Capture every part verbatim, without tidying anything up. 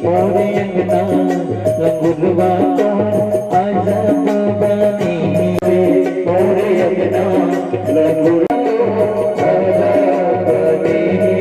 मोरे अंगना लंगुरवा तोर आजा बाबा ने रे। मोरे अंगना लंगुरवा तोर आजा बाबा ने रे।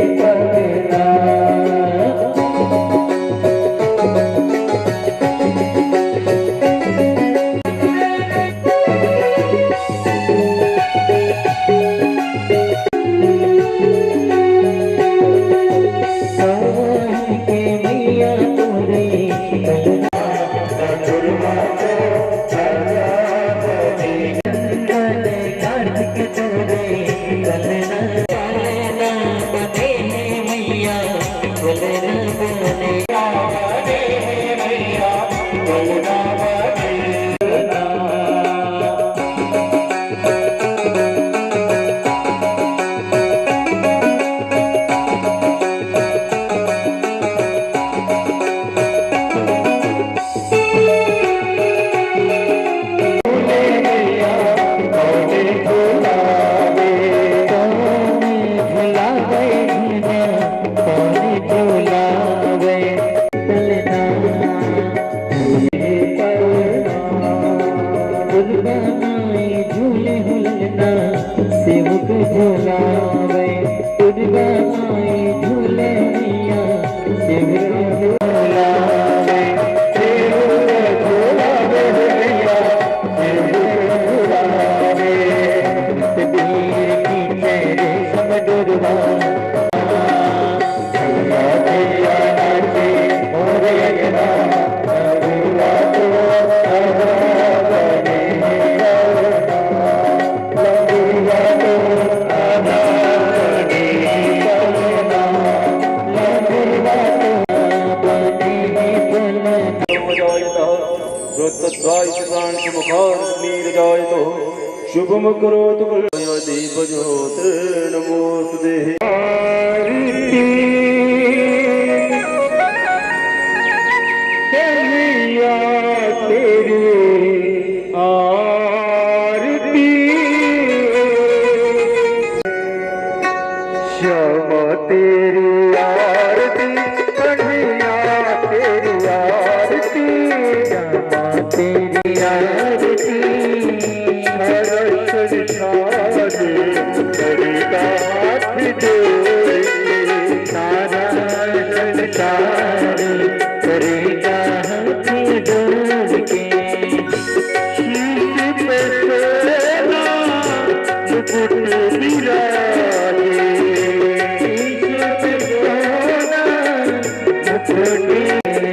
श्रोतद्वायित प्राण के मुखार नीर जायत हो। शुभम करोतु कल्याण दीप ज्योत नमोस्तुते। आरती कन्हैया तेरी आरती, श्यामा तेरी आरती, कन्हैया तेरी आरती, श्यामा तेरी आरती। सारा संसार तेरे हाथ जोड़ के, सारा करेगा हाथ जोड़ के, शीश पे सोना मुकुट विराजे, शीश पे सोना मुकुट विराजे।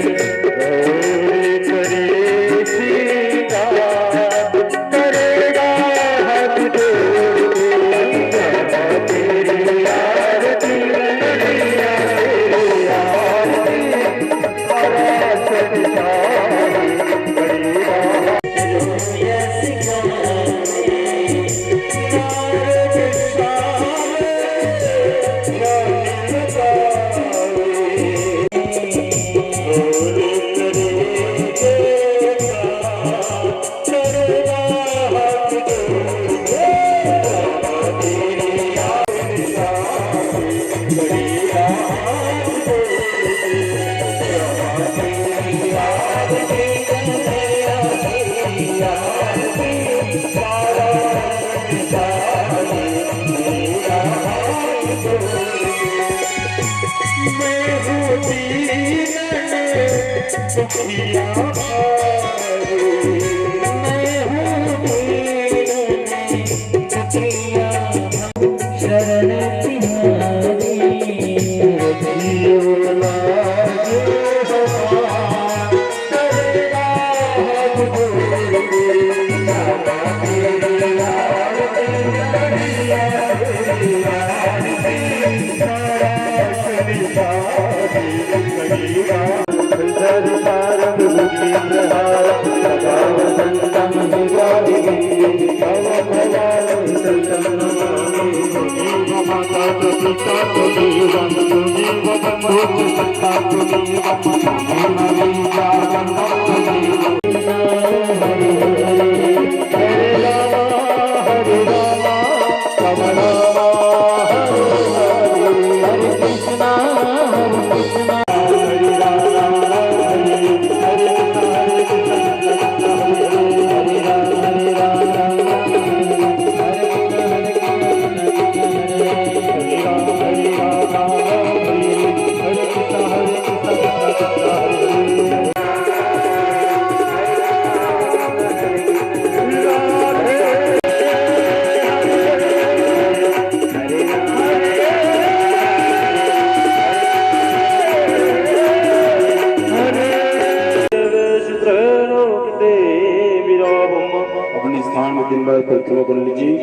अपने स्थान में तीन बार परिक्रमा कर लीजिए।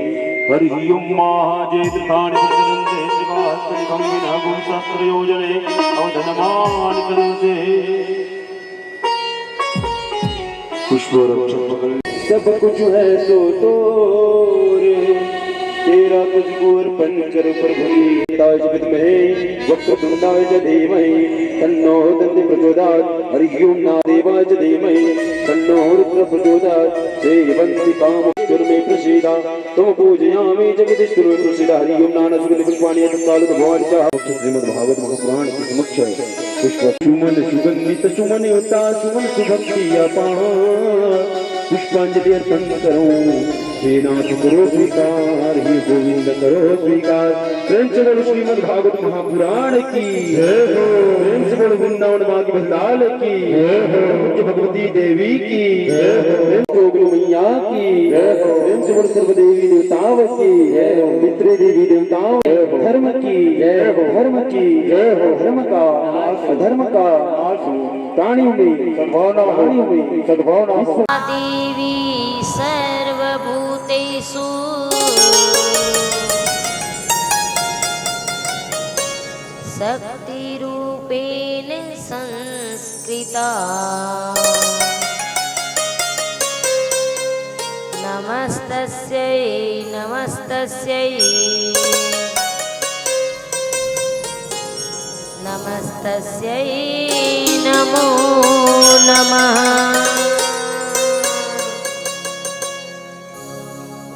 हरि ओम महाजे तीर्थानि प्रचलन्ते शिवास्तुभ्यं विना गुं सहस्रयोजने अवधनमानि चलन्ते। पुष्प और अक्षत पकड़। सब कुछ है सो तोरे, तेरा तुझको अर्पण कर प्रभु जी। जगत में वक्रतुंडाय च धीमहि तन्नो दन्ति प्रचोदयात्। हरि ओम नादेवाय च धीमहि तन्नो रुद्र प्रचोदयात्। सेवन्ति कामेश्वर मे प्रसीद। तम पूजयामि जगदीश्वर मे प्रसीद। हरि ओम नाना सुगंधि पुष्पाणि तत्काल भवानी च। श्रीमद् भागवत महापुराण के समक्ष पुष्प सुमन सुगंधित सुमन उता सुमन सुभक्ति अपार। पुष्पांजलि अर्पण करो। हे नाथ करो स्वीकार, हे गोविंद करो स्वीकार। प्रेम से बोलो श्रीमद् भागवत महापुराण की जय हो। प्रेम से बोलो वृंदावन माँ की भंडाल की जय हो। भगवती देवी की जय हो। प्रेम से बोलो मैया की जय हो। प्रेम से बोलो सर्व देवी देवताओं की जय हो। पितृ देवी देवताओं जय हो। धर्म की जय हो। धर्म की जय हो। धर्म का नाश, अधर्म का नाश हो। प्राणियों में सद्भावना हो। प्राणियों में सद्भावना हो। देवी सर्वभूतेषु शक्तिरूपेण संस्कृता। नमस्तस्यै नमस्तस्यै नमस्तस्यै नमो नमः।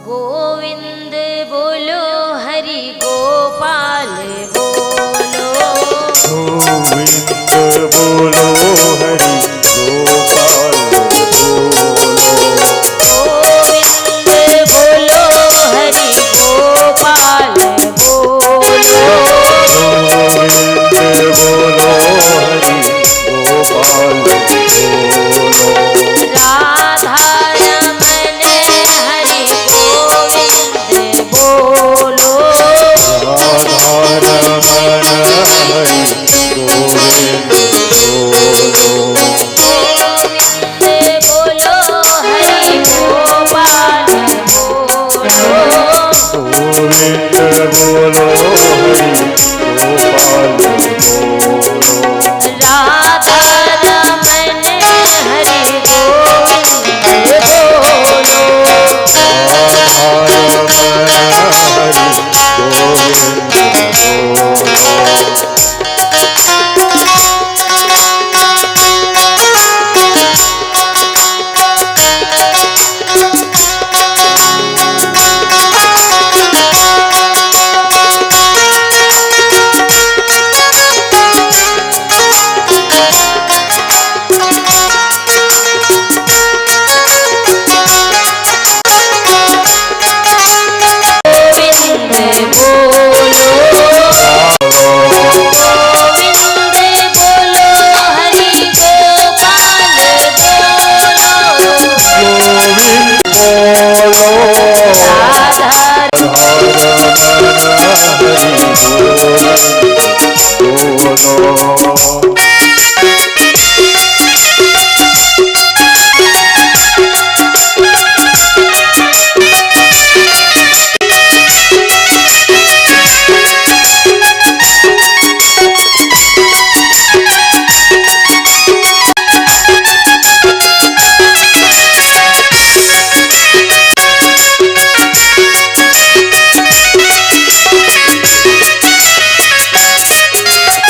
गोविंद बोलो हरि गोपाल बोलो। गोविंद बोलो हरि गोपाल बोलो। गोविंद बोलो हरि गोपाल बोलो। गोविंद बोलो हरि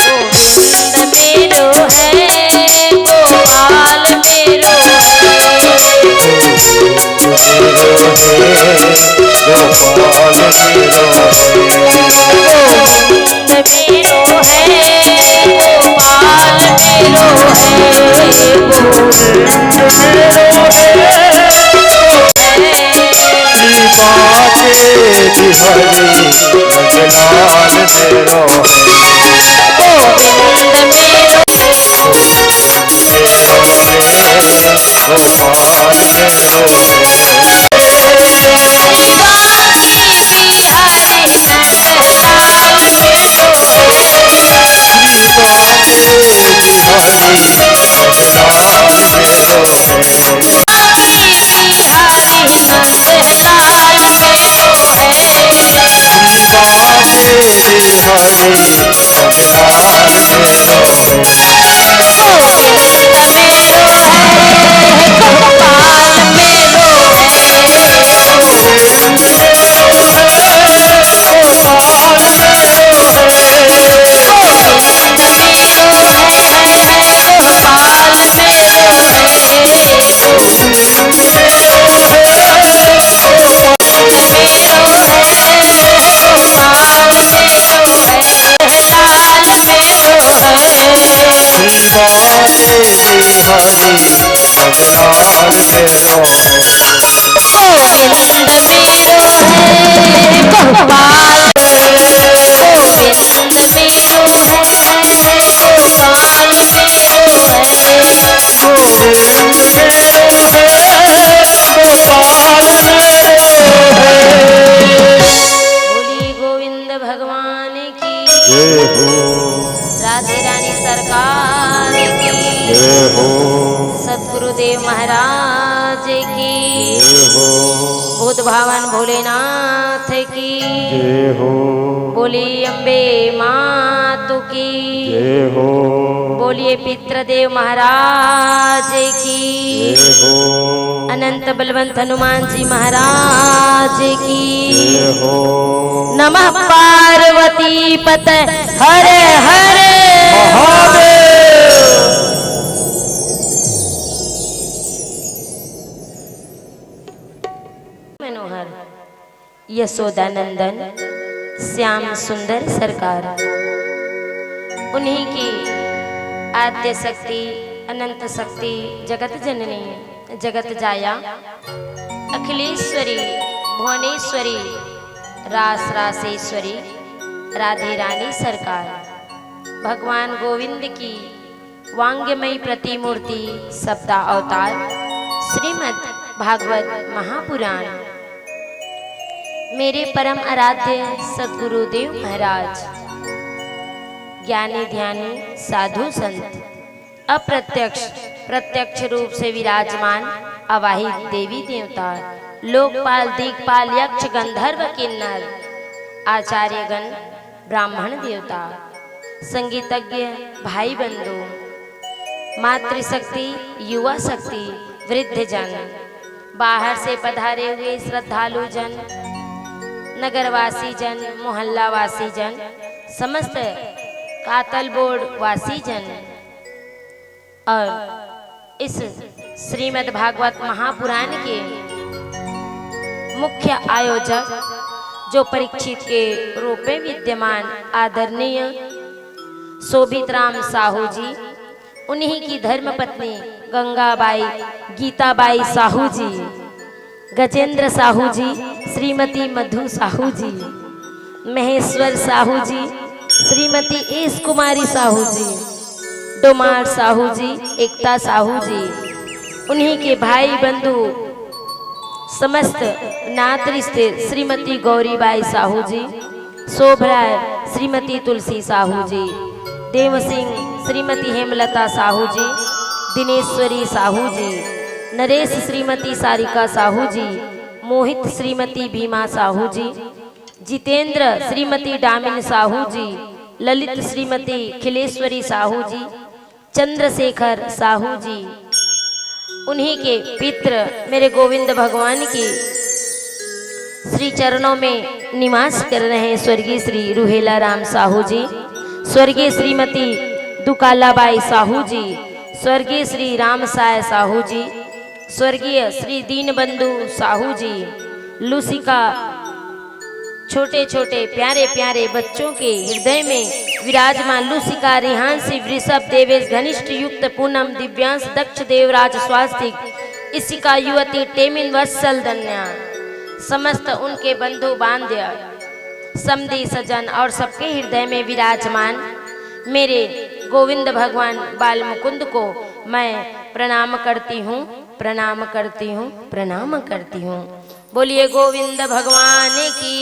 गोविंद मेरो है, गोपाल मेरो है। गोविंद मेरो है, गोपाल मेरो है। गोविंद मेरो है, गोपाल मेरो है। गोविंद मेरो है, श्री बांके बिहारी नंदलाल मेरो है। गोविंद मेरो है, गोपाल मेरो है। गोविंद मेरो है, गोपाल मेरो है। गोविंद मेरो है, गोपाल मेरो है। गोविंद मेरो है, गोपाल मेरो है। बोलिए गोविंद भगवान की जय हो। राधे रानी सरकार की जय हो। सतगुरुदेव महाराज की जय हो। बोध भावन भोलेनाथ की जय हो। बोलिए अम्बे मातु की जय हो। बोलिए पितृदेव महाराज की जय हो। अनंत बलवंत हनुमान जी महाराज की जय हो। नमः पार्वती पत हर हर महादेव। मनोहर यशोदा नंदन श्याम सुंदर सरकार, उन्हीं की आद्य शक्ति, अनंत शक्ति, जगत जननी, जगत जाया, अखिलेश्वरी, भुवनेश्वरी, रास रासेश्वरी, राधे रानी सरकार, भगवान गोविंद की वांगमयी प्रतिमूर्ति, सप्ता अवतार, श्रीमद् भागवत महापुराण। मेरे परम आराध्य सद्गुरुदेव महाराज, ज्ञानी ध्यानी साधु संत, अप्रत्यक्ष प्रत्यक्ष रूप से विराजमान अवाहित देवी देवता, लोकपाल, दिक्पाल, यक्ष, गंधर्व, किन्नर, आचार्यगण, ब्राह्मण देवता, संगीतज्ञ भाई बंधु, मातृशक्ति, युवा शक्ति, वृद्ध जन, बाहर से पधारे हुए श्रद्धालु जन, नगरवासी जन, मोहल्लावासी जन, समस्त कातल बोर्ड वासी जन, और इस श्रीमद् भागवत महापुराण के मुख्य आयोजक, जो परीक्षित के रूप में विद्यमान आदरणीय शोभित राम साहू जी, उन्हीं की धर्मपत्नी गंगाबाई, गीताबाई साहू जी, गजेंद्र साहू जी, श्रीमती मधु साहू जी, महेश्वर साहू जी, श्रीमती एस कुमारी साहू जी, डोमार साहू जी, एकता साहू जी, उन्हीं के भाई बंधु, समस्त नात रिश्ते, श्रीमती गौरीबाई साहू जी, शोभराय, श्रीमती तुलसी साहू जी, देव सिंह श्रीमती हेमलता साहू जी, दिनेश्वरी साहू जी, नरेश श्रीमती सारिका साहू जी, मोहित श्रीमती भीमा साहू जी, जितेंद्र श्रीमती डामिन साहू जी, ललित श्रीमती खिलेश्वरी साहू जी, चंद्रशेखर साहू जी, उन्हीं के पित्र मेरे गोविंद भगवान की श्री चरणों में निवास कर रहे हैं स्वर्गीय श्री रुहेला राम साहू जी, स्वर्गीय श्रीमती दुकालाबाई साहू जी, स्वर्गीय श्री रामसाय साहू जी, स्वर्गीय श्री दीनबंधु साहू जी, लूसिका छोटे छोटे प्यारे प्यारे बच्चों के हृदय में विराजमान लूसिका, रिहांशी, वृषभ, देवेश, घनिष्ठ, युक्त, पूनम, दिव्यांश, दक्ष, देवराज, स्वास्तिक, इशिका, युवती, टेमिन, वत्सल, धन्या, समस्त उनके बंधु बांध्य, समधी सजन और सबके हृदय में विराजमान मेरे गोविंद भगवान बाल मुकुंद को मैं प्रणाम करती हूँ, प्रणाम करती हूँ, प्रणाम करती हूँ। बोलिए गोविंद भगवान की।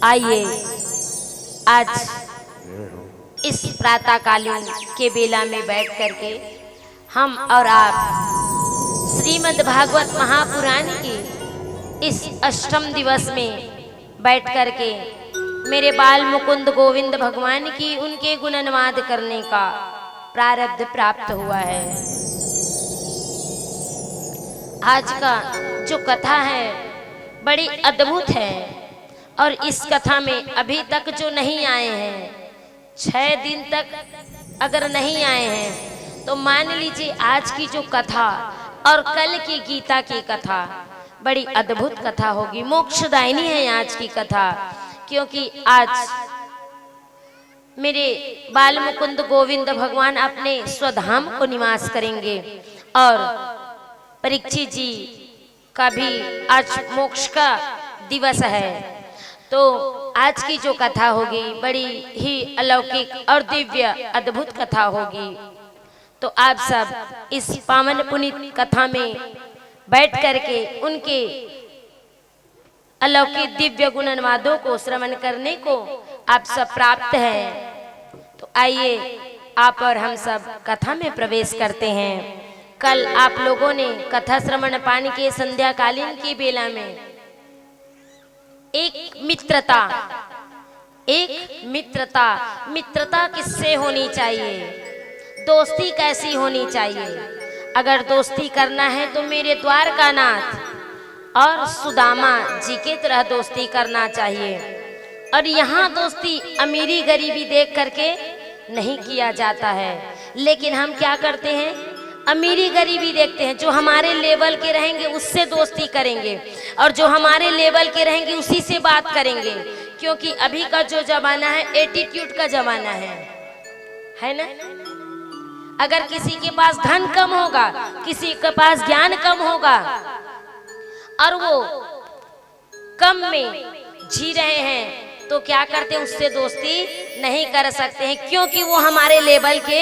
आइए, आज इस प्रातःकालीन के बेला में बैठ करके हम और आप श्रीमद् भागवत महापुराण की इस अष्टम दिवस में बैठ करके मेरे बाल मुकुंद गोविंद भगवान की, उनके गुणानुवाद करने का प्रारब्ध प्राप्त हुआ है। आज का जो कथा है, बड़ी अद्भुत है, और इस कथा में अभी तक जो नहीं आए हैं, छह दिन तक अगर नहीं आए हैं, तो मान लीजिए आज की जो कथा और कल की गीता की कथा बड़ी अद्भुत कथा होगी, मोक्षदायिनी है आज की कथा, क्योंकि आज मेरे बाल मुकुंद गोविंद भगवान अपने स्वधाम को निवास करेंगे और परीक्षित जी का भी आज मोक्ष का दिवस है। तो आज की जो कथा होगी, बड़ी ही अलौकिक और दिव्य अद्भुत कथा होगी। तो आप सब इस पावन पुनीत कथा में बैठ करके उनके अलौकिक दिव्य गुणानुवादों को श्रवण करने को आप सब प्राप्त हैं। तो आइए, आप और हम सब कथा में प्रवेश करते हैं। कल आप लोगों ने कथा श्रवण पान के संध्याकालीन की बेला में एक मित्रता, एक मित्रता, मित्रता किससे होनी चाहिए, दोस्ती कैसी होनी चाहिए? अगर दोस्ती करना है तो मेरे द्वारकानाथ और सुदामा जी की तरह दोस्ती करना चाहिए। और यहाँ दोस्ती अमीरी गरीबी देख करके नहीं किया जाता है, लेकिन हम क्या करते हैं, अमीरी गरीबी देखते हैं। जो हमारे लेवल के रहेंगे उससे दोस्ती करेंगे, और जो हमारे लेवल के रहेंगे उसी से बात करेंगे, क्योंकि अभी का जो जमाना है, एटीट्यूड का जमाना है, है ना? अगर किसी के पास धन कम होगा, किसी के पास ज्ञान कम होगा और वो कम में जी रहे हैं, तो क्या करते हैं, उससे दोस्ती नहीं कर सकते हैं, क्योंकि वो हमारे लेवल के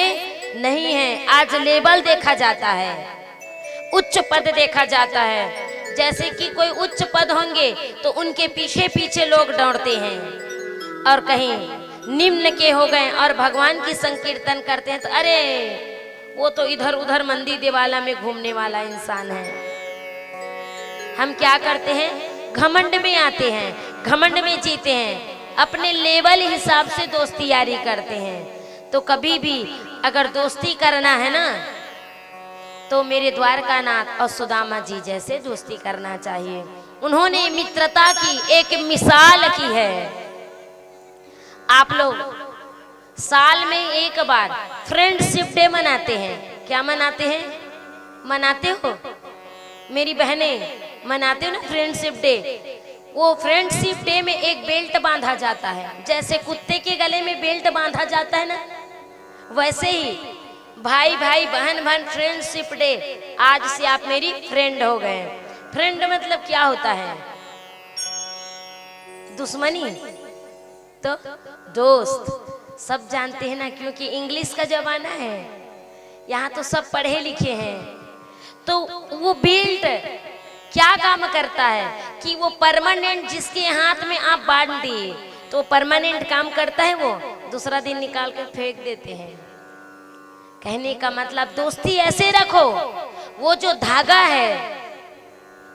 नहीं हैं। आज लेवल देखा जाता है, उच्च पद देखा जाता है। जैसे कि कोई उच्च पद होंगे तो उनके पीछे पीछे लोग दौड़ते हैं, और कहीं निम्न के हो गए और भगवान की संकीर्तन करते हैं तो अरे, वो तो इधर उधर मंदी दिवाला में घूमने वाला इंसान है। हम क्या करते हैं, घमंड में आते हैं, घमंड में जीते हैं, अपने लेवल हिसाब से दोस्ती यारी करते हैं। तो कभी भी अगर दोस्ती करना है ना, तो मेरे द्वारकानाथ और सुदामा जी जैसे दोस्ती करना चाहिए। उन्होंने मित्रता की एक मिसाल की है। आप लोग साल में एक बार फ्रेंडशिप डे मनाते हैं। क्या मनाते हैं? मनाते हो मेरी बहनें, मनाते हो ना फ्रेंडशिप डे? वो फ्रेंडशिप डे में एक बेल्ट बांधा जाता है, जैसे कुत्ते के गले में बेल्ट बांधा जाता है ना, वैसे ही भाई भाई, बहन बहन, फ्रेंडशिप डे। आज से आप मेरी फ्रेंड हो गए। फ्रेंड मतलब क्या होता है? दुश्मनी? तो दोस्त। सब जानते हैं ना, क्योंकि इंग्लिश का जमाना है, यहाँ तो सब पढ़े लिखे हैं। तो वो बेल्ट क्या काम करता है कि वो परमानेंट जिसके हाथ में आप बांध दिए, तो परमानेंट काम करता है वो? दूसरा दिन निकाल के फेंक देते हैं। कहने का मतलब, दोस्ती ऐसे रखो, वो जो धागा है,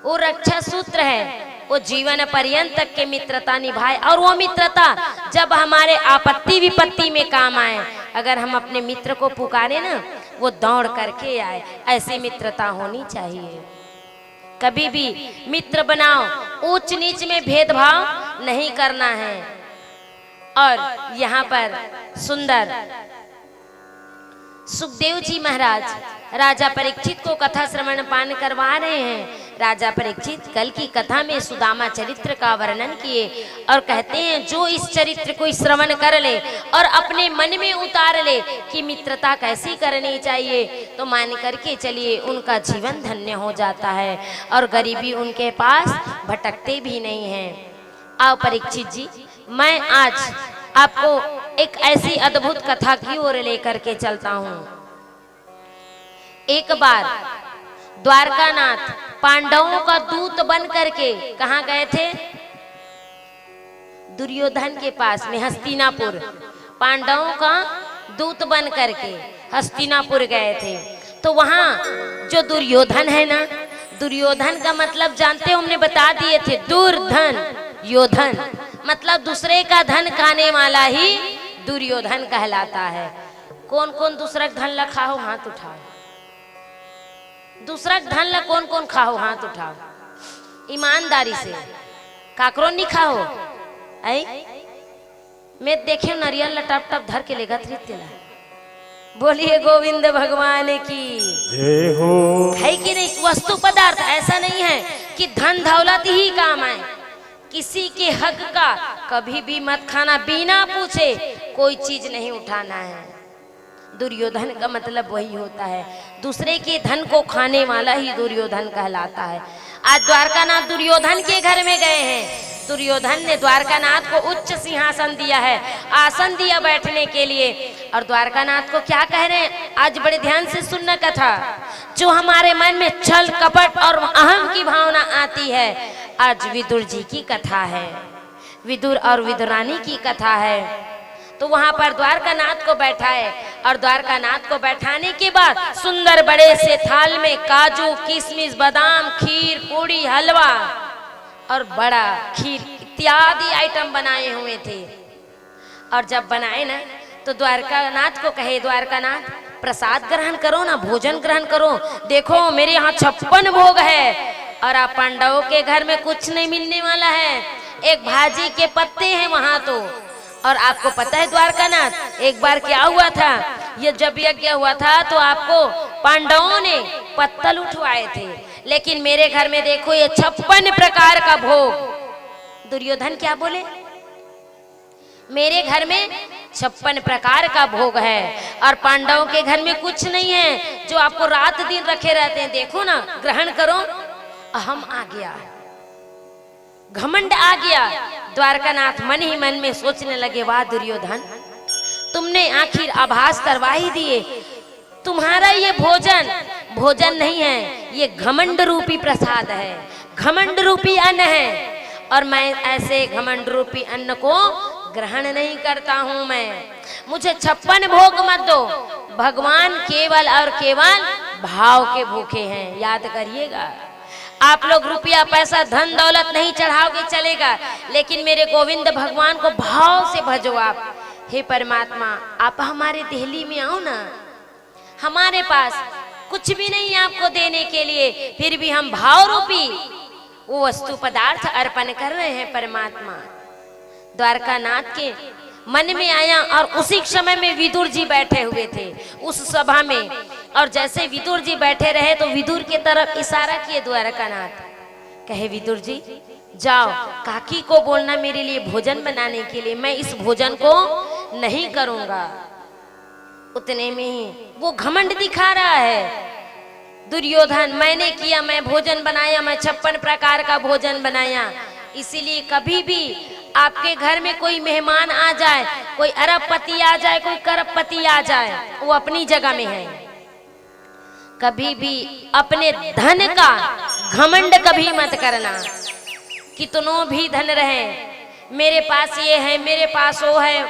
वो रक्षा सूत्र है, वो जीवन पर्यंत तक के मित्रता निभाए। और वो मित्रता जब हमारे आपत्ति विपत्ति में काम आए, अगर हम अपने मित्र को पुकारे ना, वो दौड़ करके आए। ऐसी मित्रता होनी चाहिए। कभी भी मित्र बनाओ, ऊंच नीच में भेदभाव नहीं करना है। और यहाँ पर सुंदर सुखदेव जी महाराज राजा परीक्षित को कथा श्रवण पान करवा रहे हैं। राजा परीक्षित कल की कथा में सुदामा चरित्र का वर्णन किए और कहते हैं, जो इस चरित्र को श्रवण कर ले और अपने मन में उतार ले कि मित्रता कैसी करनी चाहिए, तो मान करके चलिए, उनका जीवन धन्य हो जाता है और गरीबी उनके पास भटकते भी नहीं है। आओ परीक्षित जी, मैं आज आपको एक ऐसी अद्भुत कथा की ओर लेकर के चलता हूँ। एक बार द्वारकानाथ पांडवों का दूत बन करके कहाँ गए थे? दुर्योधन के पास में हस्तिनापुर, पांडवों का दूत बन करके हस्तिनापुर गए थे। तो वहां जो दुर्योधन है ना, दुर्योधन का मतलब जानते हो, हमने बता दिए थे, दुर्धन योधन, मतलब दूसरे का धन खाने वाला ही दुर्योधन कहलाता है। कौन कौन दूसरा के धन ला खाहो, हाथ उठाओ। दूसरा के धन ला कौन कौन खाहो, हाथ उठाओ। ईमानदारी से, काकरो नहीं खाहो। आई मैं देखे नरियल ला टप टप धर के लेगत रही तेला। बोलिए गोविंद भगवान की। जय हो। है कि नहीं? वस्तु पदार्थ ऐसा नहीं है कि धन दौलत ही काम आए। किसी के हक का कभी भी मत खाना, बिना पूछे कोई चीज नहीं उठाना है। दुर्योधन का मतलब वही होता है, दूसरे के धन को खाने वाला ही दुर्योधन कहलाता है। आज द्वारकानाथ दुर्योधन के घर में गए हैं। दुर्योधन ने द्वारकानाथ को उच्च सिंहासन दिया है, आसन दिया बैठने के लिए। और द्वारकानाथ को क्या कह रहे हैं, आज बड़े ध्यान से सुनना कथा। जो हमारे मन में छल, कपट और अहम की भावना आती है, आज विदुर जी की कथा है, विदुर और विदुरानी की कथा है। तो वहां पर द्वारकानाथ को बैठाए और द्वारकानाथ को बैठाने के बाद सुंदर बड़े से थाल में काजू, किशमिश, बादाम, खीर, पूड़ी, हलवा और बड़ा खीर इत्यादि आइटम बनाए हुए थे। और जब बनाए ना, तो द्वारकानाथ को कहे, द्वारकानाथ, प्रसाद ग्रहण करो ना, भोजन ग्रहण करो। देखो, मेरे यहाँ छप्पन भोग है और आप पांडवों के घर में कुछ नहीं मिलने वाला है, एक भाजी के पत्ते हैं वहां तो। और आपको पता है द्वारकानाथ, एक बार क्या हुआ था, ये जब यज्ञ हुआ था तो आपको पांडवों ने पत्तल उठवाए थे, लेकिन मेरे घर में देखो ये छप्पन प्रकार का भोग। दुर्योधन क्या बोले, मेरे घर में छप्पन प्रकार का भोग है और पांडवों के घर में कुछ नहीं है। जो आपको रात दिन रखे रहते हैं, देखो ना, ग्रहण करो। अहम आ गया, घमंड आ गया। द्वारकानाथ मन ही मन में सोचने लगे, वाह दुर्योधन, तुमने आखिर आभास करवा ही दिए। तुम्हारा ये भोजन भोजन नहीं है, ये घमंड रूपी प्रसाद है, घमंड रूपी अन्न है। और मैं ऐसे घमंड रूपी अन्न को ग्रहण नहीं करता हूं। मैं, मुझे छप्पन भोग मत दो, भगवान केवल और केवल भाव के भूखे हैं, याद करिएगा। आप लोग रुपया पैसा धन दौलत नहीं चढ़ाओगे, चलेगा, लेकिन मेरे गोविंद भगवान को भाव से भजो आप। हे परमात्मा, आप हमारे दिल्ली में आओ ना, हमारे पास कुछ भी नहीं आपको देने के लिए, फिर भी हम भाव रूपी वो वस्तु पदार्थ अर्पण कर रहे हैं परमात्मा। द्वारकानाथ के मन में आया और उसी समय में विदुर जी बैठे हुए थे उस सभा में। और जैसे विदुर जी बैठे रहे तो विदुर की तरफ इशारा किए द्वारकानाथ, कहे, विदुर जी, जाओ, काकी को बोलना मेरे लिए भोजन बनाने के लिए, मैं इस भोजन को नहीं करूंगा। उतने में ही वो घमंड दिखा रहा है दुर्योधन, मैंने किया, मैं भोजन बनाया, मैं छप्पन प्रकार का भोजन बनाया। इसीलिए कभी भी आपके घर में कोई मेहमान आ जाए, कोई अरबपति आ जाए, कोई करबपति आ जाए, वो अपनी जगह में है। कभी भी अपने धन का घमंड कभी मत करना। कितनों भी धन रहे, मेरे पास ये है, मेरे पास वो है,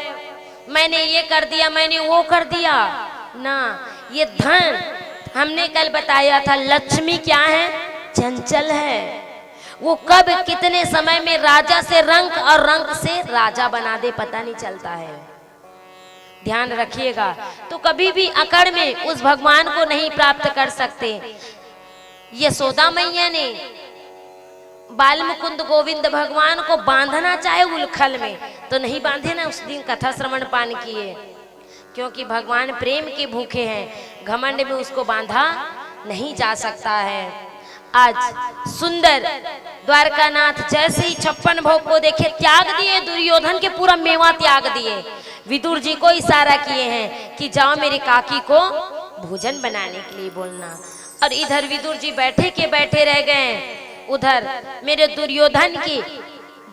मैंने ये कर दिया, मैंने वो कर दिया। ना, ये धन, हमने कल बताया था, लक्ष्मी क्या है? चंचल है। वो कब कितने समय में राजा से रंक और रंक से राजा बना दे, पता नहीं चलता है। ध्यान रखिएगा। तो कभी भी अकड़ में उस भगवान को नहीं प्राप्त कर सकते। यशोदा मैया ने बाल मुकुंद गोविंद भगवान को बांधना चाहे उलखल में, तो नहीं बांधे ना उस दिन कथा श्रवण पान किए, क्योंकि भगवान प्रेम के भूखे हैं, घमंड में उसको बांधा नहीं जा सकता है। आज सुंदर द्वारकानाथ जैसे ही छप्पन भोग को देखे, त्याग दिए, दुर्योधन के पूरा मेवा त्याग दिए, विदुर जी को इशारा किए हैं कि जाओ मेरी काकी को भोजन बनाने के लिए बोलना। और इधर विदुर जी बैठे के बैठे रह गए। उधर मेरे दुर्योधन की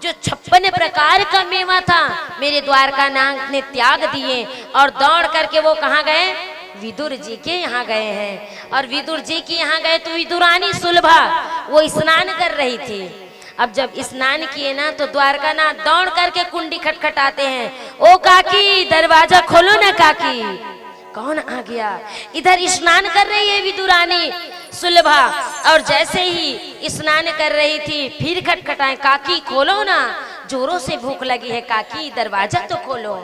जो छप्पन प्रकार का मेवा था, मेरे द्वारकानाथ ने त्याग दिए और दौड़ करके वो कहाँ गए? विदुर जी के यहाँ गए हैं। और विदुर जी के यहाँ गए तो विदुरानी सुलभा वो स्नान कर रही थी। अब जब स्नान किए ना तो द्वारकानाथ दौड़ करके कुंडी खटखटाते हैं, "ओ काकी, दरवाजा खोलो ना काकी।" कौन आ गया? इधर स्नान कर रही है विदुरानी सुलभा, और जैसे ही स्नान कर रही थी फिर खटखटाए, "काकी खोलो ना, जोरों से भूख लगी है काकी, दरवाजा तो खोलो।"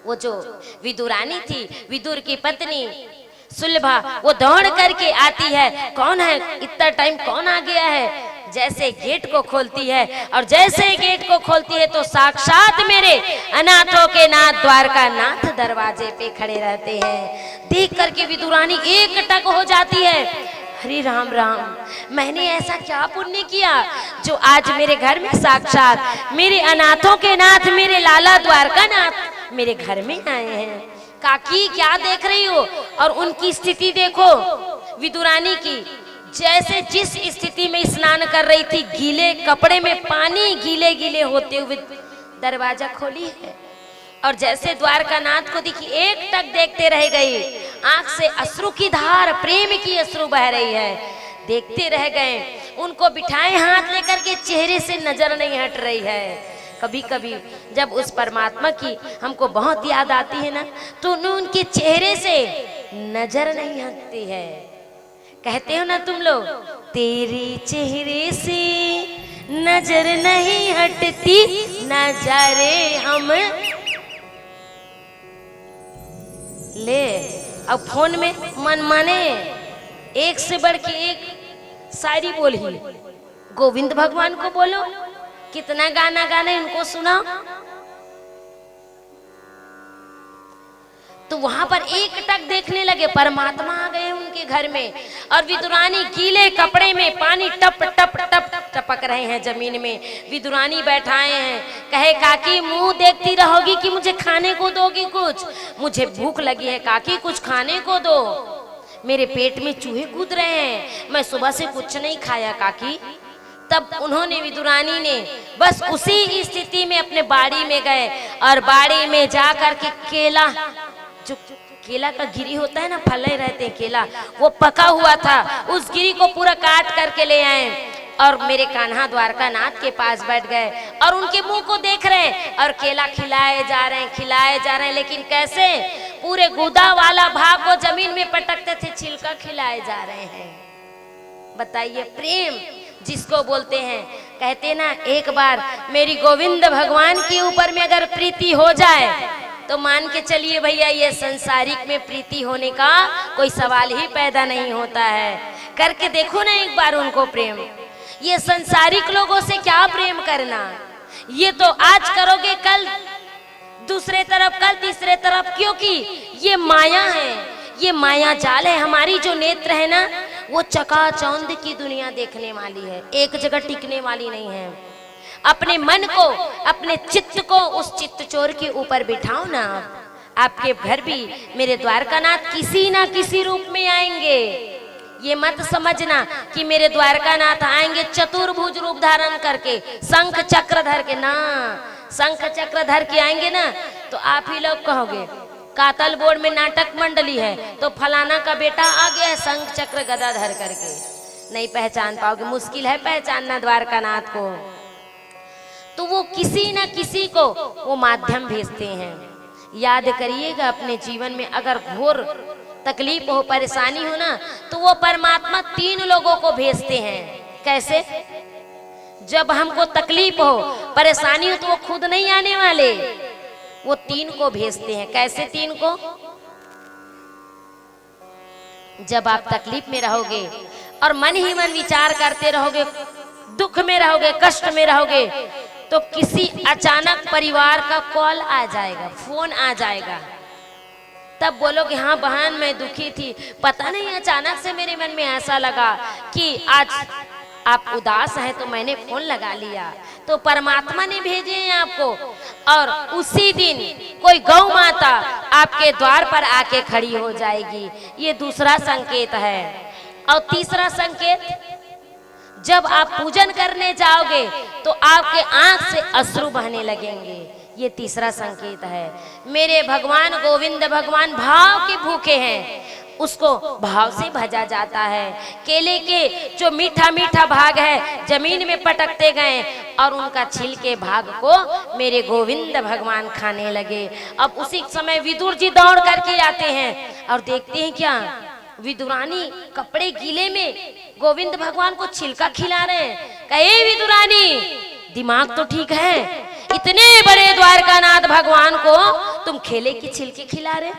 वो जो विदुरानी थी, विदुर की पत्नी सुलभा, वो दौड़ करके आती है, "कौन है? इतना टाइम कौन आ गया है?" जैसे गेट को खोलती है और जैसे गेट को खोलती है तो साक्षात मेरे अनाथों के नाथ द्वारका नाथ दरवाजे पे खड़े रहते हैं। देख करके विदुरानी एक टक हो जाती है, "हरे राम राम, मैंने ऐसा क्या पुण्य किया जो आज मेरे घर में साक्षात मेरे अनाथों के नाथ, मेरे लाला द्वारका नाथ मेरे घर में आए हैं।" काकी, क्या देख रही हो? और उनकी स्थिति देखो विदुरानी की, जैसे जिस स्थिति में स्नान कर रही थी, गीले कपड़े में पानी गीले गीले होते हुए दरवाजा खोली है और जैसे द्वारकानाथ को दिखी, एक टक देखते रह गई। आंख से अश्रु की धार, प्रेम की अश्रु बह रही है, देखते रह गए। उनको बिठाए हाथ लेकर के, चेहरे से नजर नहीं हट रही है। कभी कभी जब उस परमात्मा की हमको बहुत याद आती है ना, तो उन-, उनके चेहरे से नजर नहीं हटती है। कहते हो ना तुम लोग, "तेरे चेहरे से नजर नहीं हटती, ना जा रे हम।" ले, अब फोन में मन माने एक से बढ़ के एक शायरी बोली, गोविंद भगवान को बोलो, कितना गाना गाने उनको सुनाओ। तो वहां पर एक टक देखने लगे, परमात्मा आ गए उनके घर में। और विदुरानी गीले कपड़े में पानी टप टप टप टपक रहे हैं जमीन में। विदुरानी बैठाए हैं, कहे, "काकी, मुंह देखती रहोगी कि मुझे खाने को दोगी कुछ? मुझे भूख लगी है काकी, कुछ खाने को दो।" मेरे पेट में चूहे कूद रहे हैं, मैं सुबह से कुछ नहीं खाया काकी। तब उन्होंने, विदुरानी ने, बस उसी स्थिति में अपने बाड़ी में गए और बाड़ी में जा करके केला, जो केला का गिरी होता है ना, फले रहते हैं केला, वो पका हुआ था, उस गिरी को पूरा काट करके ले आए और मेरे कान्हा द्वारकानाथ के पास बैठ गए और उनके मुंह को देख रहे हैं और केला खिलाए जा रहे हैं, खिलाए जा रहे हैं, लेकिन कैसे? पूरे गुदा वाला भाग को जमीन में पटकते थे, छिलका खिलाए जा रहे हैं। बताइए, प्रेम जिसको बोलते हैं। कहते ना, एक बार मेरी गोविंद भगवान के ऊपर में अगर प्रीति हो जाए तो मान के चलिए भैया, ये संसारिक में प्रीति होने का कोई सवाल ही पैदा नहीं होता है। करके देखो ना एक बार उनको प्रेम। ये संसारिक लोगों से क्या प्रेम करना, ये तो आज करोगे, कल दूसरे तरफ, कल तीसरे तरफ, क्योंकि ये माया है, ये माया जाल है। हमारी जो नेत्र है ना, वो चकाचौंध की दुनिया देखने वाली है, एक जगह टिकने वाली नहीं है। अपने मन को, अपने चित्त को उस चित्त चोर के ऊपर बिठाओ ना, आपके घर भी मेरे द्वारकानाथ किसी ना किसी रूप में आएंगे। ये मत समझना कि मेरे द्वारकानाथ आएंगे चतुर्भुज रूप धारण करके, शंख चक्र धर के। ना, शंख चक्र धर के आएंगे ना, तो आप ही लोग कहोगे, "कातल बोर्ड में नाटक मंडली है, तो फलाना का बेटा आ गया है शंख चक्र गदा धर करके।" नहीं पहचान पाओगे, मुश्किल है पहचानना द्वारकानाथ को। तो वो किसी ना किसी को वो माध्यम भेजते हैं। याद करिएगा, अपने जीवन में अगर घोर तकलीफ हो, परेशानी हो ना, तो वो परमात्मा तीन लोगों को भेजते हैं। कैसे? जब हमको तकलीफ हो, परेशानी हो, तो वो खुद नहीं आने वाले, वो तीन को भेजते हैं। कैसे तीन को? जब आप तकलीफ में रहोगे और मन ही मन विचार करते रहोगे, दुख में रहोगे, कष्ट में रहोगे, तो किसी अचानक परिवार का कॉल आ जाएगा, फोन आ जाएगा। तब बोलोगे, "हाँ बहन, मैं दुखी थी, पता नहीं अचानक से मेरे मन में ऐसा लगा कि आज आप उदास हैं, तो मैंने फोन लगा लिया।" तो परमात्मा ने भेजे हैं आपको। और उसी दिन कोई गौ माता आपके द्वार पर आके खड़ी हो जाएगी। ये दूसरा संकेत है। और तीसरा संकेत, जब आप पूजन करने जाओगे तो आपके आंख से अश्रु बहने लगेंगे। ये तीसरा संकेत है। मेरे भगवान गोविंद भगवान भाव के भूखे हैं, उसको भाव से भजा जाता है। केले के जो मीठा मीठा भाग है, जमीन में पटकते गए और उनका छिलके भाग को मेरे गोविंद भगवान खाने लगे। अब उसी समय विदुर जी दौड़ करके आते हैं और देखते हैं, क्या विदुरानी कपड़े गीले में गोविंद भगवान को छिलका खिला रहे हैं। कहे, "विदुरानी, दिमाग तो ठीक है, इतने बड़े द्वारकानाथ भगवान को तुम केले के छिलके खिला रहे?"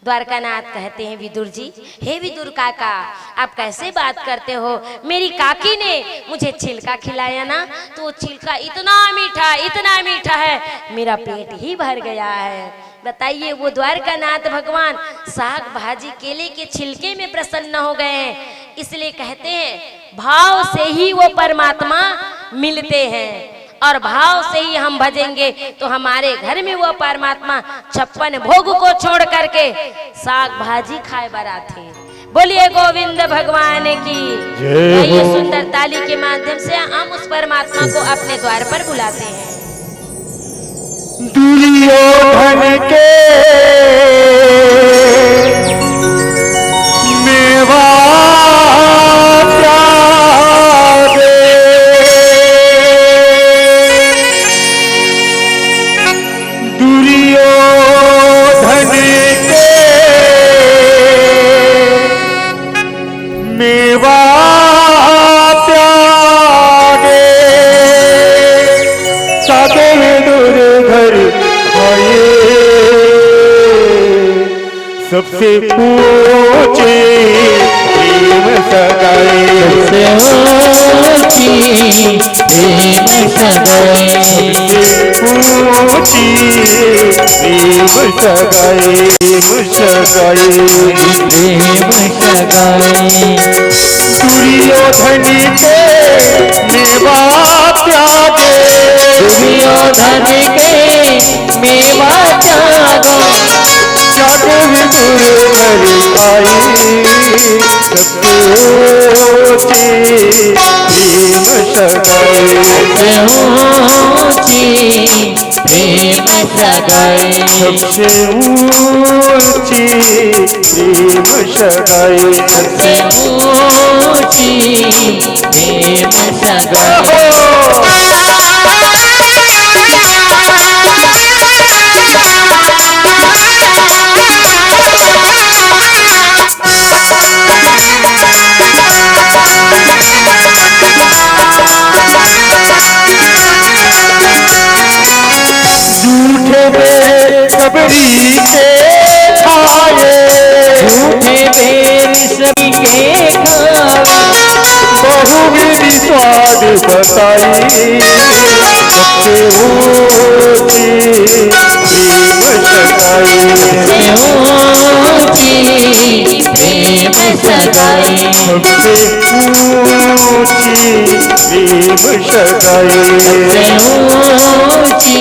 द्वारकानाथ कहते हैं, "विदुर जी, हे विदुर काका, आप कैसे बात करते हो? मेरी काकी ने मुझे छिलका खिलाया ना, तो वो छिलका इतना मीठा, इतना मीठा है, मेरा पेट ही भर गया है।" बताइए, वो द्वारकानाथ भगवान साग भाजी केले के छिलके में प्रसन्न हो गए हैं। इसलिए कहते हैं, भाव से ही वो परमात्मा मिलते हैं और भाव से ही हम भजेंगे तो हमारे घर में वो परमात्मा छप्पन भोग को छोड़ करके साग भाजी खाए बर आथे। बोलिए गोविंद भगवान की। जय हो। सुंदर ताली के माध्यम से हम उस परमात्मा को अपने द्वार पर बुलाते हैं। दुर्योधन के मेवा त्यागे। दुर्योधन के मेवा त्यागे, सादे विदुर घर आए। सबसे ऊंची प्रेम सगाई। सबसे ऊंची प्रेम सगाई। सबसे ऊंची प्रेम सगाई। प्रेम सगाई। प्रेम सगाई। दुर्योधन के मेवा त्यागे। दुर्योधन के मेवा त्यागे। जागे विदुर घर आई। सबसे ऊंची प्रेम सगाई। सबसे ऊंची प्रेम सगाई। सबसे ऊंची प्रेम सगाई। सबसे ऊंची प्रेम सगाई। झूठे बेखबरी के खाए। झूठे बेखबरी के खाए। बहु विधि स्वाद बताई। सबसे ऊंची प्रेम सगाई। सबसे ऊंची प्रेम सगाई। सबसे ऊंची प्रेम सगाई। सबसे ऊंची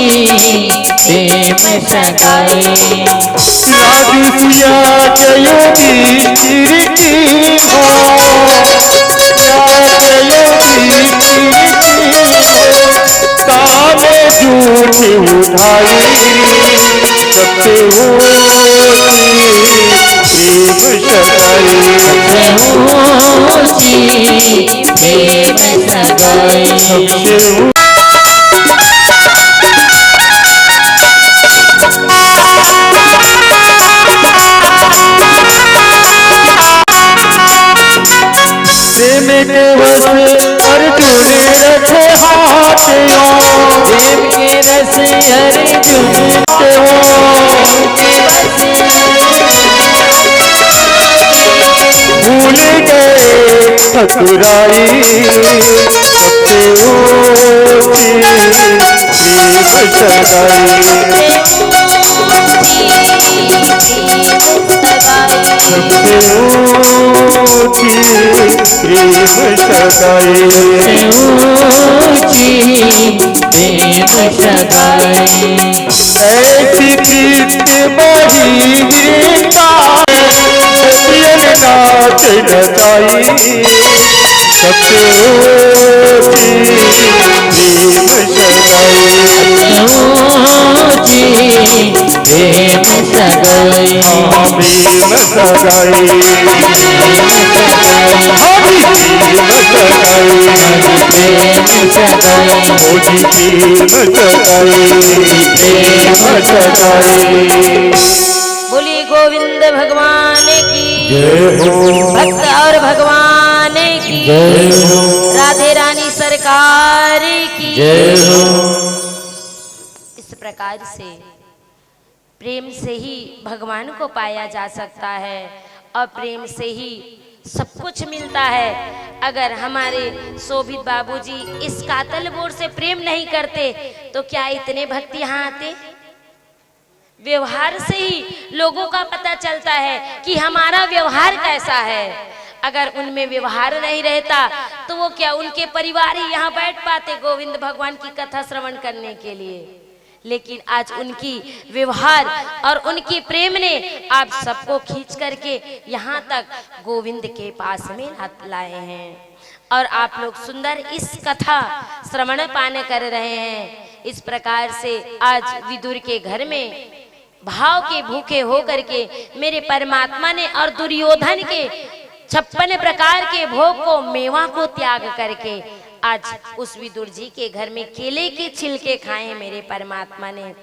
प्रेम सगाई। राजू सिया के युधिष्ठिर की हो। सिया के युधिष्ठिर की हो। ताने झूठ उठाई। सबसे ऊंची प्रेम सगाई। सबसे ऊंची प्रेम सगाई। सबसे ऊंची दिवस अर्जुन रथ हाथ्यो। भीम के रस अर्जुन हाथ्यो। भूल गए ठकुराई, सबसे ऊंची प्रेम सगाई। सबसे ऊंची प्रेम सगाई। ऊंची प्रेम सगाई। ऐसी प्रीत बड़ी ही पाए, नाच नचाई। सबसे ऊंची प्रेम सगाई। ऊंची प्रेम सगाई। हाँ, प्रेम सगाई। हाँ जी, प्रेम सगाई। प्रेम सगाई। ओ जी, प्रेम सगाई। प्रेम सगाई। बोलिए गोविंद भगवान की जय हो। भक्त और भगवान की जय हो। राधे रानी सरकार की जय हो। इस प्रकार से प्रेम से ही भगवान को पाया जा सकता है और प्रेम से ही सब कुछ मिलता है। अगर हमारे शोभित बाबूजी इस कातल बोर से प्रेम नहीं करते तो क्या इतने भक्त यहाँ आते? व्यवहार से ही लोगों का पता चलता है कि हमारा व्यवहार कैसा है। अगर उनमें व्यवहार नहीं रहता तो वो क्या उनके परिवार ही यहाँ बैठ पाते गोविंद भगवान की कथा श्रवण करने के लिए? लेकिन आज उनकी व्यवहार और उनकी प्रेम ने आप सबको खींच करके यहाँ तक गोविंद के पास में ला-, लाए हैं। और आप लोग सुंदर इस कथा श्रवण पान कर रहे हैं। इस प्रकार से आज विदुर के घर में भाव के भूखे होकर के मेरे परमात्मा ने और दुर्योधन के छप्पन प्रकार के भोग को, मेवा को त्याग करके आज उस विदुर जी के घर में केले के छिलके खाए मेरे परमात्मा ने।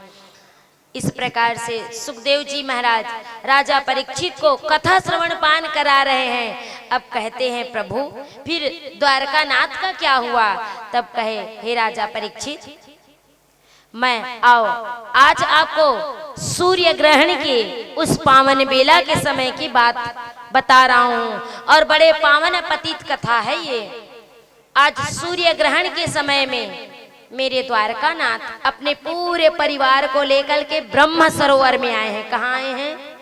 इस प्रकार से सुखदेव जी महाराज राजा परीक्षित को कथा श्रवण पान करा रहे हैं। अब कहते हैं, प्रभु, फिर द्वारकानाथ का क्या हुआ? तब कहे, हे राजा परीक्षित, मैं, आओ, आज आपको सूर्य ग्रहण के उस पावन बेला के समय की बात बता रहा हूँ और बड़े पावन पतित कथा है ये। आज सूर्य ग्रहण के समय में मेरे द्वारकानाथ अपने पूरे परिवार को लेकर के ब्रह्म सरोवर में आए हैं। कहाँ आए हैं?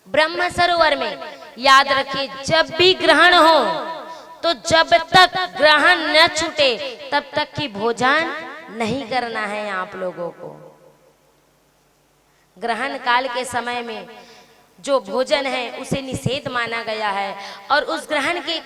ब्रह्म सरोवर में। याद रखिए, जब भी ग्रहण हो तो जब तक ग्रहण न छूटे तब तक की भोजन नहीं करना है आप लोगों को। ग्रहण काल के समय में जो भोजन है उसे निषेध माना गया है। और उस ग्रहण के,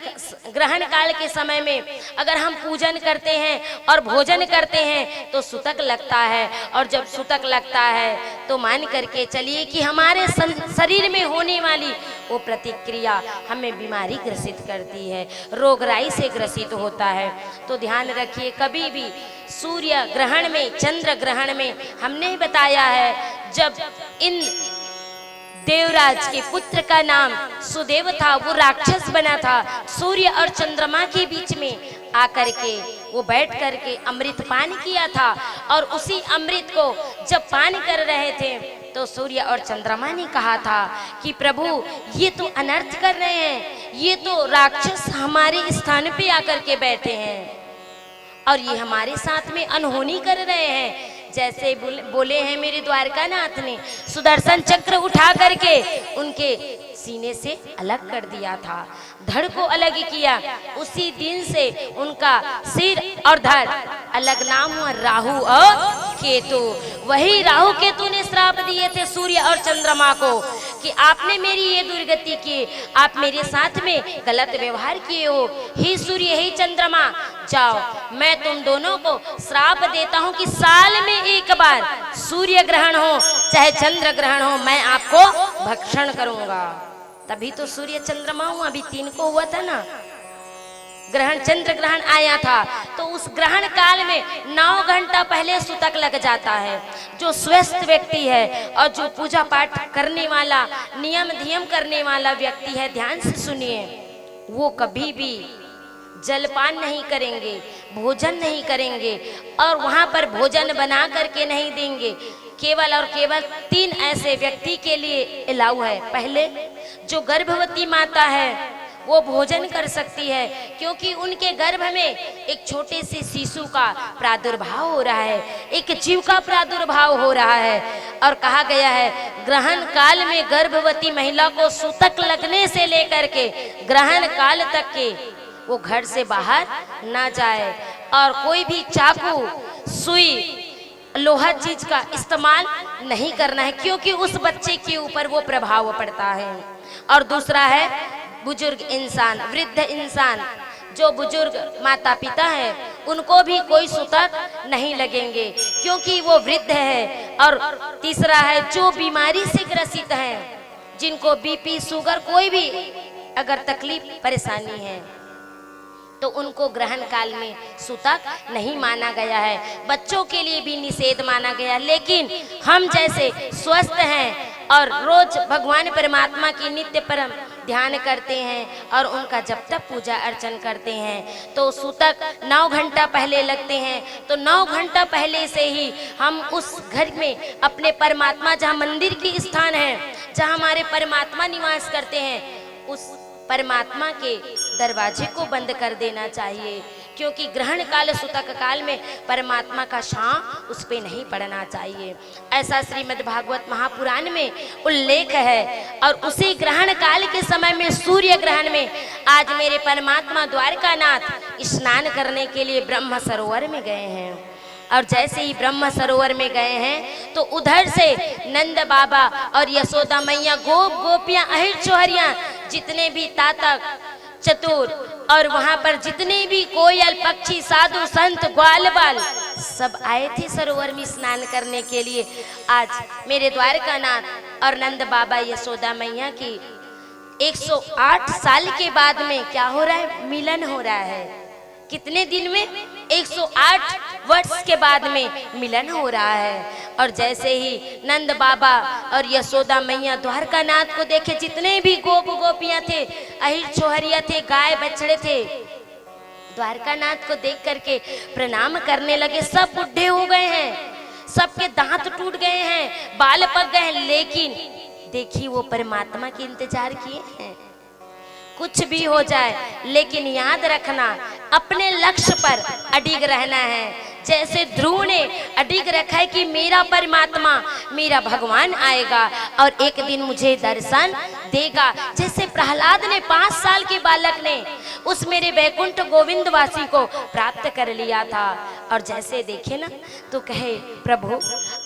ग्रहण काल के समय में अगर हम पूजन करते हैं और भोजन करते हैं तो सुतक लगता है, और जब सुतक लगता है तो मान करके चलिए कि हमारे सं-, शरीर में होने वाली वो प्रतिक्रिया हमें बीमारी ग्रसित करती है, रोगराई से ग्रसित होता है। तो ध्यान रखिए, कभी भी सूर्य ग्रहण में, चंद्र ग्रहण में, हमने बताया है, जब इन देवराज के पुत्र का नाम सुदेव था, वो राक्षस बना था, सूर्य और चंद्रमा के बीच में आकर के वो बैठ करके अमृत पान किया था। और उसी अमृत को जब पान कर रहे थे तो सूर्य और चंद्रमा ने कहा था कि प्रभु, ये तो अनर्थ कर रहे हैं, ये तो राक्षस हमारे स्थान पे आकर के बैठे हैं और ये हमारे साथ में अनहोनी कर रहे हैं। जैसे बोल-, बोले हैं मेरे द्वारकानाथ ने, सुदर्शन चक्र उठा करके उनके सीने से अलग कर दिया था, धड़ को अलग किया। उसी दिन से उनका सिर और धड़ अलग नाम हुआ, राहु और केतु। वही राहु केतु ने श्राप दिए थे सूर्य और चंद्रमा को कि आपने मेरी ये दुर्गति की, आप मेरे साथ में गलत व्यवहार किए हो। हे सूर्य, हे चंद्रमा, जाओ, मैं तुम दोनों को श्राप देता हूँ कि साल में एक बार सूर्य ग्रहण हो चाहे चंद्र ग्रहण हो, मैं आपको भक्षण करूंगा। तभी तो सूर्य चंद्रमा हुआ, अभी तीन को हुआ था ना ग्रहण, चंद्र ग्रहण आया था। तो उस ग्रहण काल में नौ घंटा पहले सुतक लग जाता है। जो स्वस्थ व्यक्ति है और जो पूजा पाठ करने वाला, नियम धियम करने वाला व्यक्ति है, ध्यान से सुनिए, वो कभी भी जलपान नहीं करेंगे, भोजन नहीं करेंगे और वहां पर भोजन बना करके नहीं देंगे। केवल और केवल तीन ऐसे व्यक्ति के लिए अलाउ है। पहले, जो गर्भवती माता है, वो भोजन कर सकती है, क्योंकि उनके गर्भ में एक छोटे से शिशु का प्रादुर्भाव हो रहा है, एक जीव का प्रादुर्भाव हो रहा है। और कहा गया है, ग्रहण काल में गर्भवती महिला को सूतक लगने से लेकर के ग्रहण काल तक के वो घर से बाहर ना जाए और कोई भी चाकू, सुई, लोहा चीज का इस्तेमाल नहीं करना है, क्योंकि उस बच्चे के ऊपर वो प्रभाव पड़ता है। और दूसरा है बुजुर्ग इंसान, वृद्ध इंसान, जो बुजुर्ग माता पिता हैं, उनको भी कोई सुतक नहीं लगेंगे, क्योंकि वो वृद्ध है। और तीसरा है, जो बीमारी से ग्रसित हैं, जिनको बीपी, शुगर, कोई भी अगर तकलीफ, परेशानी है, तो उनको ग्रहण काल में सुतक नहीं माना गया है। बच्चों के लिए भी निषेध माना गया, लेकिन हम जैसे स्वस्थ हैं और रोज भगवान परमात्मा की नित्य परम ध्यान करते हैं और उनका जब तक पूजा अर्चन करते हैं, तो सुतक नौ घंटा पहले लगते हैं, तो नौ घंटा पहले से ही हम उस घर में अपने परमात्मा, जहाँ मंदिर की स्थान है, जहाँ हमारे परमात्मा निवास करते हैं, उस परमात्मा के दरवाजे को बंद कर देना चाहिए, क्योंकि ग्रहण काल, सुतक काल में परमात्मा का छांव उस पे नहीं पड़ना चाहिए। ऐसा श्रीमद् भागवत महापुराण में उल्लेख है। और उसी ग्रहण काल के समय में, सूर्य ग्रहण में, आज मेरे परमात्मा द्वारकानाथ स्नान करने के लिए ब्रह्म सरोवर में गए हैं। और जैसे ही ब्रह्म सरोवर में गए हैं, तो उधर से नंद बाबा और यशोदा मैया, गोप गोपियां, अहिर छोहरियां, जितने भी तातक चतुर, और वहां पर जितने भी कोयल, पक्षी, साधु, संत, ग्वाल बाल, सब आए थे सरोवर में स्नान करने के लिए। आज मेरे द्वारकानाथ और नंद बाबा, यशोदा मैया की एक सौ आठ साल के बाद में क्या हो रहा है? मिलन हो रहा है। कितने दिन में? एक सौ आठ वर्ष के बाद में मिलन हो रहा है। और जैसे ही नंद बाबा और यशोदा मैया द्वारकानाथ को देखे, जितने भी गोप गोपियां थे, अहिर छोहरिया थे, गाय बछड़े थे, द्वारकानाथ को देख करके प्रणाम करने लगे। सब बूढ़े हो गए हैं, सबके दांत टूट गए हैं, बाल पक गए हैं, लेकिन देखिए, वो परमात्मा के इंतजार किए हैं। कुछ भी हो जाए, लेकिन याद रखना, अपने लक्ष्य पर अडिग रहना है। जैसे ध्रुव ने अडिग रखा है कि मेरा परमात्मा, मेरा भगवान आएगा और एक दिन मुझे दर्शन देगा। जैसे प्रहलाद ने, पांच साल के बालक ने, उस मेरे वैकुंठ गोविंद वासी को प्राप्त कर लिया था। और जैसे देखे ना, तो कहे, "प्रभु,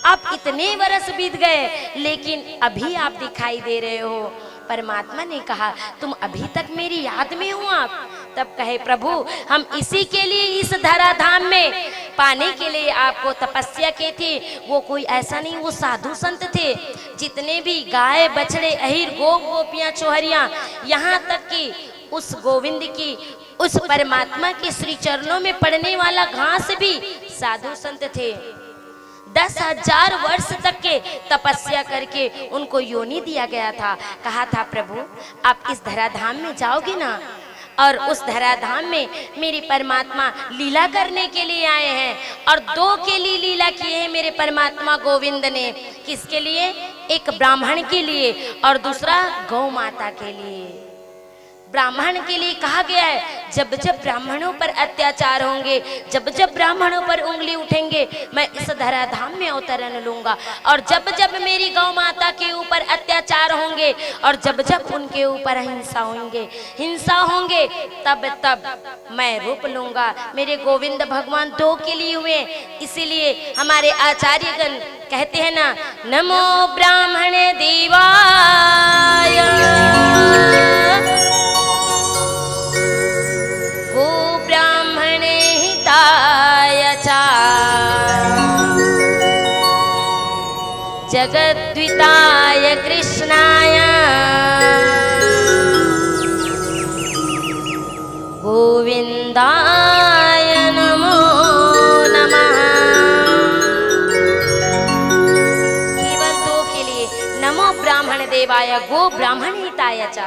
अब इतने वर्ष बीत गए, लेकिन अभी आप दिखाई दे रहे हो।" परमात्मा ने कहा, "तुम अभी तक मेरी याद में हो आप?" तब कहे, "प्रभु, हम इसी के लिए इस धराधाम में पाने के लिए आपको तपस्या की थी।" वो कोई ऐसा नहीं, वो साधु संत थे। जितने भी गाय, बछड़े, अहिर, गोप, गोपियां, छोहरियां, यहाँ तक कि उस गोविंद की, उस परमात्मा के श्री चरणों में पड़ने वाला घास भी साधु संत थे। दस हजार वर्ष तक के तपस्या करके उनको योनि दिया गया था। कहा था, "प्रभु, आप इस धराधाम में जाओगे ना, और उस धराधाम में मेरे परमात्मा लीला करने के लिए आए हैं, और दो के लिए लीला किए हैं मेरे परमात्मा गोविंद ने।" किसके लिए? एक ब्राह्मण के लिए और दूसरा गौ माता के लिए। ब्राह्मण के लिए कहा गया है, जब जब ब्राह्मणों पर अत्याचार होंगे, जब जब ब्राह्मणों पर उंगली उठेंगे, मैं इस धराधाम में अवतरण लूंगा। और जब जब मेरी गौ माता के ऊपर अत्याचार होंगे और जब जब उनके ऊपर हिंसा होंगे, हिंसा होंगे, तब तब मैं रूप लूंगा। मेरे गोविंद भगवान दो के लिए हुए, इसीलिए हमारे आचार्यगण कहते हैं ना, "नमो ब्राह्मण देवाय, गो ब्राह्मण हिताय च, जगद्विताय कृष्णाय गोविंदाय नमो नमः।" केवल दो के लिए, "नमो ब्राह्मण देवाय गो ब्राह्मण हिताय च।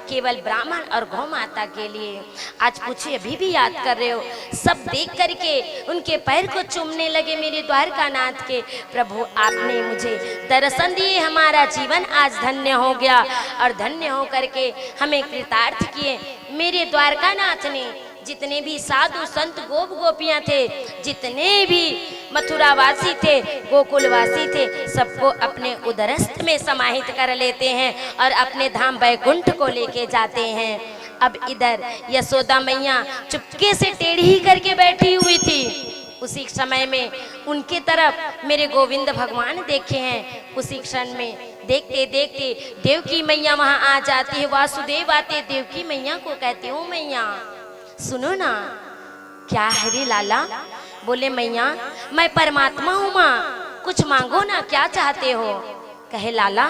केवल ब्राह्मण और गौ माता के लिए। आज पूछिए, अभी भी याद कर रहे हो, सब देख करके उनके पैर को चूमने लगे मेरे द्वारकानाथ के। प्रभु, आपने मुझे दर्शन दिए, हमारा जीवन आज धन्य हो गया और धन्य हो करके हमें कृतार्थ किए। मेरे द्वारकानाथ ने जितने भी साधु संत गोप गोपियां थे, जितने भी मथुरावासी थे, गोकुलवासी थे, सबको अपने उदरस्थ में समाहित कर लेते हैं और अपने धाम बैकुंठ को लेके जाते हैं। अब इधर यशोदा मैया चुपके से टेढ़ी करके बैठी हुई थी। उसी समय में उनके तरफ मेरे गोविंद भगवान देखे हैं। उसी क्षण में देखते देखते देवकी मैया वहां आ जाती है। वासुदेव आते, देवकी मैया को कहते, "ओ मैया, सुनो ना।" "क्या है रे लाला?" बोले, "मैया, मैं परमात्मा हूँ माँ, कुछ मांगो ना, क्या चाहते हो?" कहे, "लाला,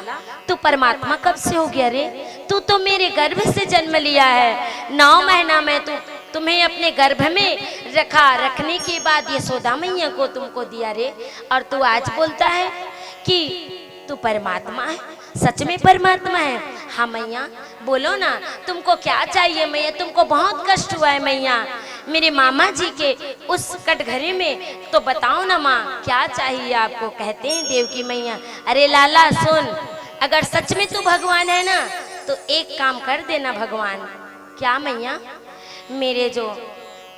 तू परमात्मा कब से हो गया रे? तू तो मेरे गर्भ से जन्म लिया है। नौ महीना मैं तू तुम्हें अपने गर्भ में रखा, रखने के बाद यशोदा मैया को तुमको दिया रे, और तू आज बोलता है कि तू परमात्मा है, सच में परमात्मा है?" "हाँ मैया।" "बोलो ना, तुमको क्या चाहिए मैया? तुमको बहुत कष्ट हुआ है मैया, मेरे मामा जी के उस कटघरे में, तो बताओ ना माँ, क्या चाहिए आपको?" कहते हैं देवकी मैया, "अरे लाला सुन, अगर सच में तू भगवान है ना, तो एक काम कर देना भगवान।" "क्या मैया?" "मेरे जो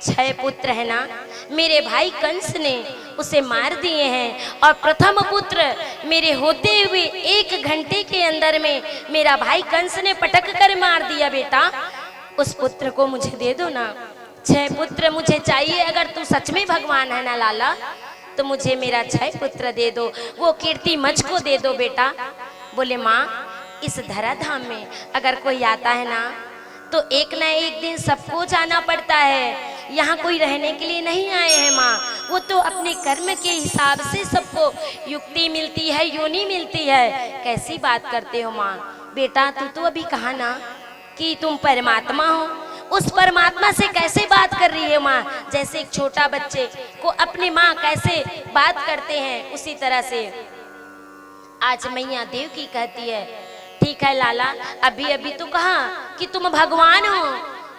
छह पुत्र है ना, मेरे भाई कंस ने उसे मार दिए हैं, और प्रथम पुत्र मेरे होते हुए एक घंटे के अंदर में मेरा भाई कंस ने पटक कर मार दिया बेटा, उस पुत्र को मुझे दे दो ना। छह पुत्र मुझे चाहिए, अगर तू सच में भगवान है ना लाला, तो मुझे मेरा छह पुत्र दे दो, वो कीर्ति मझ को दे दो बेटा।" बोले, "माँ, इस धराधाम में अगर कोई आता है ना, तो एक ना एक दिन सबको जाना पड़ता है। यहाँ कोई रहने के लिए नहीं आए हैं माँ, वो तो अपने कर्म के हिसाब से सबको युक्ति मिलती है, योनि मिलती है।" "कैसी बात करते हो माँ?" "बेटा, तू तो अभी कहा ना कि तुम परमात्मा हो, उस परमात्मा से कैसे बात कर रही है माँ?" जैसे एक छोटा बच्चे को अपनी माँ कैसे बात करते हैं, उसी तरह से आज मैया देवकी कहती है, "ठीक है लाला, अभी अभी तो कहा कि तुम भगवान हो,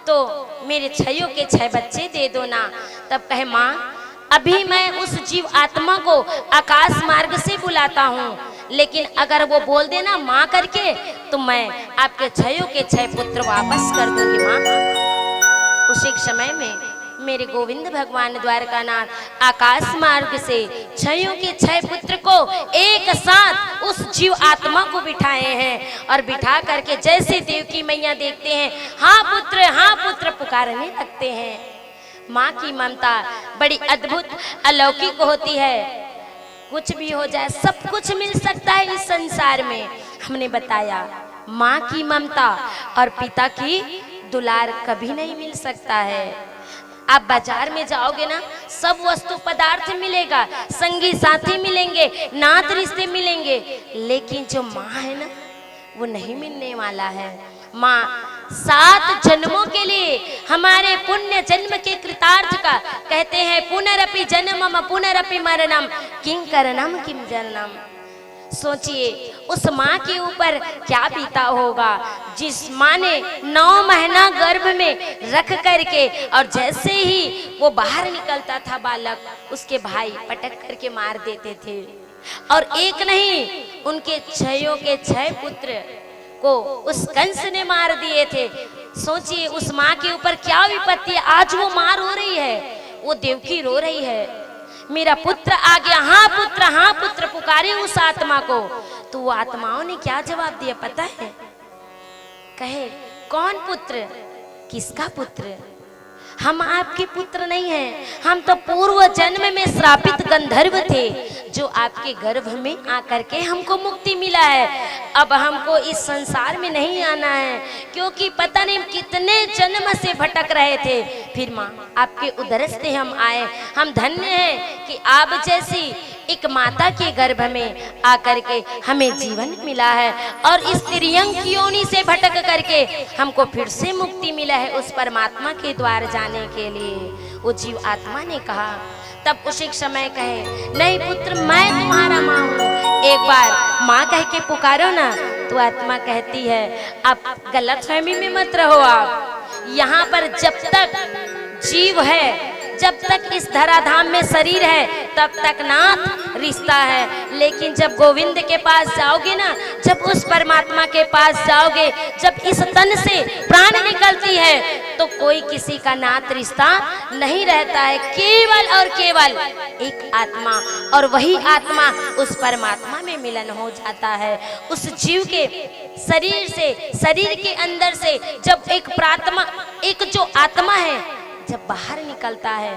तो मेरे छयों के छह बच्चे दे दो ना।" तब कहे, "माँ, अभी मैं उस जीव आत्मा को आकाश मार्ग से बुलाता हूँ, लेकिन अगर वो बोल देना माँ करके, तो मैं आपके छयों के छह पुत्र वापस कर दूंगी माँ।" उसी समय में मेरे गोविंद भगवान द्वारकानाथ आकाश मार्ग से छयों के छह पुत्र को एक साथ उस जीव आत्मा को बिठाए हैं, और बिठा करके जैसे देवकी मैया देखते हैं, "हाँ पुत्र, हाँ पुत्र" पुकारने लगते हैं। माँ की ममता बड़ी अद्भुत, अलौकिक होती है। कुछ भी हो जाए, सब कुछ मिल सकता है इस संसार में। हमने बताया, माँ की ममता और पिता की दुलार कभी नहीं मिल सकता है। आप बाजार में जाओगे ना, सब वस्तु पदार्थ मिलेगा, संगी साथी मिलेंगे, नात रिश्ते मिलेंगे, लेकिन जो माँ है ना, वो नहीं मिलने वाला है। माँ सात जन्मों के लिए हमारे पुण्य जन्म के कृतार्थ का, कहते हैं, "पुनरपि जन्मम पुनरपि मरणम, किं करणम किं जननम।" सोचिए, उस माँ के ऊपर क्या बीता होगा, जिस माँ ने नौ महीना गर्भ में रख करके, और जैसे ही वो बाहर निकलता था बालक, उसके भाई पटक करके मार देते थे। और एक नहीं, उनके छयों के छह पुत्र को उस कंस ने मार दिए थे। सोचिए, उस माँ के ऊपर क्या विपत्ति है। आज वो माँ रो रही है, वो देवकी रो रही है, "मेरा पुत्र आ गया, हाँ पुत्र, हाँ पुत्र" पुकारे उस आत्मा को। तो वो आत्माओं ने क्या जवाब दिया पता है? कहे, "कौन पुत्र? किसका पुत्र? हम आपके पुत्र नहीं हैं, हम तो पूर्व जन्म में श्रापित गंधर्व थे, जो आपके गर्भ में आकर के हमको मुक्ति मिला है। अब हमको इस संसार में नहीं आना है, क्योंकि पता नहीं कितने जन्म से भटक रहे थे, फिर माँ आपके उदर से हम आए। हम धन्य हैं कि आप जैसी एक माता के गर्भ में आकर के हमें जीवन मिला है, और इस तिर्यंक योनि से भटक करके हमको फिर से मुक्ति मिला है उस परमात्मा के द्वार जाने के लिए।" वो जीव आत्मा ने कहा। तब उसी समय कहे, "नहीं पुत्र, मैं तुम्हारा माँ हूँ, एक बार माँ कह के पुकारो ना।" तो आत्मा कहती है, आप गलतफहमी में मत रहो। आप यहाँ पर जब तक जीव है, जब तक इस धराधाम में शरीर है, तब तक नात रिश्ता है। लेकिन जब गोविंद के पास जाओगे ना, जब उस परमात्मा के पास जाओगे, जब इस तन से प्राण निकलती है, तो कोई किसी का नात रिश्ता नहीं रहता है। केवल और केवल एक आत्मा, और वही आत्मा उस परमात्मा में मिलन हो जाता है। उस जीव के शरीर से, शरीर के अंदर से जब एक प्रात्मा, एक जो आत्मा है, जब बाहर निकलता है,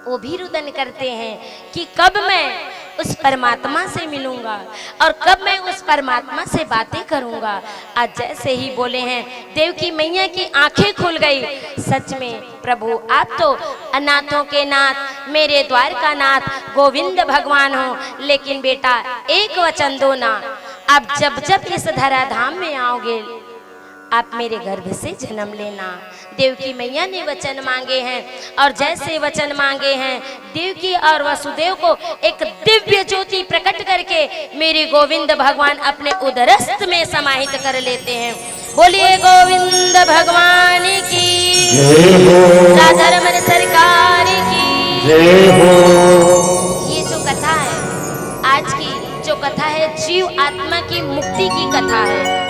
वो भी रुदन करते हैं कि कब मैं उस परमात्मा से मिलूंगा और कब मैं उस परमात्मा से बातें करूंगा। आज जैसे ही बोले हैं, देवकी मैया की आंखें खुल गई। सच में प्रभु, आप तो अनाथों के नाथ, मेरे द्वारकानाथ गोविंद भगवान हो। लेकिन बेटा, एक वचन दो ना, आप जब जब इस धराधाम में आओगे, आप मेरे गर्भ से जन्म लेना। देवकी मैया ने वचन मांगे हैं, और जैसे वचन मांगे हैं, देवकी और वसुदेव को एक दिव्य ज्योति प्रकट करके मेरे गोविंद भगवान अपने उदरस्थ में समाहित कर लेते हैं। बोलिए गोविंद भगवान की, जय हो। राधा रमन सरकार की। जय हो। ये जो कथा है, आज की जो कथा है, जीव आत्मा की मुक्ति की कथा है।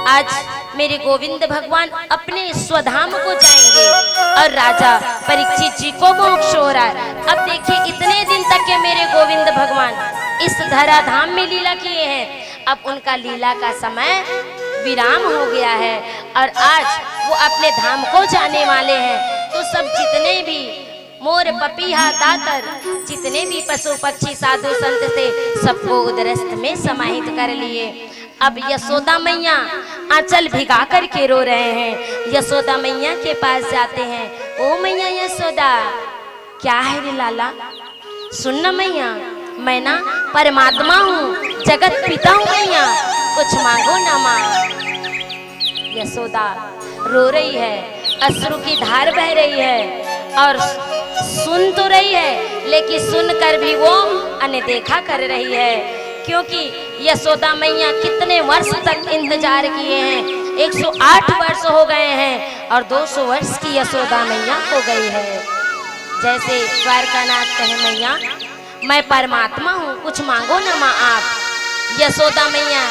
आज मेरे गोविंद भगवान अपने स्वधाम को जाएंगे और राजा परीक्षित जी को मोक्ष हो रहा है। अब देखिए, इतने दिन तक के मेरे गोविंद भगवान इस धराधाम में लीला किए हैं, अब उनका लीला का समय विराम हो गया है और आज वो अपने धाम को जाने वाले हैं। तो सब जितने भी मोर, पपीहा, दातर, जितने भी पशु पक्षी, साधु संत थे, सबको उदरस्थ में समाहित कर लिए। अब यशोदा मैया आंचल भिगा करके रो रहे हैं। यशोदा मैया के पास जाते हैं। ओ मैया यशोदा, क्या है रे लाला? सुन ना मैया, मैं ना परमात्मा हूँ, जगत पिता हूँ मैया, कुछ मांगो ना माँ। यशोदा रो रही है, अश्रु की धार बह रही है और सुन तो रही है, लेकिन सुनकर भी वो अनदेखा कर रही है, क्योंकि यशोदा मैया कितने वर्ष तक इंतजार किए हैं। एक सौ आठ वर्ष हो गए हैं और दो सौ वर्ष की यशोदा मैया हो गई है। जैसे द्वारकानाथ कहे, मैया, मैं परमात्मा हूँ, कुछ मांगो ना माँ आप। यशोदा मैया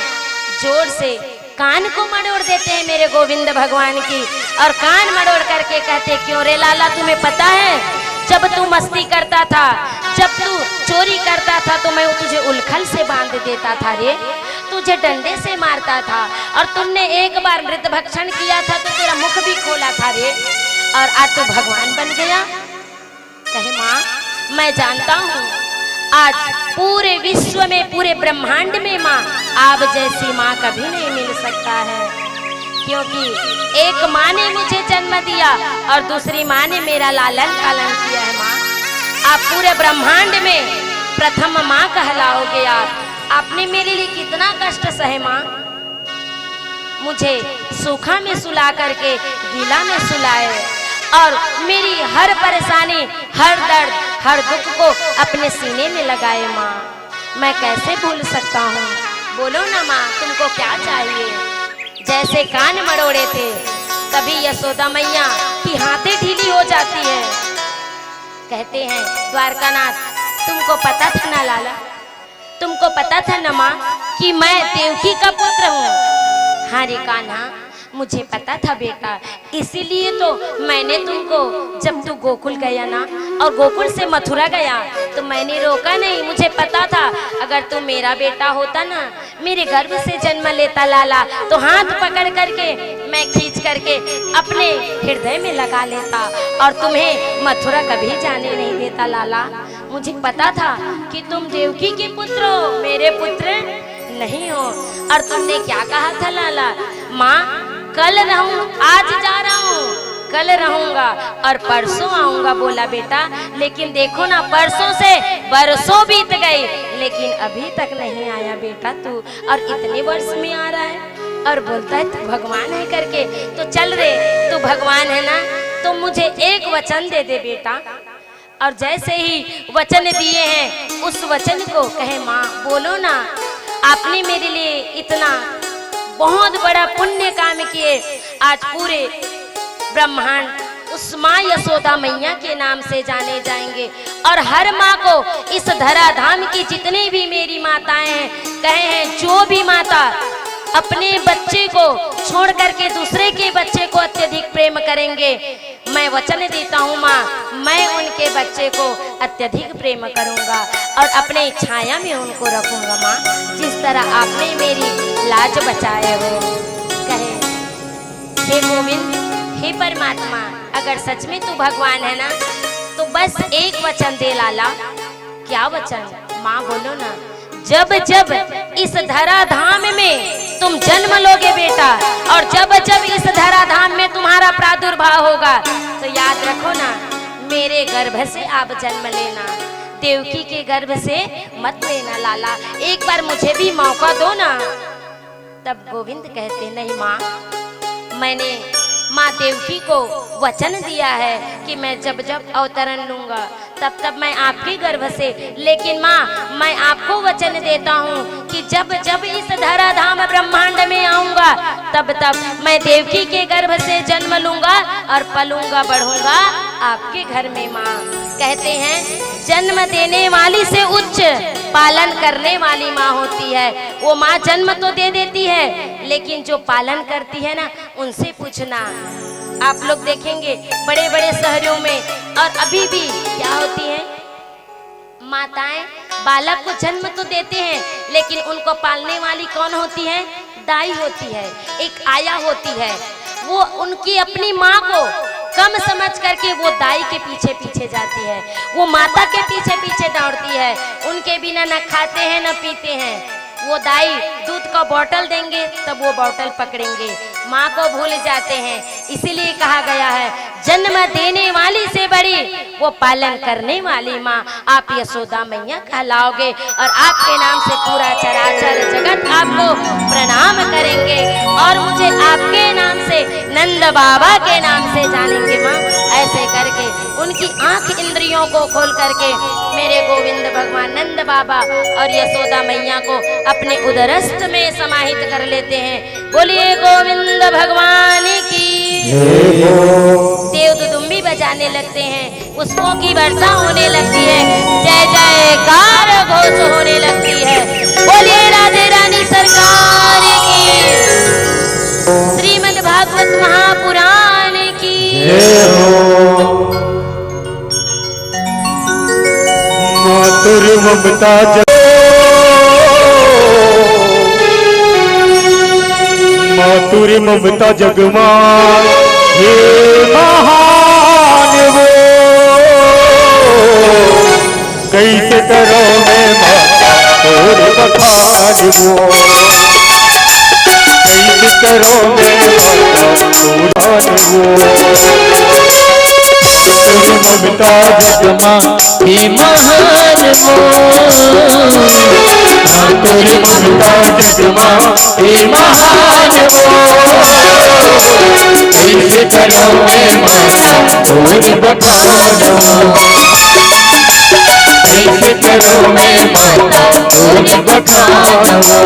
जोर से कान को मरोड़ देते हैं मेरे गोविंद भगवान की, और कान मरोड़ करके कहते, क्यों रे लाला, तुम्हें पता है, जब तू मस्ती करता था, जब तू चोरी करता था, तो मैं तुझे उलखल से बांध देता था रे, तुझे डंडे से मारता था, और तुमने एक बार मृत भक्षण किया था तो तेरा मुख भी खोला था रे, और आज तू भगवान बन गया। कहे, माँ, मैं जानता हूँ, आज पूरे विश्व में, पूरे ब्रह्मांड में माँ, आप जैसी माँ कभी नहीं मिल सकता है, क्योंकि एक माँ ने मुझे जन्म दिया और दूसरी माँ ने मेरा लालन पालन किया है। माँ, आप पूरे ब्रह्मांड में प्रथम माँ कहलाओगे। आप, आपने मेरे लिए कितना कष्ट सहे माँ। मुझे सूखा में सुला करके गीला में सुलाए और मेरी हर परेशानी, हर दर्द, हर दुख को अपने सीने में लगाए। माँ, मैं कैसे भूल सकता हूँ? बोलो ना माँ, तुमको क्या चाहिए? जैसे कान मरोड़े थे, तभी यशोदा मैया की हाथें ढीली हो जाती है। कहते हैं, द्वारकानाथ, तुमको पता था ना लाला, तुमको पता था ना माँ कि मैं देवकी का पुत्र हूँ? हाँ रे कान्हा, मुझे पता था बेटा, इसीलिए तो मैंने तुमको, जब तू गोकुल गया ना और गोकुल से मथुरा गया, तो मैंने रोका नहीं। मुझे पता था, अगर तू मेरा बेटा होता ना, मेरे गर्भ से जन्म लेता लाला, तो हाथ पकड़ करके मैं खींच करके अपने हृदय में लगा लेता और तुम्हें मथुरा कभी जाने नहीं देता लाला। मुझे पता था कि तुम देवकी के पुत्र हो, मेरे पुत्र नहीं हो। और तुमने क्या कहा था लाला? माँ, कल रहूं, आज जा रहा हूँ, कल रहूंगा और परसों आऊंगा, बोला बेटा। लेकिन देखो ना, परसों से बरसों बीत गए, लेकिन अभी तक नहीं आया बेटा तू, और इतने वर्ष में आ रहा है और बोलता है तू भगवान है करके। तो चल रे, तू भगवान है ना, तो मुझे एक वचन दे दे बेटा। और जैसे ही वचन दिए हैं, उस वचन को कहे, माँ, बोलो ना, आपने मेरे लिए इतना बहुत बड़ा पुण्य काम किए। आज पूरे ब्रह्मांड उस माँ यशोदा मैया के नाम से जाने जाएंगे। और हर माँ को इस धराधाम की जितनी भी मेरी माताएं हैं, कहे हैं, जो भी माता अपने बच्चे को छोड़ करके दूसरे के बच्चे को अत्यधिक प्रेम करेंगे, मैं वचन देता हूँ माँ, मैं उनके बच्चे को अत्यधिक प्रेम करूँगा और अपने छाया में उनको रखूँगा माँ, जिस तरह आपने मेरी लाज बचाए हो। कहे, हे गोविंद, हे परमात्मा, अगर सच में तू भगवान है ना, तो बस एक वचन दे लाला। क्या वचन? माँ बोलो ना। जब जब इस धराधाम में तुम जन्म लोगे बेटा, और जब जब इस धराधाम में तुम्हारा प्रादुर्भाव होगा, तो याद रखो ना, मेरे गर्भ से आप जन्म लेना, देवकी के गर्भ से मत लेना लाला। एक बार मुझे भी मौका दो ना। तब गोविंद कहते, नहीं माँ, मैंने माँ देवकी को वचन दिया है कि मैं जब जब अवतरण लूंगा, तब तब मैं आपके गर्भ से, लेकिन माँ, मैं आपको वचन देता हूँ कि जब जब इस धराधाम ब्रह्मांड में आऊंगा, तब तब मैं देवकी के गर्भ से जन्म लूंगा और पलूंगा बढ़ूंगा आपके घर में माँ। कहते हैं, जन्म देने वाली से उच्च पालन करने वाली माँ होती है। वो माँ जन्म तो दे देती है, लेकिन जो पालन करती है ना, उनसे पूछना। आप लोग देखेंगे, बड़े बड़े शहरों में और अभी भी क्या होती है, माताएं बालक को जन्म तो देते हैं, लेकिन उनको पालने वाली कौन होती है? दाई होती है, एक आया होती है। वो उनकी अपनी माँ को कम समझ करके वो दाई के पीछे पीछे जाती है, वो माता के पीछे पीछे दौड़ती है। उनके बिना न खाते हैं, न पीते हैं। वो दाई दूध का बॉटल देंगे, तब वो बॉटल पकड़ेंगे, माँ को भूल जाते हैं। इसीलिए कहा गया है, जन्म देने वाली से बड़ी वो पालन करने वाली माँ। आप यशोदा मैया कहलाओगे और आपके नाम से पूरा चराचर जगत आपको प्रणाम करेंगे और मुझे आपके नाम से, नंद बाबा के नाम से जानेंगे माँ। ऐसे करके उनकी आंख इंद्रियों को खोल करके मेरे गोविंद भगवान नंद बाबा और यशोदा मैया को अपने उदरस्थ में समाहित कर लेते हैं। बोलिए गोविंद भगवान की। जय हो। देव दुदुम्बी बजाने लगते हैं, पुष्पों की वर्षा होने लगती है, जय जयकार घोष होने लगती है। बोलिए राधे रानी सरकार की, श्रीमद् भागवत महापुराण की। जय हो। मातुर ममता जग, मातुर ममता जग मा हे महान वो, कैसे करो मैं माता तोर बखान वो, कैसे करो मैं माता तोर बखान वो। मातुर ममता जग मा हे महान वो, मातुर ममता जग मा हे महान वो। कैसे करो मैं माता तोर बखान वो, कैसे करो मैं माता तोर बखान वो।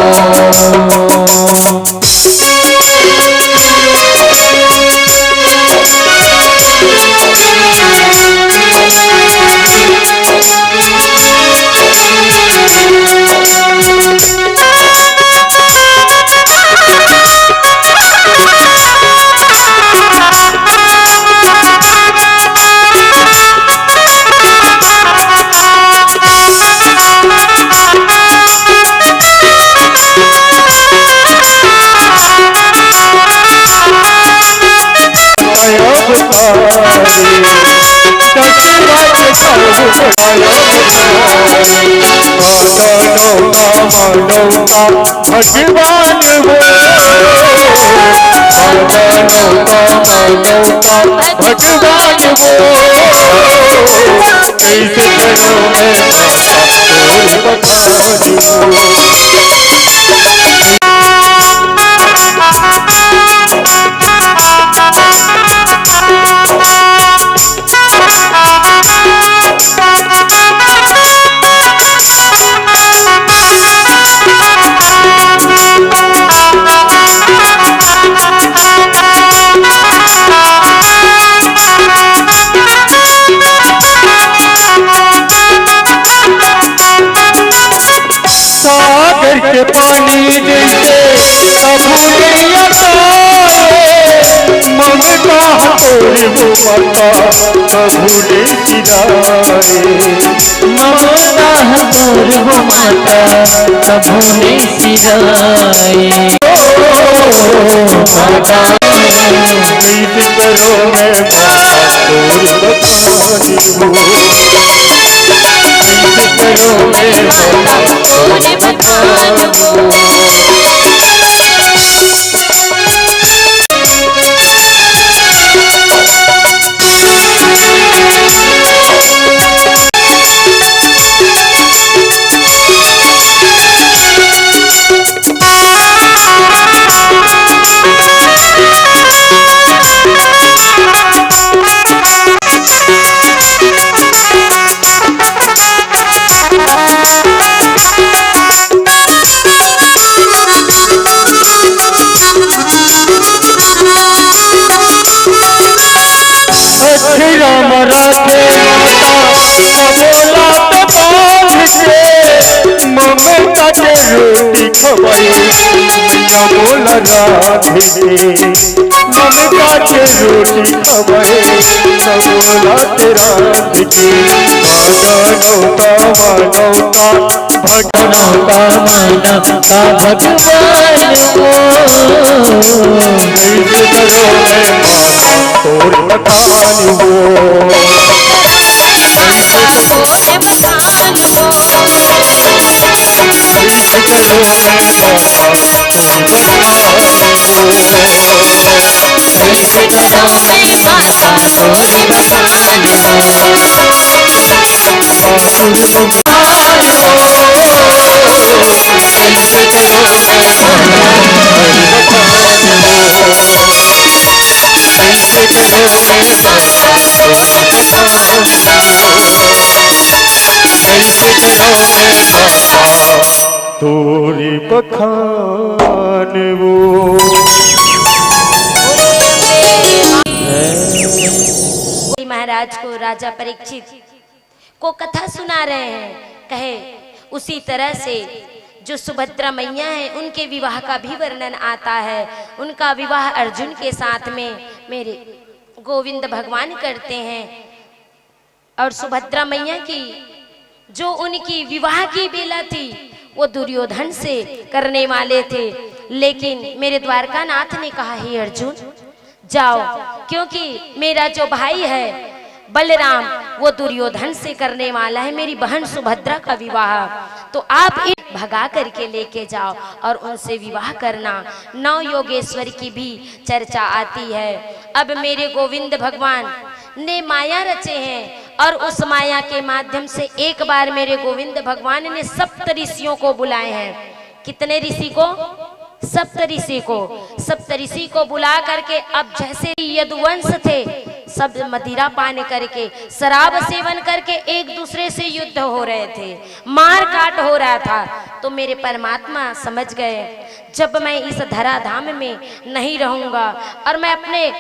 भगवान वो, भगवान वो, कैसे करूं मैं पानी जैसे कभू नइ अटाए, ममता तोर हो माता कभू नइ सिराए। ममता तोर हो माता कभू नइ सिराए। ओ माता, कइसे करो मैं माता तोर बखान हो। कइसे करो मैं माता तोर बखान हो। अखिरा म राखे माता, सबो लात बांध के, ममता के रोटी खवाए, मैया मोला रांध के। ममता के रोटी खवाए, सबो लात रांध के। मानवता, मानवता, भगवान। मानवता, मानवता, भगवान हो। कइसे करो मैं माता तोर बखान हो। कइसे करो मैं माता तोर बखान हो। कइसे करो मैं माता तोर बखान हो। तोरे बखान वो। महाराज को राजा परीक्षित को कथा सुना रहे हैं। कहे, उसी तरह से जो सुभद्रा मैया है, उनके विवाह का भी वर्णन आता है। उनका विवाह अर्जुन के साथ में मेरे गोविंद भगवान करते हैं। और सुभद्रा मैया की जो उनकी विवाह की बेला थी, वो दुर्योधन से करने वाले थे, लेकिन मेरे द्वारकानाथ ने कहा, हे अर्जुन, जाओ, क्योंकि मेरा जो भाई है बलराम, वो दुर्योधन से करने वाला है मेरी बहन सुभद्रा का विवाह। तो आप इन्हें भगा करके लेके जाओ और उनसे विवाह करना। नौ योगेश्वर की भी चर्चा आती है। अब मेरे गोविंद भगवान ने माया रचे हैं और उस माया के माध्यम से एक बार मेरे गोविंद भगवान ने सप्त ऋषियों को बुलाए हैं। कितने ऋषि को? सप्त ऋषि को। सप्त ऋषि को बुला करके अब जैसे यदुवंश थे, सब मदिरा पान करके, शराब सेवन करके एक दूसरे से युद्ध हो रहे थे, मार काट हो रहा था। तो मेरे परमात्मा समझ गए, जब मैं इस धरा धाम में नहीं रहूंगा और मैं अपने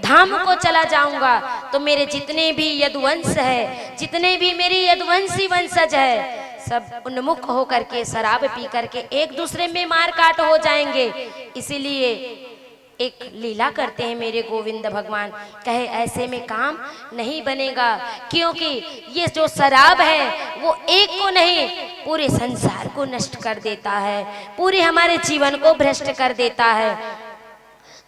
धाम को चला जाऊंगा, तो मेरे जितने भी यदुवंश है, जितने भी मेरे यदुवंशी वंशज है, सब उन्मुख होकर के, शराब पी करके एक दूसरे में मारकाट हो जाएंगे। इसीलिए एक लीला करते हैं मेरे गोविंद भगवान। कहे, ऐसे में काम नहीं बनेगा, क्योंकि ये जो शराब है, वो एक को नहीं, पूरे संसार को नष्ट कर देता है, पूरे हमारे जीवन को भ्रष्ट कर देता है।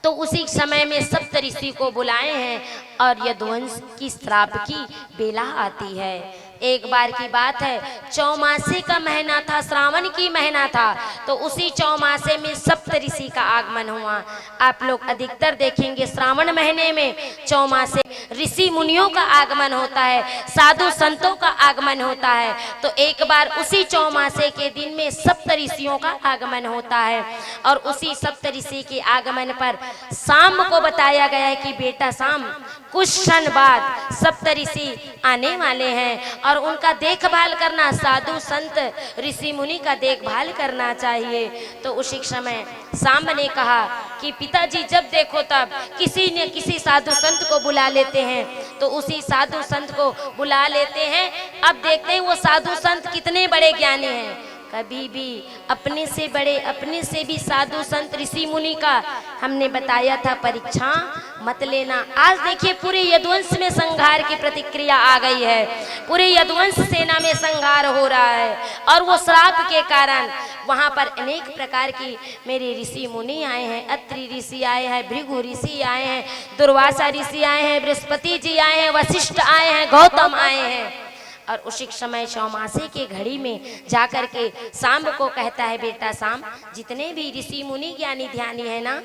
तो उसी समय में सप्त ऋषि को बुलाए हैं और यदुवंश की श्राप की बेला आती है। एक बार की बात है, चौमासे का महीना था, श्रावण की महीना था, तो उसी चौमासे में सप्त ऋषि का आगमन हुआ। आप लोग अधिकतर देखेंगे, श्रावण महीने में चौमासे ऋषि मुनियों का आगमन होता है, साधु संतों का आगमन होता है। तो एक बार उसी चौमासे के दिन में सप्त ऋषियों का आगमन होता है और उसी सप्त ऋषि के आगमन पर सांब को बताया गया है कि बेटा सांब, कुछ क्षण बाद सप्त ऋषि आने वाले हैं और उनका देखभाल करना, साधु संत ऋषि मुनि का देखभाल करना चाहिए। तो उसी समय सांब ने कहा कि पिताजी, जब देखो तब किसी न किसी साधु संत को बुला लेते हैं। तो उसी साधु संत को बुला लेते हैं। अब देखते हैं वो साधु संत कितने बड़े ज्ञानी हैं। कभी भी अपने से बड़े, अपने से भी साधु संत ऋषि मुनि का हमने बताया था परीक्षा मत लेना। आज देखिए, पूरे यदुवंश में संहार की प्रतिक्रिया आ गई है, पूरे यदुवंश सेना में संहार हो रहा है। और वो श्राप के कारण वहां पर अनेक प्रकार की, मेरे ऋषि मुनि आए हैं, अत्रि ऋषि आए हैं, भृगु ऋषि आए हैं, दुर्वासा ऋषि आए हैं, बृहस्पति जी आए हैं, वशिष्ठ आए हैं, गौतम आए हैं। और उसी समय चौमासे के घड़ी में जाकर के सांब को कहता है, बेटा सांब, जितने भी ऋषि मुनि ज्ञानी ध्यानी है ना,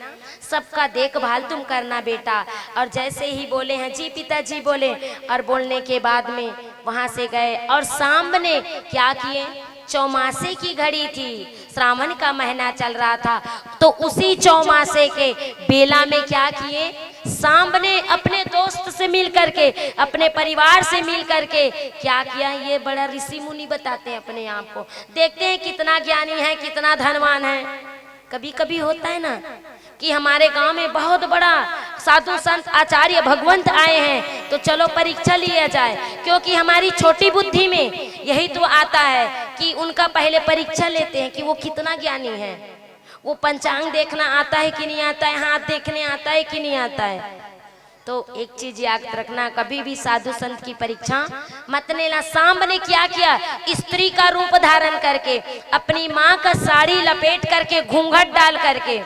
सबका देखभाल तुम करना बेटा। और जैसे ही बोले हैं, जी पिताजी बोले, और बोलने के बाद में वहां से गए। और सांब ने क्या किए? चौमासे की घड़ी थी, श्रावण का महीना चल रहा था, तो उसी चौमासे के बेला में क्या किए? सांब ने अपने दोस्त से मिल करके, अपने परिवार से मिल करके क्या किया, ये बड़ा ऋषि मुनि बताते हैं अपने आप को। देखते हैं कितना ज्ञानी है, कितना धनवान है। कभी कभी होता है ना कि हमारे गांव में बहुत बड़ा साधु संत आचार्य भगवंत आए हैं, तो चलो परीक्षा लिया जाए, क्योंकि हमारी छोटी बुद्धि में यही तो आता है कि उनका पहले परीक्षा लेते हैं कि वो कितना ज्ञानी है, वो पंचांग देखना आता है कि नहीं आता है, हाथ देखने आता है कि नहीं आता है। तो एक चीज याद रखना, कभी भी साधु संत की परीक्षा मत लेना। सांब ने क्या किया? स्त्री का रूप धारण करके, अपनी माँ का साड़ी लपेट करके, घूंघट डाल करके,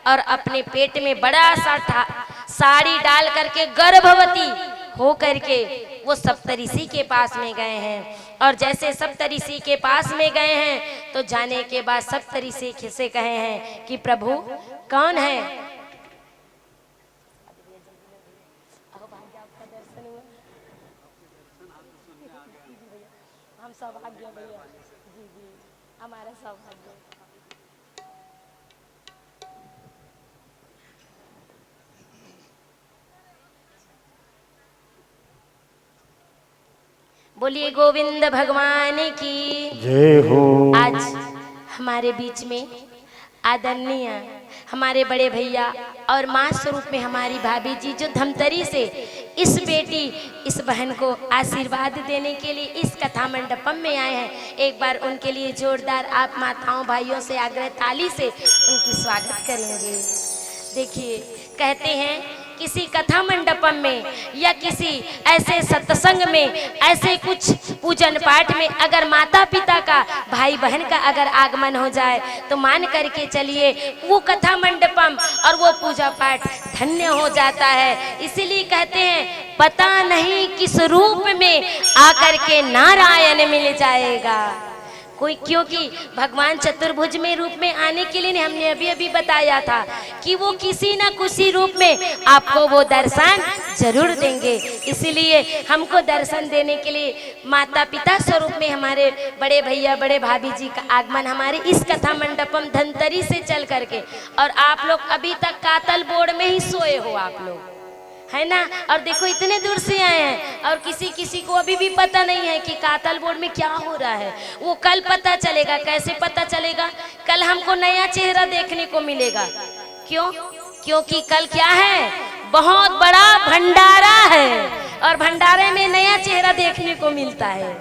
और अपने पेट में बड़ा सा ठा- साड़ी डाल करके, गर्भवती हो करके वो सप्तऋषि के पास में गए हैं। और जैसे सप्तऋषि के पास में गए हैं, तो जाने के बाद सप्तऋषि से कहे हैं कि प्रभु कौन है? अहो भाग्य, आपका दर्शन हुआ। जी, जी भैया, हम सौभाग्य भैया। जी, जी, हमारा सौभाग्य। बोलिए गोविंद भगवान की जय हो। आज हमारे बीच में आदरणीय हमारे बड़े भैया और माँ स्वरूप में हमारी भाभी जी, जो धमतरी से इस बेटी, इस बहन को आशीर्वाद देने के लिए इस कथा मंडपम में आए हैं, एक बार उनके लिए जोरदार आप माताओं भाइयों से आग्रह ताली से उनकी स्वागत करेंगे। देखिए, कहते हैं किसी कथा मंडपम में या किसी ऐसे सत्संग में, ऐसे कुछ पूजन पाठ में अगर माता पिता का, भाई बहन का अगर आगमन हो जाए, तो मान करके चलिए, वो कथा मंडपम और वो पूजा पाठ धन्य हो जाता है। इसीलिए कहते हैं, पता नहीं किस रूप में आकर के नारायण मिल जाएगा। कोई, क्योंकि भगवान चतुर्भुज में रूप में आने के लिए नहीं, हमने अभी अभी बताया था कि वो किसी ना किसी रूप में आपको वो दर्शन जरूर देंगे। इसीलिए हमको दर्शन देने के लिए माता पिता स्वरूप में हमारे बड़े भैया, बड़े भाभी जी का आगमन हमारे इस कथा मंडपम धमतरी से चल करके, और आप लोग अभी तक कातल बोर्ड में ही सोए हो आप लोग, है ना? और देखो, इतने दूर से आए हैं और किसी किसी को अभी भी पता नहीं है कि कातल बोर्ड में क्या हो रहा है। वो कल पता चलेगा। कैसे पता चलेगा? कल हमको नया चेहरा देखने को मिलेगा। क्यों? क्योंकि कल क्या है? बहुत बड़ा भंडारा है, और भंडारे में नया चेहरा देखने को मिलता है।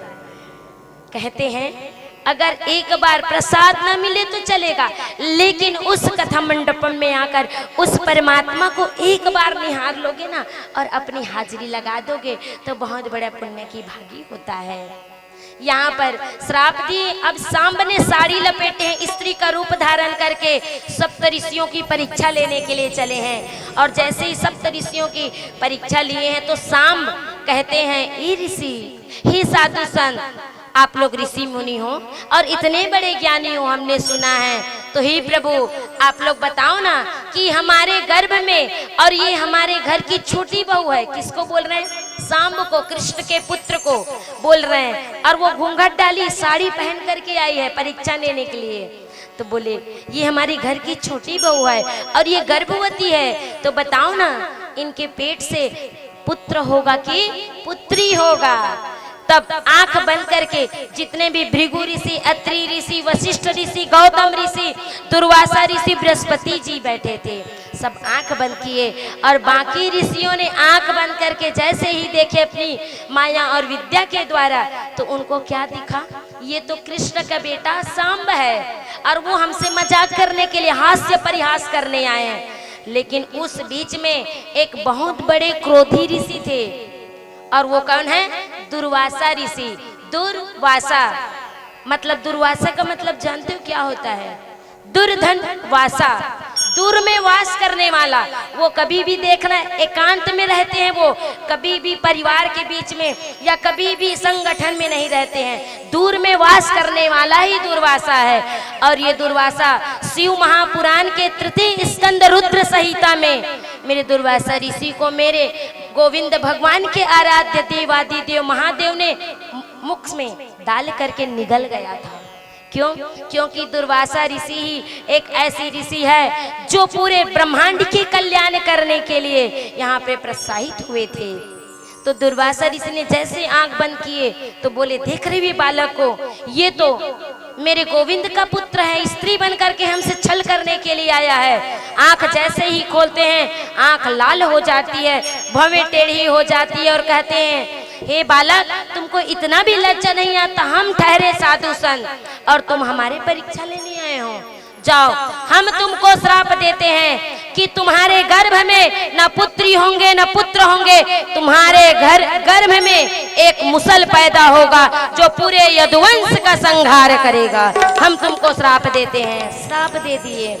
कहते हैं, अगर एक बार प्रसाद न मिले तो चलेगा, लेकिन उस कथा मंडपम में आकर उस परमात्मा को एक बार निहार लोगे ना और अपनी हाजिरी लगा दोगे, तो बहुत बड़ा पुण्य की भागी होता है। यहाँ पर श्राप दिए। अब सांब ने साड़ी लपेटे हैं, स्त्री का रूप धारण करके सप्त ऋषियों की परीक्षा लेने के लिए चले हैं। और जैसे ही सप्त ऋषियों की परीक्षा लिए हैं, तो सांब कहते हैं, "हे ऋषि, हे साधु संत, आप लोग ऋषि मुनि हो और इतने बड़े ज्ञानी हो, हमने सुना है, तो हे प्रभु, आप लोग बताओ ना कि हमारे गर्भ में, और ये हमारे घर की छोटी बहू है।" किसको बोल रहे हैं? सांब को, कृष्ण के पुत्र को बोल रहे हैं। और वो घूंघट डाली, साड़ी पहन करके आई है परीक्षा लेने के लिए। तो बोले, "ये हमारी घर की छोटी बहू है और ये गर्भवती है, तो बताओ ना, इनके पेट से पुत्र होगा कि पुत्री होगा?" तब आंख बंद करके जितने भी भृगु ऋषि, अत्रि ऋषि, वशिष्ठ ऋषि, गौतम ऋषि, दुर्वासा ऋषि, बृहस्पति जी बैठे थे, सब आंख बंद किए और बाकी ऋषियों ने आंख बंद करके जैसे ही देखे अपनी माया और विद्या के द्वारा, तो उनको क्या दिखा? ये तो कृष्ण का बेटा सांब है और वो हमसे मजाक करने के लिए, हास्य परिहास करने आए हैं। लेकिन उस बीच में एक बहुत बड़े क्रोधी ऋषि थे, और वो कौन है? दुर्वासा ऋषि। दुर्वासा मतलब, दुर्वासा का मतलब जानते हो क्या होता है? दुर्धन वासा, दूर में वास करने वाला। वो कभी भी, देखना, एकांत में रहते हैं, वो कभी भी परिवार के बीच में या कभी भी संगठन में नहीं रहते हैं। दूर में वास करने वाला ही दुर्वासा है। और ये दुर्वासा शिव महापुराण के तृतीय स्कंद रुद्र संहिता में मेरे दुर्वासा ऋषि को मेरे गोविंद भगवान के आराध्य देवादिदेव महादेव ने मुख में डाल करके निगल गया था। क्यों? क्योंकि दुर्वासा ऋषि ही एक ऐसी ऋषि है जो पूरे ब्रह्मांड के कल्याण करने के लिए यहाँ पे प्रोत्साहित हुए थे। तो दुर्वासा ऋषि ने जैसे आंख बंद किए तो बोले, देख रहे हो ये बालक को, ये तो मेरे गोविंद का पुत्र है, स्त्री बन करके हमसे छल करने के लिए आया है। आंख जैसे ही खोलते हैं, आंख लाल हो जाती है, भवें टेढ़ी हो जाती है और कहते हैं, हे बालक, तुमको इतना भी लज्जा नहीं आता? हम ठहरे साधु संत और तुम हमारे परीक्षा लेने आए हो। जाओ, हम तुमको श्राप देते हैं कि तुम्हारे गर्भ में न पुत्री होंगे, न पुत्र होंगे। तुम्हारे घर, गर्भ में एक मुसल पैदा होगा जो पूरे यदुवंश का संहार करेगा। हम तुमको श्राप देते हैं। श्राप दे दिए।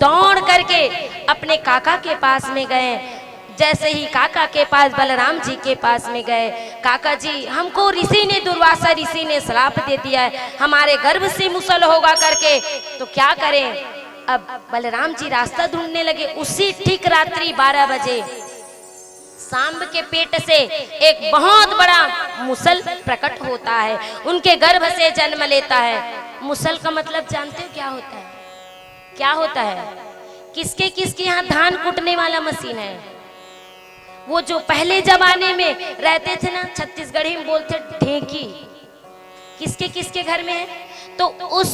दौड़ करके अपने काका के पास में गए। जैसे ही काका के पास, बलराम जी के पास में गए, काका जी, हमको ऋषि ने, दुर्वासा ऋषि ने श्राप दे दिया है, हमारे गर्भ से मुसल होगा करके, तो क्या करें? अब बलराम जी रास्ता ढूंढने लगे। उसी ठीक रात्रि बारह बजे सांब के पेट से एक बहुत बड़ा मुसल प्रकट होता है, उनके गर्भ से जन्म लेता है। मुसल का मतलब जानते हो क्या होता है? क्या होता है? किसके किसके यहाँ धान कूटने वाला मशीन है? वो जो पहले जमाने में रहते थे ना, छत्तीसगढ़ी में बोलते ढेंकी। किसके किसके घर में है? तो उस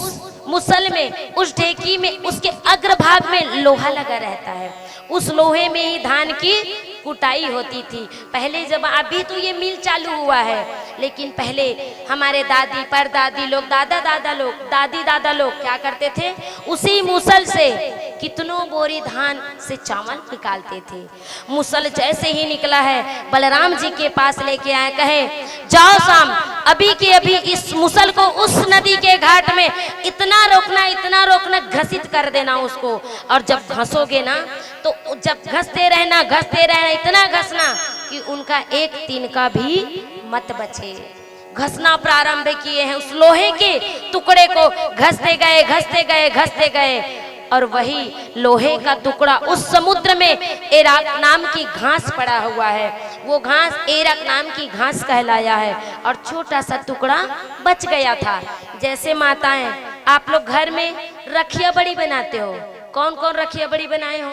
मुसल में, उस ढेंकी में, उसके अग्रभाग में लोहा लगा रहता है। उस लोहे में ही धान की कुटाई होती थी पहले। जब, अभी तो ये मिल चालू हुआ है, लेकिन पहले हमारे दादी, परदादी लोग, दादा, दादा लोग, दादी, दादा लोग क्या करते थे? उसी मुसल से कितनों बोरी धान से चावल निकालते थे। मुसल जैसे ही निकला है, बलराम जी के पास लेके आए, कहे, जाओ सांब, अभी के अभी इस मुसल को उस नदी के घाट में इतना रोकना, इतना रोकना, घसीट कर देना उसको। और जब घसोगे ना, तो जब घसते रहना, घसते रहना, इतना घसना कि उनका एक तिनका भी मत बचे। घसना प्रारंभ किए हैं, उस लोहे के टुकड़े को घसते गए, घसते गए, घसते गए, और वही लोहे का टुकड़ा उस समुद्र में एराक नाम की घास पड़ा हुआ है। वो घास एराक नाम की घास कहलाया है, और छोटा सा टुकड़ा बच गया था। जैसे माताएं, आप लोग घर में रखिया बड़ी बनाते हो, कौन कौन रखिया बड़ी बनाए हो?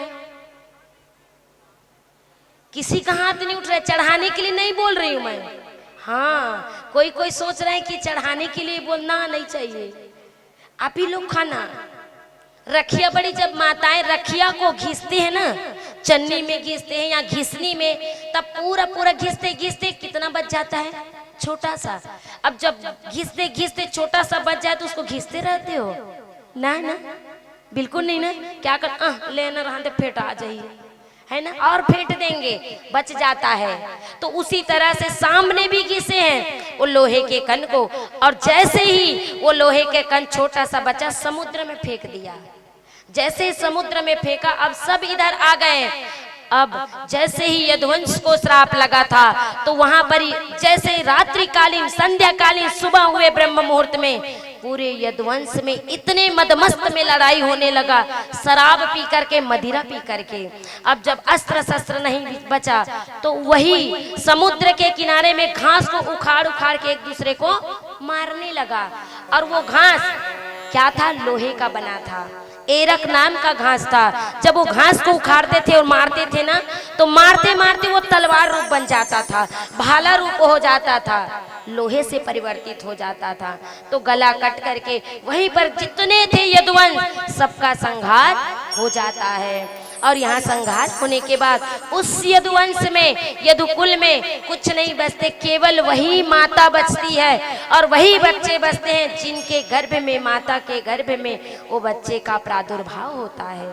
किसी का हाथ नहीं उठ रहा है। चढ़ाने के लिए नहीं बोल रही हूं मैं। हाँ, कोई कोई सोच रहा है कि चढ़ाने के लिए बोलना नहीं चाहिए। आप ही लोग खाना, रखिया बड़ी, जब माताएं रखिया को घिसती है ना, चन्नी में घिसते हैं या घिसनी में, तब पूरा पूरा घिसते घिसते कितना बच जाता है? छोटा सा। अब जब घिसते घिसते छोटा सा बच जाए तो उसको घिसते रहते हो ना? ना, बिल्कुल नहीं ना। क्या कर, अह, लेना रहा तो फेंटा जाइए, है ना, और फेंट देंगे, बच जाता है। तो उसी तरह से सांब ने भी घिसे हैं वो लोहे के कण को, और जैसे ही वो लोहे के कण छोटा सा बचा, समुद्र में फेंक दिया। जैसे ही समुद्र में फेंका, अब सब इधर आ गए। अब जैसे ही यदुवंश को श्राप लगा था, तो वहां पर ही जैसे ही रात्रिकालीन, संध्याकालीन, सुबह हुए ब्रह्म मुहूर्त में पूरे यदुवंश में इतने मदमस्त में लड़ाई होने लगा, शराब पी करके, मदिरा पी करके। अब जब अस्त्र शस्त्र नहीं बचा, तो वही समुद्र के किनारे में घास को उखाड़ उखाड़ के एक दूसरे को मारने लगा। और वो घास क्या था? लोहे का बना था, एरक नाम का घास था। जब वो घास को उखाड़ते थे और मारते थे ना, तो मारते मारते वो तलवार रूप बन जाता था, भाला रूप हो जाता था, लोहे से परिवर्तित हो जाता था। तो गला कट करके वहीं पर जितने थे यदुवंश, सबका संहार हो जाता है। और यहाँ संहार होने के बाद उस यदुवंश में, यदुकुल में कुछ नहीं बचते, केवल वही माता बचती है और वही बच्चे बचते हैं जिनके गर्भ में, माता के गर्भ में वो बच्चे का प्रादुर्भाव होता है।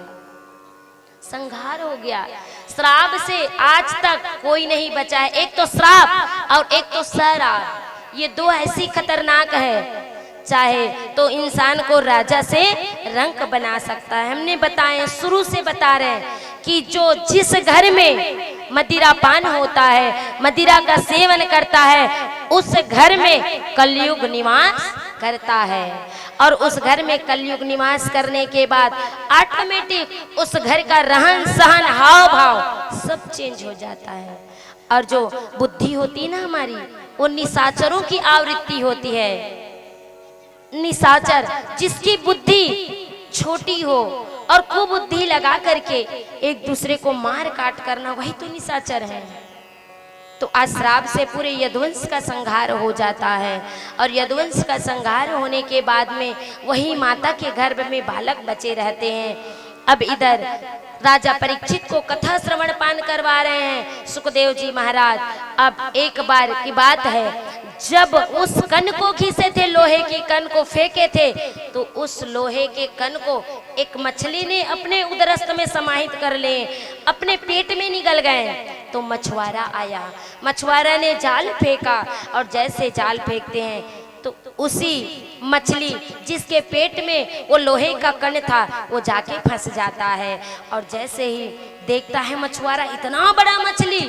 संहार हो गया। श्राप से आज तक कोई नहीं बचा है। एक तो श्राप और एक तो सराप, ये दो ऐसी खतरनाक है, चाहे तो इंसान को राजा से रंक बना सकता है। हमने बताए, शुरू से बता रहे हैं कि जो जिस घर में मदिरापान होता है, मदिरा का सेवन करता है, उस घर में कलयुग निवास करता है। और उस घर में कलयुग निवास करने के बाद ऑटोमेटिक उस घर का रहन सहन, हाव भाव सब चेंज हो जाता है। और जो बुद्धि होती है ना हमारी, वो निशाचरों की आवृत्ति होती है। निशाचर, जिसकी बुद्धि छोटी हो और कुबुद्धि लगा करके एक दूसरे को मार काट करना, वही तो निशाचर है। तो आज श्राप से पूरे यदुवंश का संहार हो जाता है और यदुवंश का संहार होने के बाद में वही माता के गर्भ में बालक बचे रहते हैं। अब इधर राजा परीक्षित को कथा श्रवण पान करवा रहे हैं सुखदेव जी महाराज। अब एक बार की बात है, जब उस कण को घिसे थे, लोहे के कण को फेंके थे, तो उस लोहे के कण को एक मछली ने अपने उदरस्थ में समाहित कर ले, अपने पेट में निगल गए। तो मछुआरा आया, मछुआरा ने जाल फेंका और जैसे जाल फेंकते हैं तो उसी मछली जिसके पेट में वो लोहे का कण था, वो जाके फंस जाता है। और जैसे ही देखता है मछुआरा, इतना बड़ा मछली,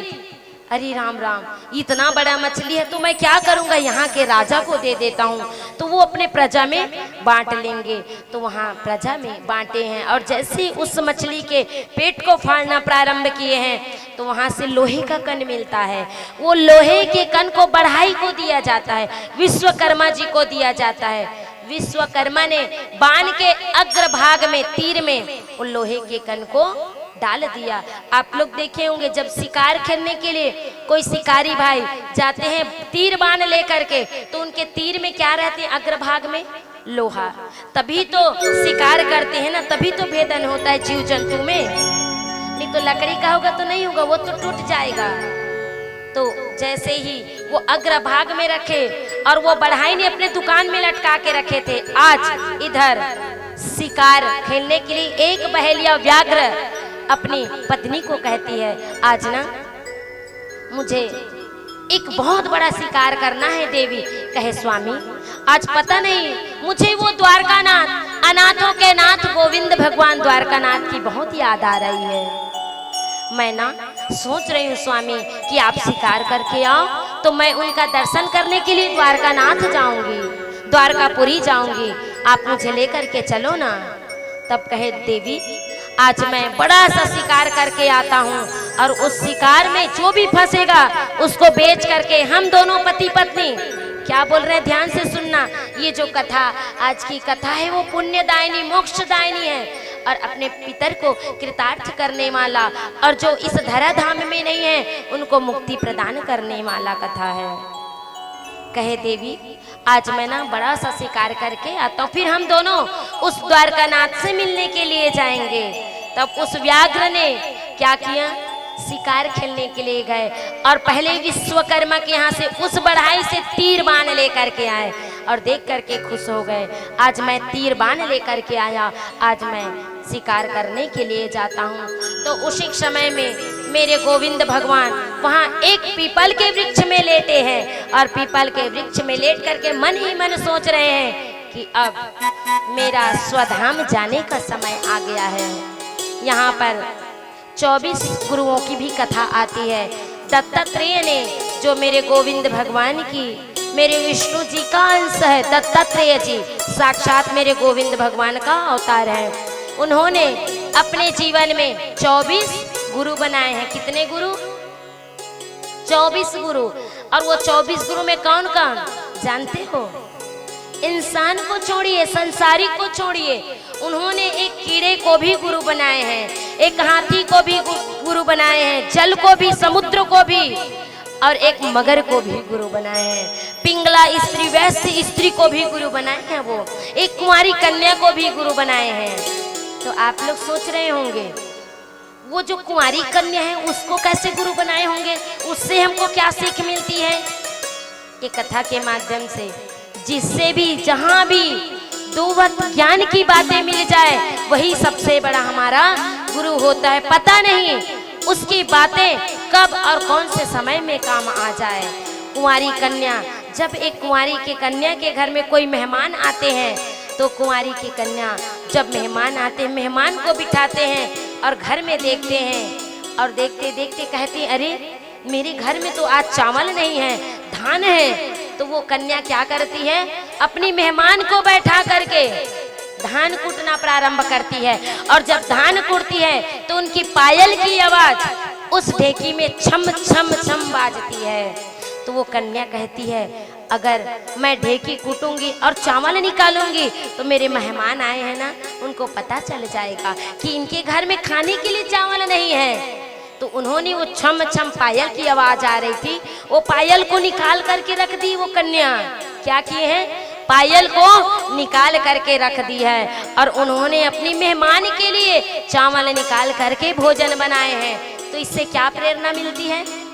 अरे राम राम, इतना बड़ा मछली है तो मैं क्या करूंगा, यहाँ के राजा को दे देता हूँ तो वो अपने प्रजा में बांट लेंगे। तो वहाँ प्रजा में बांटे हैं और जैसे ही उस मछली के पेट को फाड़ना प्रारंभ किए हैं तो वहाँ से लोहे का कण मिलता है। वो लोहे के कण को बढ़ाई को दिया जाता है, विश्वकर्मा जी को दिया जाता है। विश्वकर्मा ने बाण के अग्रभाग में, तीर में, वो लोहे के कण को डाल दिया। आप लोग देखे होंगे, जब शिकार खेलने के लिए कोई शिकारी भाई जाते हैं तीर बाण लेकर के, तो उनके तीर में क्या रहते हैं? अग्रभाग में लोहा। तभी तो शिकार करते हैं ना, तभी तो भेदन होता है जीव जंतु में। नहीं तो लकड़ी का होगा तो नहीं होगा, वो तो टूट जाएगा। तो जैसे ही वो अग्रभाग में रखे और वो बढ़ाई ने अपने दुकान में लटका के रखे थे, आज इधर शिकार खेलने के लिए एक बहेलिया व्याघ्र अपनी पत्नी को कहती है, आज ना मुझे एक बहुत बड़ा शिकार करना है देवी। कहे, स्वामी, आज पता नहीं मुझे वो द्वारकानाथ, अनाथों के नाथ गोविंद भगवान द्वारकानाथ की बहुत याद आ रही है। मैं ना सोच रही हूँ स्वामी कि आप शिकार करके आओ तो मैं उनका दर्शन करने के लिए द्वारकानाथ जाऊंगी, द्वारकापुरी जाऊंगी, आप मुझे लेकर के चलो ना। तब कहे, देवी, आज मैं बड़ा सा शिकार करके आता हूँ और उस शिकार में जो भी फंसेगा उसको बेच करके हम दोनों पति पत्नी, क्या बोल रहे हैं, ध्यान से सुनना, ये जो कथा, आज की कथा है, वो पुण्यदायिनी, मोक्षदायिनी है और अपने पितर को कृतार्थ करने वाला और जो इस धराधाम में नहीं है उनको मुक्ति प्रदान करने वाला कथा है। कहे, देवी, आज मैं ना बड़ा सा शिकार करके आता हूँ, फिर हम दोनों उस द्वारकानाथ से मिलने के लिए जाएंगे। तब उस व्याघ्र ने क्या किया? शिकार खेलने के लिए गए और पहले विश्वकर्मा के यहाँ से उस बढ़ाई से तीर बाण लेकर के आए और देख करके खुश हो गए, आज मैं तीर बाण लेकर के आया, आज मैं शिकार करने के लिए जाता हूँ। तो उसी समय में मेरे गोविंद भगवान वहाँ एक पीपल के वृक्ष में लेटे हैं और पीपल के वृक्ष में लेट करके मन ही मन सोच रहे हैं कि अब मेरा स्वधाम जाने का समय आ गया है। यहाँ पर चौबीस गुरुओं की भी कथा आती है। दत्तात्रेय ने, जो मेरे गोविंद भगवान की, मेरे विष्णु जी का अंश है, दत्तात्रेय जी साक्षात मेरे गोविंद भगवान का अवतार है। उन्होंने अपने जीवन में चौबीस गुरु बनाए हैं। कितने गुरु? चौबीस गुरु। और वो चौबीस गुरु में कौन कौन, जानते हो? इंसान को छोड़िए, संसारिक को छोड़िए, उन्होंने एक कीड़े को भी गुरु बनाए हैं, एक हाथी को भी गु-, गुरु बनाए हैं, जल को भी, समुद्र को भी, और एक मगर को भी गुरु बनाए हैं। पिंगला स्त्री, वैश्य स्त्री को भी गुरु बनाए हैं वो, एक कुंवारी कन्या को भी गुरु बनाए हैं। तो आप लोग सोच रहे होंगे, वो जो कुंवारी कन्या है, उसको कैसे गुरु बनाए होंगे, उससे हमको क्या सीख मिलती है? ये कथा के माध्यम से, जिससे भी, जहाँ भी दो वक्त ज्ञान की बातें मिल जाए, वही सबसे बड़ा हमारा गुरु होता है। पता नहीं उसकी बातें कब और कौन से समय में काम आ जाए। कुंवारी कन्या, जब एक कुंवारी के कन्या के घर में कोई मेहमान आते हैं, तो कुंवारी की कन्या जब मेहमान आते हैं, मेहमान को बिठाते हैं और घर में देखते हैं, और देखते देखते कहती, "अरे, मेरे घर में तो आज चावल नहीं है, धान है।" तो वो कन्या क्या करती है, अपनी मेहमान को बैठा करके धान कूटना प्रारंभ करती है। और जब धान कूटती है, तो उनकी पायल की आवाज उस ढेकी में छम छम छम बाजती है। तो वो कन्या कहती है, "अगर मैं ढेकी कूटूंगी और चावल निकालूंगी, तो मेरे मेहमान आए हैं ना, उनको पता चल जाएगा कि इनके घर में खाने के लिए चावल नहीं है।" तो उन्होंने वो छम छम पायल की आवाज आ रही थी, वो पायल को निकाल करके रख दी वो कन्या। क्या किए हैं? पायल को निकाल करके रख दी है और उन्होंने अपनी मेहमान के लिए चावल निकाल करके भोजन बनाए हैं। तो इससे क्या प्रेरणा मिलती है?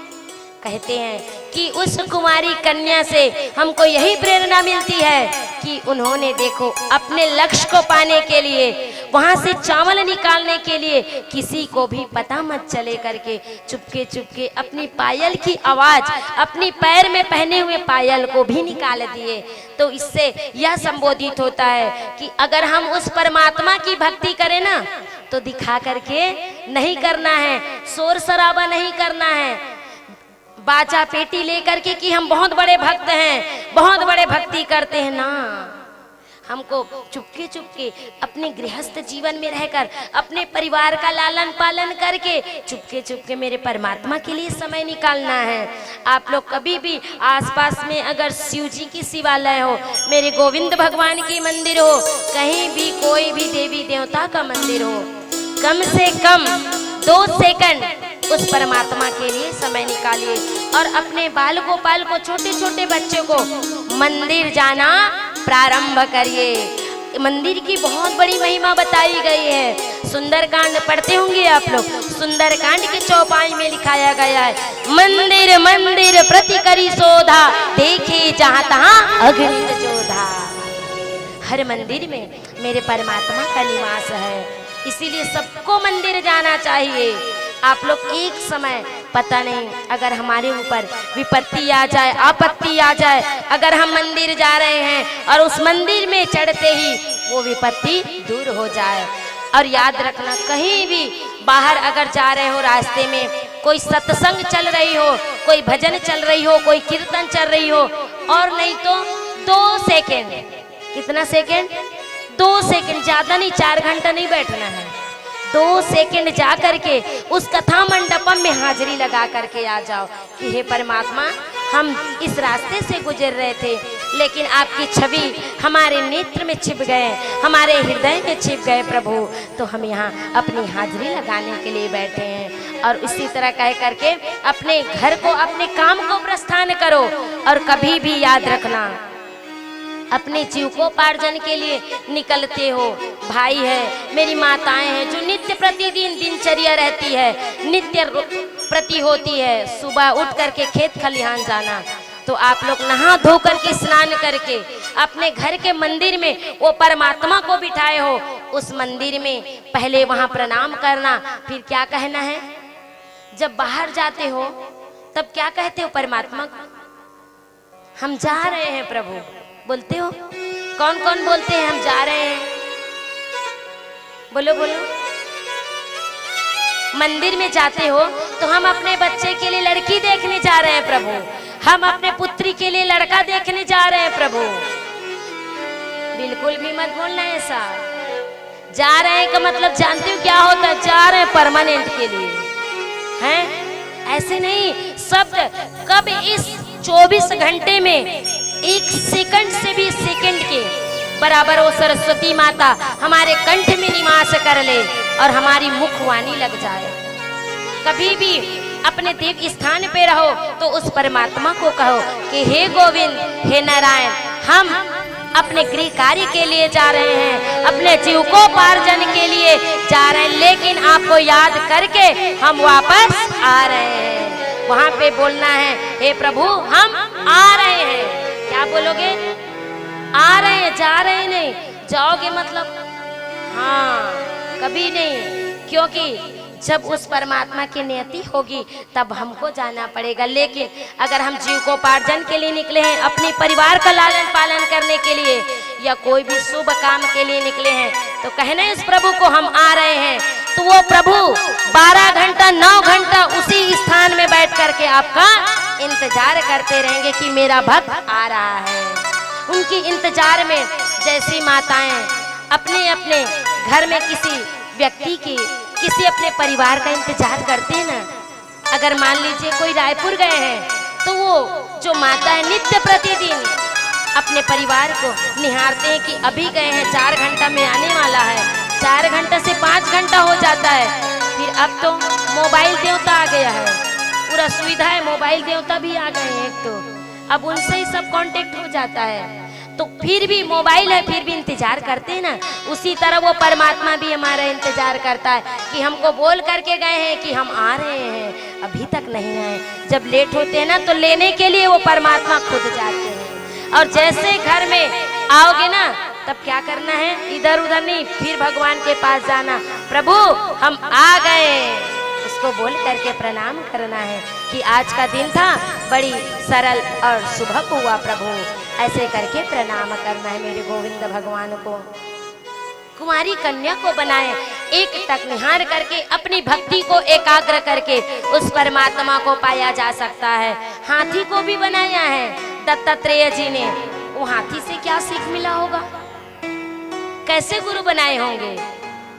कहते हैं कि उस कुमारी कन्या से हमको यही प्रेरणा मिलती है कि उन्होंने, देखो, अपने लक्ष्य को पाने के लिए, वहां से चावल निकालने के लिए किसी को भी पता मत चले करके चुपके चुपके अपनी पायल की आवाज, अपनी पैर में पहने हुए पायल को भी निकाल दिए। तो इससे यह संबोधित होता है कि अगर हम उस परमात्मा की भक्ति करें ना, तो दिखा करके नहीं करना है, शोर शराबा नहीं करना है, बाजा पेटी लेकर के कि हम बहुत बड़े भक्त हैं, बहुत बड़े भक्ति करते हैं ना। हमको चुपके चुपके अपने गृहस्थ जीवन में रहकर अपने परिवार का लालन पालन करके चुपके चुपके मेरे परमात्मा के लिए समय निकालना है। आप लोग कभी भी आसपास में अगर शिव जी की शिवालय हो, मेरे गोविंद भगवान की मंदिर हो, कहीं भी कोई भी देवी देवता का मंदिर हो, कम से कम दो सेकंड उस परमात्मा के लिए समय निकालिए और अपने बाल गोपाल को, छोटे छोटे बच्चों को मंदिर जाना प्रारंभ करिए। मंदिर की बहुत बड़ी महिमा बताई गई है। सुंदरकांड पढ़ते होंगे आप लोग, सुंदरकांड के चौपाई में लिखाया गया है, "मंदिर मंदिर प्रति करी शोधा, देखे जहां तहां अगणित जोधा।" हर मंदिर में मेरे परमात्मा का निवास है, इसीलिए सबको मंदिर जाना चाहिए। आप लोग एक समय, पता नहीं, अगर हमारे ऊपर विपत्ति आ जाए, आपत्ति आ जाए, अगर हम मंदिर जा रहे हैं और उस मंदिर में चढ़ते ही वो विपत्ति दूर हो जाए। और याद रखना, कहीं भी बाहर अगर जा रहे हो, रास्ते में कोई सत्संग चल रही हो, कोई भजन चल रही हो, कोई कीर्तन चल रही हो, और नहीं तो दो सेकंड, कितना सेकंड? दो सेकंड, ज्यादा नहीं, चार घंटा नहीं बैठना है। दो सेकंड जा करके उस कथा मंडपम में हाजिरी लगा करके आ जाओ कि हे परमात्मा, हम इस रास्ते से गुजर रहे थे, लेकिन आपकी छवि हमारे नेत्र में छिप गए, हमारे हृदय में छिप गए प्रभु, तो हम यहाँ अपनी हाजिरी लगाने के लिए बैठे हैं। और इसी तरह कह करके अपने घर को, अपने काम को प्रस्थान करो। और कभी भी याद रखना, अपने जीविकोपार्जन के लिए निकलते हो, भाई है, मेरी माताएं हैं जो नित्य प्रतिदिन दिनचर्या रहती है, नित्य रु-, प्रति होती है, सुबह उठ करके खेत खलिहान जाना, तो आप लोग नहा धो करके, स्नान करके अपने घर के मंदिर में वो परमात्मा को बिठाए हो, उस मंदिर में पहले वहां प्रणाम करना, फिर क्या कहना है, जब बाहर जाते हो तब क्या कहते हो परमात्मा को? "हम जा रहे हैं प्रभु।" बोलते हो? कौन कौन बोलते हैं, "हम जा रहे हैं"? बोलो, बोलो। मंदिर में जाते हो तो हम अपने बच्चे के लिए लड़की देखने जा रहे हैं प्रभु, हम अपने पुत्री के लिए लड़का देखने जा रहे हैं प्रभु। बिल्कुल भी मत बोलना ऐसा। जा रहे हैं का मतलब जानते हो क्या होता है? जा रहे हैं परमानेंट के लिए, हैं? ऐसे नहीं, शब्द कब इस चौबीस घंटे में एक सेकंड से भी सेकंड के बराबर वो सरस्वती माता हमारे कंठ में निवास कर ले और हमारी मुखवाणी लग जाए। कभी भी अपने देव स्थान पे रहो तो उस परमात्मा को कहो कि हे गोविंद, हे नारायण, हम अपने गृह कार्य के लिए जा रहे हैं, अपने जीविकोपार्जन के लिए जा रहे हैं, लेकिन आपको याद करके हम वापस आ रहे हैं। वहां पे बोलना है, हे प्रभु, हम आ रहे हैं। क्या बोलोगे? आ रहे हैं, जा रहे नहीं। जाओगे मतलब? हाँ, कभी नहीं, क्योंकि जब उस परमात्मा की नियति होगी, तब हमको जाना पड़ेगा। लेकिन अगर हम जीविकोपार्जन के लिए निकले हैं, अपने परिवार का लालन पालन करने के लिए, या कोई भी शुभ काम के लिए निकले हैं, तो कहना है उस प्रभु को, हम आ रहे हैं, तो वो प्रभु बारह घंटा, नौ घंटा उसी स्थान में बैठ करके आपका इंतजार करते रहेंगे कि मेरा भक्त आ रहा है। उनकी इंतजार में जैसी माताएं अपने अपने घर में किसी व्यक्ति की, किसी अपने परिवार का इंतजार करते हैं ना, अगर मान लीजिए कोई रायपुर गए हैं, तो वो जो माता है, नित्य प्रतिदिन अपने परिवार को निहारते हैं कि अभी गए हैं, चार घंटा में आने वाला है। चार घंटा से पाँच घंटा हो जाता है। फिर अब तो मोबाइल देवता आ गया है, पूरा सुविधा है, मोबाइल देवता भी आ गए हैं एक तो। अब उनसे ही सब कांटेक्ट हो जाता है। तो फिर भी मोबाइल है, फिर भी इंतजार करते हैं ना। उसी तरह वो परमात्मा भी हमारा इंतजार करता है कि हमको बोल करके गए हैं कि हम आ रहे हैं, अभी तक नहीं आए। जब लेट होते हैं ना, तो लेने के लिए वो परमात्मा खुद जाते हैं। और जैसे घर में आओगे ना, तब क्या करना है? इधर उधर नहीं, फिर भगवान के पास जाना, प्रभु, हम आ गए, उसको बोल करके प्रणाम करना है कि आज का दिन था, बड़ी सरल और सुभग हुआ प्रभु। ऐसे करके प्रणाम करना है मेरे गोविंद भगवान को। कुंवारी कन्या को बनाए, एक टक निहार करके, अपनी भक्ति को एकाग्र करके उस परमात्मा को पाया जा सकता है। हाथी को भी बनाया है दत्तात्रेय जी ने। वो हाथी से क्या सीख मिला होगा? कैसे गुरु बनाए होंगे?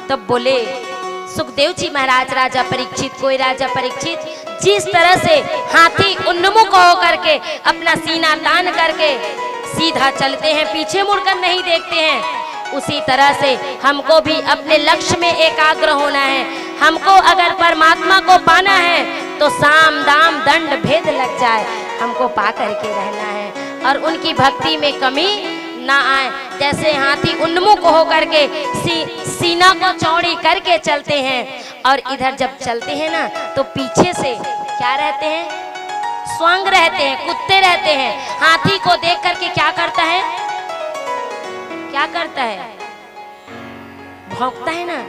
तब बोले सुखदेव जी महाराज राजा परीक्षित को, "राजा परीक्षित, जिस तरह से हाथी उन्मुख होकर के अपना सीना तान करके सीधा चलते हैं, पीछे मुड़कर नहीं देखते हैं, उसी तरह से हमको भी अपने लक्ष्य में एकाग्र होना है। हमको अगर परमात्मा को पाना है, तो साम दाम दंड भेद लग जाए, हमको पा करके रहना है और उनकी भक्ति में कमी ना आए।" जैसे हाथी उन्मुख होकर के सी-, सीना को चौड़ी करके चलते हैं, और इधर जब चलते हैं ना, तो पीछे से क्या रहते हैं? स्वांग रहते हैं, कुत्ते रहते हैं। हाथी को देख करके क्या करता है? क्या करता है? भौंकता है ना।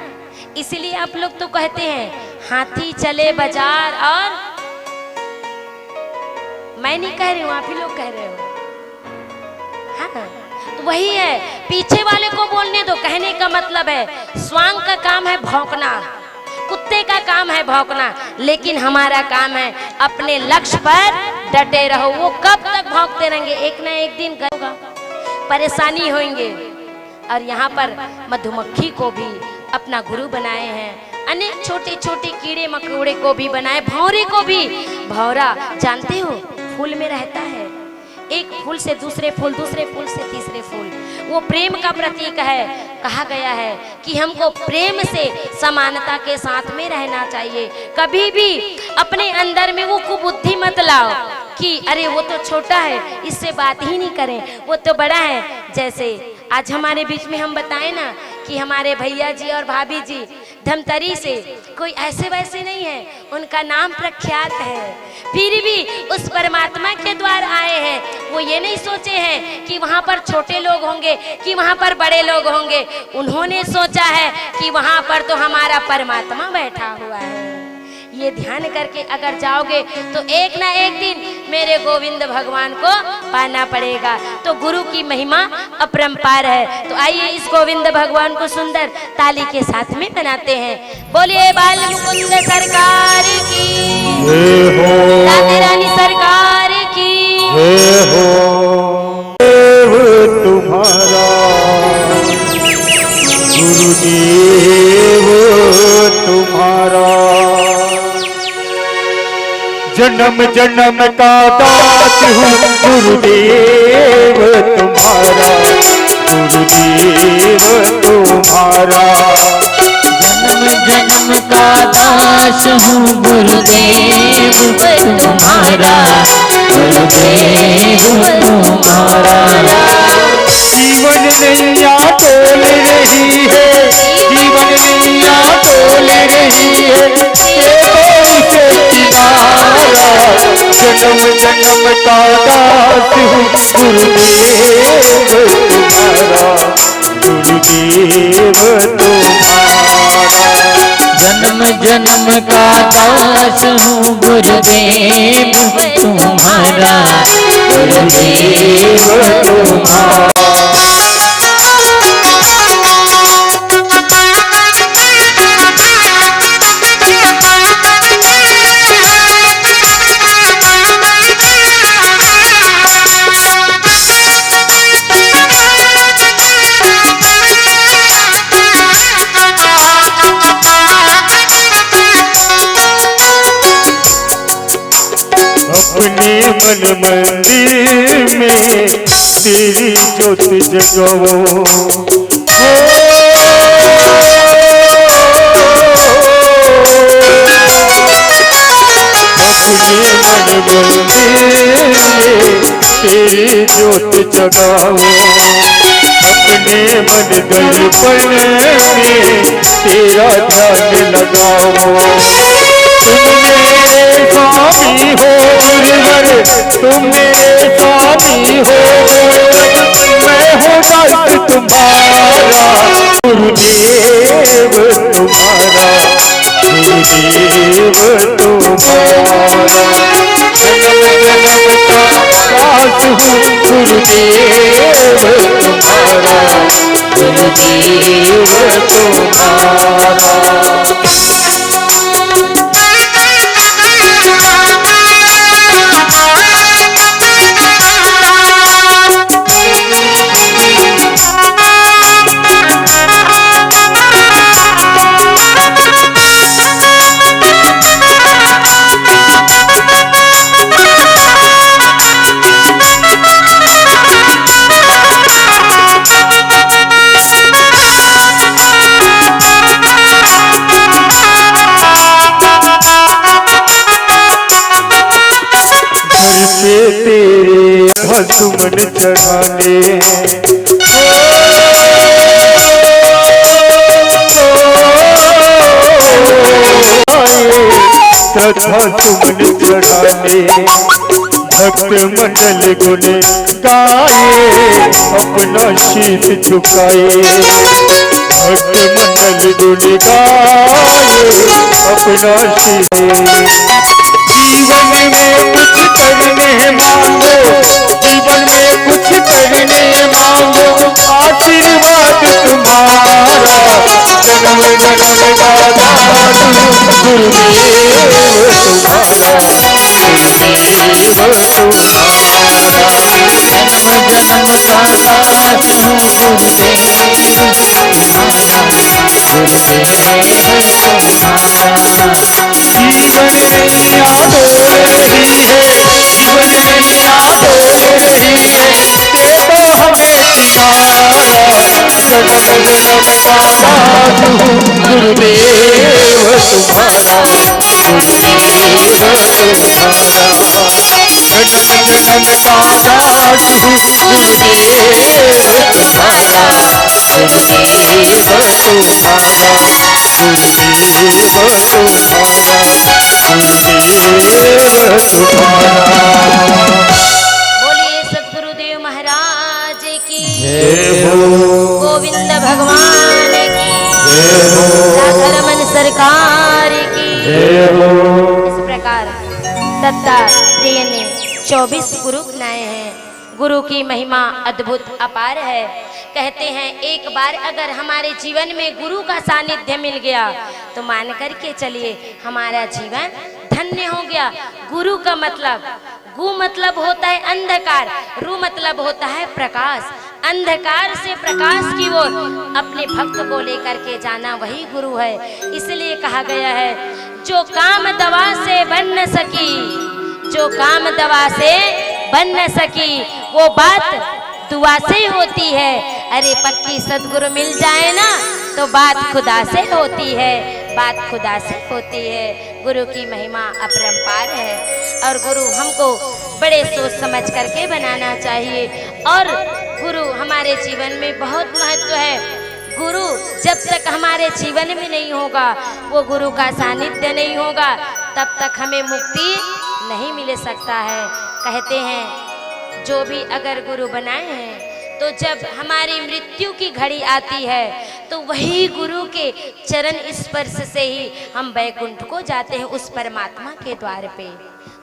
इसीलिए आप लोग तो कहते हैं, "हाथी चले बाजार।" और मैं नहीं कह रही हूँ, आप ही लोग कह रहे हो। हाँ, तो वही है, पीछे वाले को बोलने दो। कहने का मतलब है, स्वांग का काम है भौंकना, कुत्ते का काम है भौंकना, लेकिन हमारा काम है अपने लक्ष्य पर डटे रहो। वो कब तक भौंकते रहेंगे? एक ना एक दिन गए होगा, परेशानी होंगे। और यहाँ पर मधुमक्खी को भी अपना गुरु बनाए हैं, अनेक छोटे छोटे कीड़े मकोड़े को भी बनाए, भौरे को भी। भौरा जानते हो, फूल में रहता है, एक फूल से दूसरे फूल, दूसरे फूल से तीसरे फूल। वो प्रेम का प्रतीक है। कहा गया है कि हमको प्रेम से समानता के साथ में रहना चाहिए। कभी भी अपने अंदर में वो कुबुद्धि मत लाओ कि अरे वो तो छोटा है, इससे बात ही नहीं करें, वो तो बड़ा है। जैसे आज हमारे बीच में हम बताएं ना कि हमारे भैया जी और भाभी जी धमतरी से कोई ऐसे वैसे नहीं है, उनका नाम प्रख्यात है, फिर भी उस परमात्मा के द्वार आए हैं। वो ये नहीं सोचे हैं कि वहाँ पर छोटे लोग होंगे, कि वहाँ पर बड़े लोग होंगे। उन्होंने सोचा है कि वहाँ पर तो हमारा परमात्मा बैठा हुआ है। ये ध्यान करके अगर जाओगे तो एक ना एक दिन मेरे गोविंद भगवान को पाना पड़ेगा। तो गुरु की महिमा अपरंपार है। तो आइए इस गोविंद भगवान को सुंदर ताली के साथ में मनाते हैं। बोलिए बाल मुकुंद सरकार की, जय हो, राधे रानी सरकार की। जय हो। देव तुम्हारा, गुरुदेव तुम्हारा, जन्म जन्म का दास हूँ गुरुदेव तुम्हारा, गुरुदेव तुम्हारा। जन्म जन्म का दास हूँ गुरुदेव तुम्हारा, गुरुदेव तुम्हारा। शिव नैया डोल रही है, जीवन नैया डोल रही है, ये तो उसे किनारा। जन्म जन्म का दास हूँ गुरुदेव तुम्हारा, गुरुदेव तुम्हारा। जन्म जन्म का दास हूँ गुरुदेव तुम्हारा, गुरुदेव तुम्हारा। अपने मन मंदिर में तेरी ज्योत जगाओ। अपने मन मंदिर में तेरी ज्योत जगाओ, अपने मन दर्पण में तेरा ध्यान लगाओ। तुम मेरे स्वामी हो गुरुवर, तुम मेरे स्वामी हो गुरुवर, मैं हूँ दास तुम्हारा, गुरुदेव तुम्हारा, गुरुदेव तुम्हारा। जन्म जन्म का दास हूँ गुरुदेव तुम्हारा, गुरुदेव तुम्हारा। घर पे तेरे आधा सुमन चढ़ाने। श्रद्धा सुमन चढ़ाने भक्त मंडल गुण गाए, अपना शीश झुकाए। भक्त मंडल गुण गाए, अपना शीश। जीवन में कुछ करने मांगो, जीवन में कुछ करने मांगो, आशीर्वाद तुम्हारा। जन्म जन्म का दास गुरुदेव तुम्हारा, गुरुदेव तुम्हारा। जन्म जन्म का दास हूँ गुरुदेव तुम्हारा, गुरुदेव तुम्हारा। जीवन नैया डोल रही है, जीवन नैया डोल रही है, दे दो हमें किनारा। जन्म जन्म का दास हूँ गुरुदेव तुम्हारा, गुरुदेव तुम्हारा। जन्म जन्म का दास हूँ गुरुदेव तुम्हारा, गुरुदेव तुम्हारा, गुरुदेव तुम्हारा, गुरुदेव तुम्हारा। बोलिए सतगुरुदेव महाराज की। जय हो। गोविंद भगवान की। जय हो। राधा रमन सरकार की। जय हो। इस प्रकार दत्तात्रेय ने चौबीस गुरु बनाए हैं। गुरु की महिमा अद्भुत अपार है। कहते हैं, एक बार अगर हमारे जीवन में गुरु का सानिध्य मिल गया तो मान करके चलिए, हमारा जीवन धन्य हो गया। गुरु का मतलब, गु मतलब होता है अंधकार, रु मतलब होता है प्रकाश। अंधकार से प्रकाश की ओर अपने भक्त को लेकर के जाना, वही गुरु है। इसलिए कहा गया है, जो काम दवा से बन न सकी, जो काम दवा से बन न सकी, वो बात दुआ से ही होती है। अरे पक्की सदगुरु मिल जाए ना, तो बात खुदा से होती है, बात खुदा से होती है। गुरु की महिमा अपरंपार है और गुरु हमको बड़े सोच समझ करके बनाना चाहिए। और गुरु हमारे जीवन में बहुत महत्व है। गुरु जब तक हमारे जीवन में नहीं होगा, वो गुरु का सानिध्य नहीं होगा, तब तक हमें मुक्ति नहीं मिल सकता है। कहते हैं, जो भी अगर गुरु बनाए हैं, तो जब हमारी मृत्यु की घड़ी आती है, तो वही गुरु के चरण स्पर्श से ही हम बैकुंठ को जाते हैं, उस परमात्मा के द्वार पे।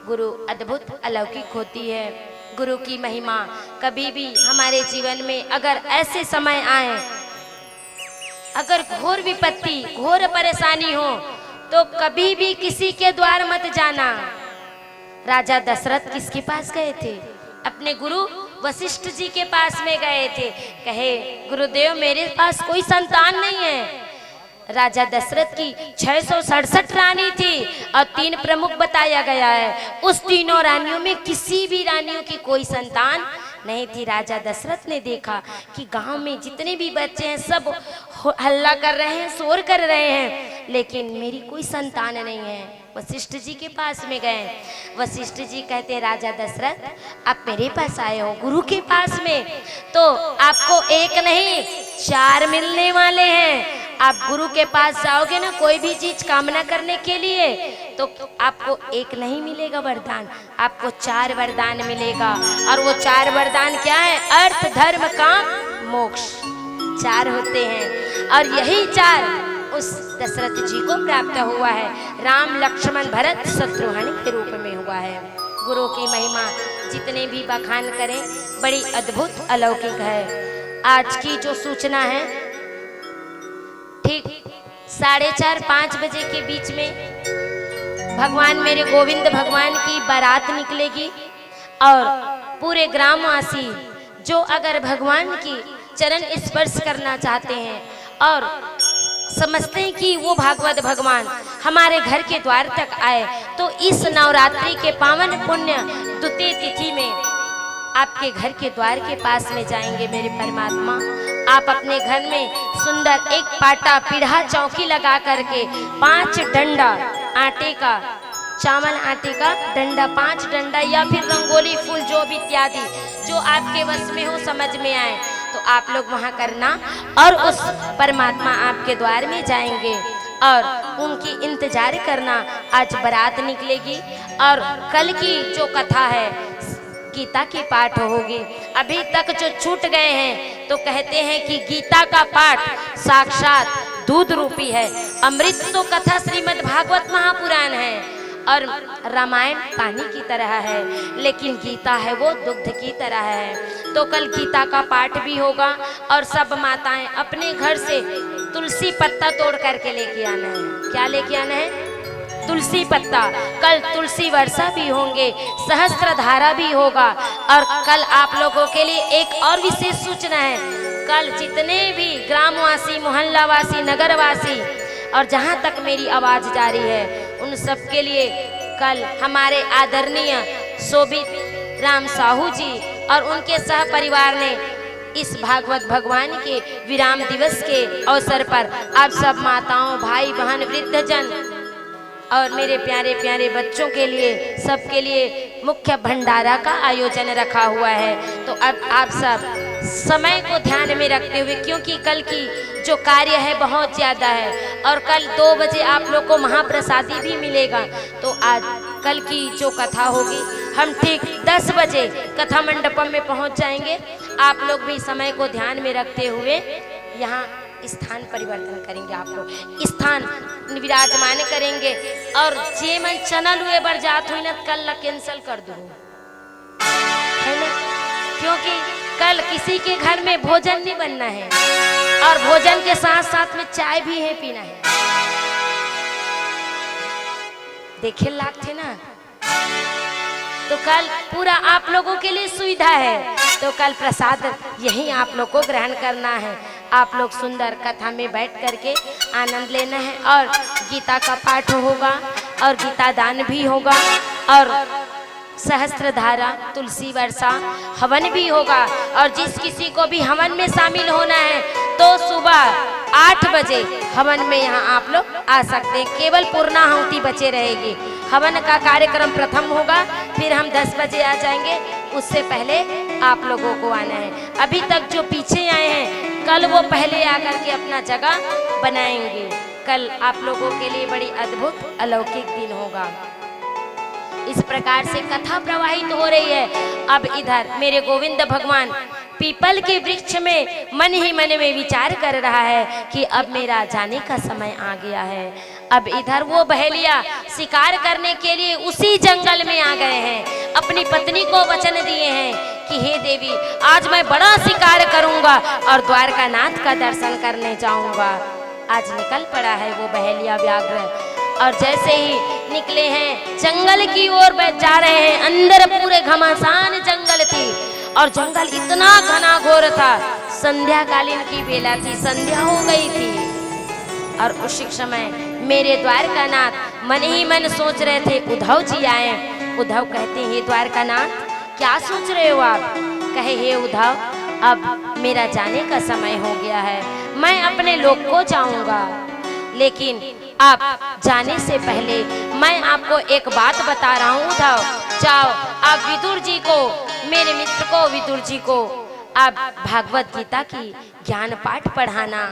गुरु अद्भुत अलौकिक होती है। गुरु की महिमा कभी भी हमारे जीवन में अगर ऐसे समय आए, अगर घोर विपत्ति, घोर परेशानी हो, तो कभी भी किसी के द्वार मत जाना। राजा दशरथ किसके पास गए थे? अपने गुरु वशिष्ठ जी के पास में गए थे। कहे, "गुरुदेव, मेरे पास कोई संतान नहीं है।" राजा दशरथ की छह सौ सड़सठ रानी थी और तीन प्रमुख बताया गया है। उस तीनों रानियों में किसी भी रानियों की कोई संतान नहीं थी। राजा दशरथ ने देखा कि गांव में जितने भी बच्चे हैं, सब हो-, हल्ला कर रहे हैं, शोर कर रहे हैं, लेकिन मेरी कोई संतान नहीं है। वशिष्ठ जी के पास में गए। वशिष्ठ जी कहते, "राजा दशरथ, आप मेरे पास आए हो, गुरु के पास में, तो आपको एक नहीं, चार मिलने वाले हैं। आप गुरु के पास जाओगे ना, कोई भी चीज कामना करने के लिए, तो आपको एक नहीं मिलेगा वरदान, आपको चार वरदान मिलेगा।" और वो चार वरदान क्या है? अर्थ, धर्म, काम, मोक्ष, चार होते हैं। और यही चार उस दशरथ जी को प्राप्त हुआ है, राम, लक्ष्मण, भरत, शत्रुघ्न के रूप में हुआ है। गुरु की महिमा जितने भी बखान करें, बड़ी अद्भुत अलौकिक है। आज की जो सूचना है, ठीक साढ़े चार, पाँच बजे के बीच में भगवान मेरे गोविंद भगवान की बारात निकलेगी और पूरे ग्रामवासी जो अगर भगवान की चरण स्पर्श करना चाहते हैं और समझते हैं कि वो भागवत भगवान हमारे घर के द्वार तक आए, तो इस नवरात्रि के पावन पुण्य द्वितीय तिथि में आपके घर के द्वार के पास में जाएंगे मेरे परमात्मा। आप अपने घर में सुंदर एक पाटा पीढ़ा चौकी लगा करके पांच डंडा आटे का, चावल आटे का डंडा, पांच डंडा या फिर रंगोली फूल, जो भी इत्यादि जो आपके वश में हो, समझ में आए, तो आप लोग वहां करना और उस परमात्मा आपके द्वार में जाएंगे और उनकी इंतजार करना। आज बारात निकलेगी और कल की जो कथा है, गीता की पाठ होगी। अभी तक जो छूट गए हैं, तो कहते हैं कि गीता का पाठ साक्षात दूध रूपी है। अमृत तो कथा श्रीमद् भागवत महापुराण है और रामायण पानी की तरह है, लेकिन गीता है वो दुग्ध की तरह है। तो कल गीता का पाठ भी होगा और सब माताएं अपने घर से तुलसी पत्ता तोड़ करके लेके आना है। क्या लेके आना है? तुलसी पत्ता। कल तुलसी वर्षा भी होंगे, सहस्त्र धारा भी होगा। और कल आप लोगों के लिए एक और विशेष सूचना है। कल जितने भी ग्रामवासी, मोहल्लावासी, नगरवासी और जहां तक मेरी आवाज जा रही है, उन सब के लिए कल हमारे आदरणीय शोभित राम साहू जी और उनके सह परिवार ने इस भागवत भगवान के विराम दिवस के अवसर पर आप सब माताओं, भाई, बहन, वृद्धजन और मेरे प्यारे प्यारे बच्चों के लिए, सबके लिए मुख्य भंडारा का आयोजन रखा हुआ है। तो अब आप सब समय को ध्यान में रखते हुए, क्योंकि कल की जो कार्य है बहुत ज्यादा है और कल दो बजे आप लोग को महाप्रसादी भी मिलेगा। तो आज कल की जो कथा होगी, हम ठीक दस बजे कथा मंडपम में पहुंच जाएंगे। आप लोग भी समय को ध्यान में रखते हुए यहाँ स्थान परिवर्तन करेंगे, आप लोग स्थान विराजमान करेंगे। और जे मन चना लुए बर जात हुई ना, कल ला कैंसिल कर दो, है ना? क्योंकि कल किसी के घर में भोजन नहीं बनना है और भोजन के साथ साथ में चाय भी है पीना है। देखे लागथे ना, तो कल पूरा आप लोगों के लिए सुविधा है। तो कल प्रसाद यहीं आप लोग को ग्रहण करना है। आप लोग सुंदर कथा में बैठ करके आनंद लेना है और गीता का पाठ होगा और गीता दान भी होगा और सहस्त्र धारा, तुलसी वर्षा, हवन भी होगा। और जिस किसी को भी हवन में शामिल होना है, तो सुबह आठ बजे हवन में यहाँ आप लोग आ सकते हैं। केवल पूर्णाहुति बचे रहेगी। हवन का कार्यक्रम प्रथम होगा, फिर हम दस बजे आ जाएंगे। उससे पहले आप लोगों को आना है। अभी तक जो पीछे आए हैं, कल वो पहले आकर के अपना जगह बनाएंगे। कल आप लोगों के लिए बड़ी अद्भुत अलौकिक दिन होगा। इस प्रकार से कथा प्रवाहित हो रही है। अब इधर मेरे गोविंद भगवान पीपल के वृक्ष में मन ही मन में विचार कर रहा है कि अब मेरा जाने का समय आ गया है। अब इधर वो बहेलिया शिकार करने के लिए उसी जंगल में आ गए हैं। अपनी पत्नी को वचन दिए हैं कि हे देवी, आज मैं बड़ा शिकार करूंगा और द्वारकानाथ का दर्शन करने जाऊंगा। आज निकल पड़ा है वो बहेलिया व्याघ्र। और जैसे ही निकले हैं, जंगल की ओर बै-, जा रहे हैं, अंदर पूरे घमासान जंगल थी और जंगल इतना घना घोर था। संध्याकालीन की बेला थी, संध्या हो गई थी। और उसी समय मेरे द्वारकानाथ मन ही मन सोच रहे थे, उद्धव जी आए। उद्धव कहते हैं, "हे द्वारकानाथ, क्या सोच रहे हो आप?" कहे, "हे उद्धव, अब मेरा जाने का समय हो गया है, मैं अपने लोक को जाऊंगा, लेकिन आप जाने से पहले मैं आपको एक बात बता रहा हूँ उद्धव, जाओ आप विदुर जी को, मेरे मित्र को विदुर जी को आप भागवत गीता की ज्ञान पाठ पढ़ाना,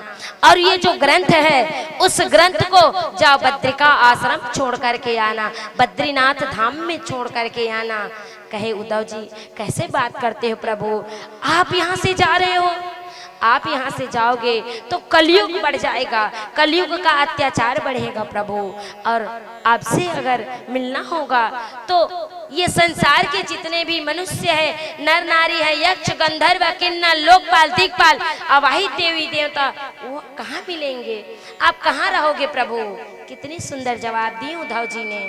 और ये जो ग्रंथ है उस ग्रंथ को जाओ बद्रिका आश्रम छोड़ करके आना, बद्रीनाथ धाम में छोड़ करके आना।" कहे, "उद्धव जी, कैसे बात करते हो प्रभु, आप यहाँ से जा रहे हो, आप यहाँ से जाओगे तो कलयुग बढ़ जाएगा, कलयुग का अत्याचार बढ़ेगा प्रभु, और आपसे अगर मिलना होगा तो ये संसार के जितने भी मनुष्य है, नर नारी है, यक्ष गंधर्व किन्नर लोकपाल दिक्पाल अवाहित देवी देवता, वो कहाँ मिलेंगे? आप कहाँ रहोगे प्रभु?" कितनी सुंदर जवाब दी उद्धव जी ने।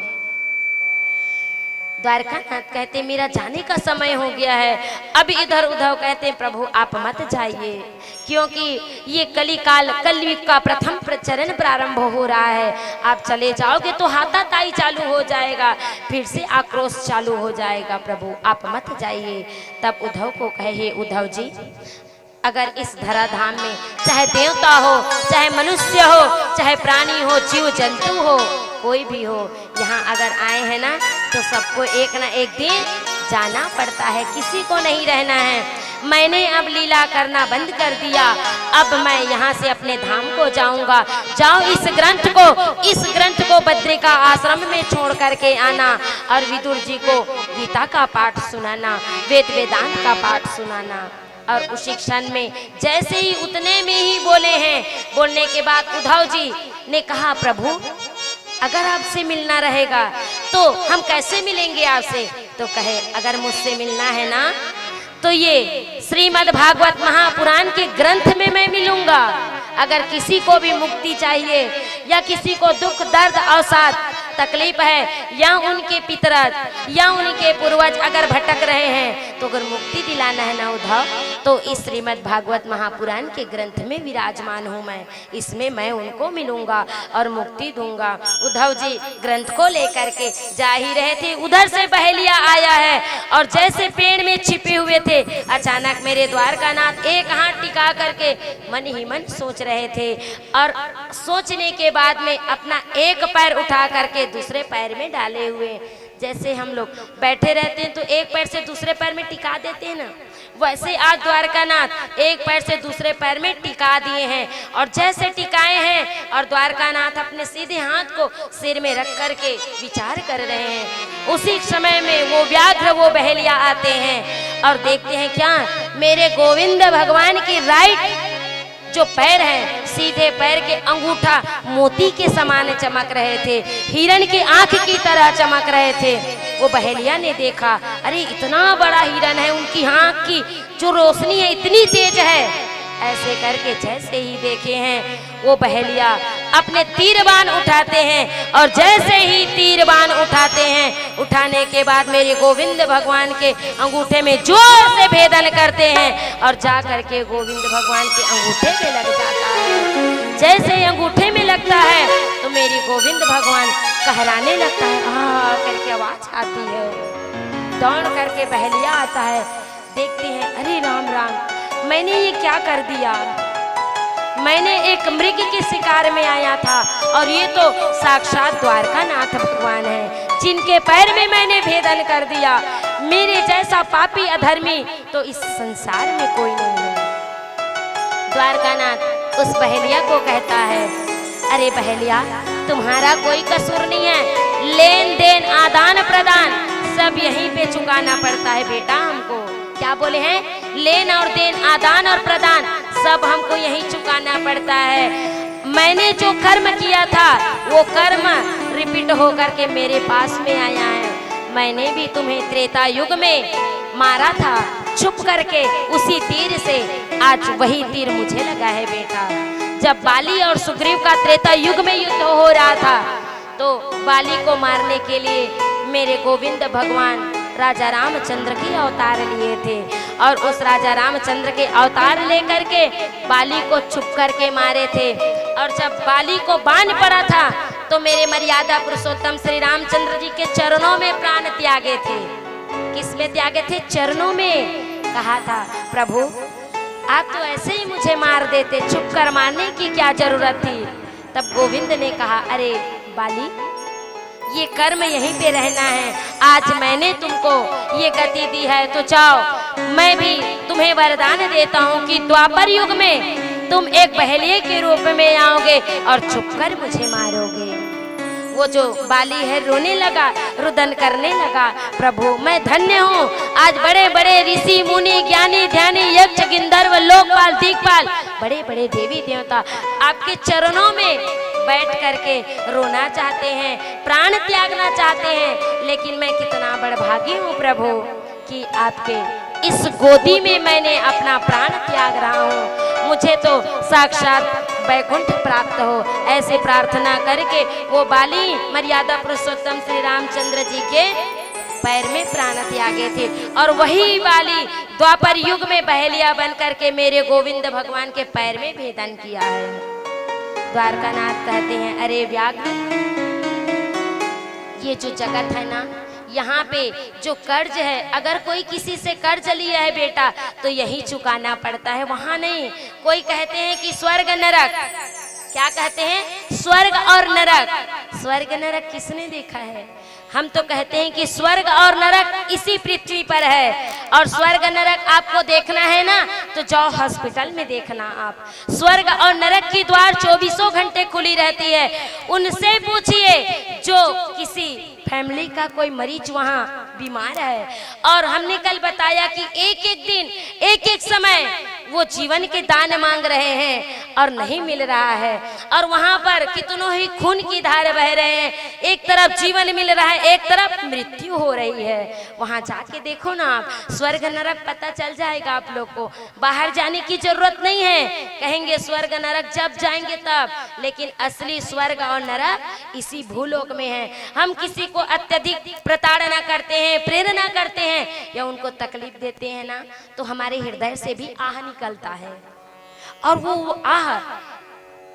द्वारकानाथ कहते, "मेरा जाने का समय हो गया है।" अब इधर उद्धव कहते, "प्रभु आप मत जाइए, क्योंकि ये कलिकाल, कलयुग का प्रथम प्र-, चरण प्रारंभ हो रहा है। आप चले जाओगे तो हाथाताई चालू हो जाएगा, फिर से आक्रोश चालू हो जाएगा। प्रभु आप मत जाइए।" तब उद्धव को कहे, "हे उद्धव जी, अगर इस धराधाम में चाहे देवता हो, चाहे मनुष्य हो, चाहे प्राणी हो, जीव जंतु हो, कोई भी हो, यहाँ अगर आए हैं ना तो सबको एक ना एक दिन जाना पड़ता है, किसी को नहीं रहना है। मैंने अब लीला करना बंद कर दिया, अब मैं यहाँ से अपने धाम को जाऊंगा। जाओ इस ग्रंथ को, इस ग्रंथ को बद्रिका आश्रम में छोड़ करके आना और विदुर जी को गीता का पाठ सुनाना, वेद वेदांत का पाठ सुनाना।" और उसी क्षण में जैसे ही उतने में ही बोले हैं, बोलने के बाद उद्धव जी ने कहा, "प्रभु, अगर आपसे मिलना रहेगा तो हम कैसे मिलेंगे आपसे?" तो कहे, "अगर मुझसे मिलना है ना तो ये श्रीमद् भागवत महापुराण के ग्रंथ में मैं मिलूंगा। अगर किसी को भी मुक्ति चाहिए या किसी को दुख दर्द अवसाद तकलीफ है या उनके पितरज या उनके पूर्वज अगर भटक रहे हैं तो अगर मुक्ति दिलाना है ना उद्धव, तो इस श्रीमद् भागवत महापुराण के ग्रंथ में विराजमान हूँ मैं, इसमें मैं उनको मिलूंगा और मुक्ति दूंगा।" उद्धव जी ग्रंथ को लेकर के जा ही रहे थे, उधर से बहेलिया आया है और जैसे पेड़ में छिपे हुए थे, अचानक मेरे द्वारकानाथ एक हाथ टिका करके मन ही मन सोच रहे थे और सोचने के बाद में अपना एक पैर उठा करके दूसरे पैर में डाले हुए। जैसे हम लोग बैठे रहते हैं तो एक पैर से दूसरे पैर में टिका देते हैं ना, वैसे आज द्वारकानाथ एक पैर से दूसरे पैर में टिका दिए हैं और जैसे टिकाए हैं और द्वारकानाथ अपने सीधे हाथ को सिर में रख करके विचार कर रहे हैं। उसी समय में वो व्याघ्र, वो बहेलिया आते हैं और देखते हैं क्या, मेरे गोविंद भगवान की राइट जो पैर हैं, सीधे पैर के अंगूठा मोती के समान चमक रहे थे, हिरण के आंख की तरह चमक रहे थे। वो बहेलिया ने देखा, अरे इतना बड़ा हिरण है, उनकी आंख की जो रोशनी है इतनी तेज है। ऐसे करके जैसे ही देखे हैं वो बहेलिया, अपने तीर बाण उठाते हैं और जैसे ही तीर बाण उठाते हैं, उठाने के बाद मेरे गोविंद भगवान के अंगूठे में जोर से भेदन करते हैं और जा करके गोविंद भगवान के अंगूठे में लग जाता है। जैसे ही अंगूठे में लगता है तो मेरी गोविंद भगवान कहराने लगता है, आ करके आवाज आती है। दौड़ करके बहेलिया आता है, देखते हैं, अरे राम राम, मैंने ये क्या कर दिया? मैंने एक मृग के शिकार में आया था और ये तो साक्षात द्वारकानाथ भगवान है। जिनके पैर में मैंने भेदन कर दिया, मेरे जैसा पापी अधर्मी तो इस संसार में कोई नहीं है। द्वारकानाथ उस बहेलिया को कहता है, अरे बहेलिया, तुम्हारा कोई कसूर नहीं है, लेन देन आदान प्रदान सब यहीं पे चुकाना पड़ता है बेटा हमको। क्या बोले हैं? लेन और देन, आदान और प्रदान सब हमको यहीं चुकाना पड़ता है। मैंने जो कर्म किया था वो कर्म रिपीट होकर के मेरे पास में आया है। मैंने भी तुम्हें त्रेता युग में मारा था छुप करके उसी तीर से, आज वही तीर मुझे लगा है बेटा। जब बाली और सुग्रीव का त्रेता युग में युद्ध हो रहा था तो बाली को मारने के लिए मेरे गोविंद भगवान राजा रामचंद्र के अवतार लिए थे और उस राजा रामचंद्र के अवतार लेकर के बाली को छुप करके मारे थे। और जब बाली को बाण पड़ा था तो मेरे मर्यादा पुरुषोत्तम श्री रामचंद्र जी के चरणों में प्राण त्यागे थे। किस में त्यागे थे? चरणों में। कहा था, प्रभु, आप तो ऐसे ही मुझे मार देते, छुप कर मारने की क्या जरूरत थी? तब गोविंद ने कहा, अरे बाली, ये कर्म यहीं पे रहना है। आज मैंने तुमको ये गति दी है तो जाओ, मैं भी तुम्हें वरदान देता हूँ कि द्वापर युग में तुम एक बहेलिए के रूप में आओगे और छुपकर मुझे मारोगे। वो जो बाली है रोने लगा, रुदन करने लगा, प्रभु मैं धन्य हूँ, आज बड़े बड़े ऋषि मुनि ज्ञानी ध्यानी यक्ष गंधर्व लोकपाल दिक्पाल बड़े बड़े देवी देवता आपके चरणों में बैठ करके रोना चाहते हैं, प्राण त्यागना चाहते हैं, लेकिन मैं कितना बड़भागी हूँ प्रभु कि आपके इस गोदी में मैंने अपना प्राण त्याग रहा हूँ। मुझे तो साक्षात बैकुंठ प्राप्त हो, ऐसे प्रार्थना करके वो बाली मर्यादा पुरुषोत्तम श्री रामचंद्र जी के पैर में प्राण त्यागे थे। और वही बाली द्वापर युग में बहेलिया बन करके मेरे गोविंद भगवान के पैर में भेदन किया है। द्वारकानाथ कहते हैं, अरे व्याघ्र, ये जो जगत है ना, यहाँ पे जो कर्ज है, अगर कोई किसी से कर्ज लिया है बेटा, तो यही चुकाना पड़ता है, वहां नहीं। कोई कहते हैं कि स्वर्ग नरक, क्या कहते हैं? स्वर्ग और नरक। स्वर्ग नरक किसने देखा है? हम तो कहते हैं कि स्वर्ग और नरक इसी पृथ्वी पर है, और स्वर्ग नरक आपको देखना है ना, तो जाओ हॉस्पिटल में देखना आप। स्वर्ग और नरक की द्वार चौबीसों घंटे खुली रहती है। उनसे पूछिए जो किसी फैमिली का कोई मरीज वहाँ बीमार है। और हमने कल बताया कि एक एक दिन, एक एक समय वो जीवन के दान मांग रहे हैं और नहीं मिल रहा है। और वहाँ पर कितनों ही खून की धार बह रहे हैं, एक तरफ जीवन मिल रहा है, एक तरफ मृत्यु हो रही है। वहाँ जाके देखो ना आप, स्वर्ग नरक पता चल जाएगा आप लोग को। बाहर जाने की जरूरत नहीं है। कहेंगे स्वर्ग नरक जब जाएंगे तब, लेकिन असली स्वर्ग और नरक इसी भूलोक में है। हम किसी को अत्यधिक प्रताड़ना करते हैं, प्रेरणा करते हैं या उनको तकलीफ देते हैं ना, तो हमारे हृदय से भी आह निकलता है। और वो आह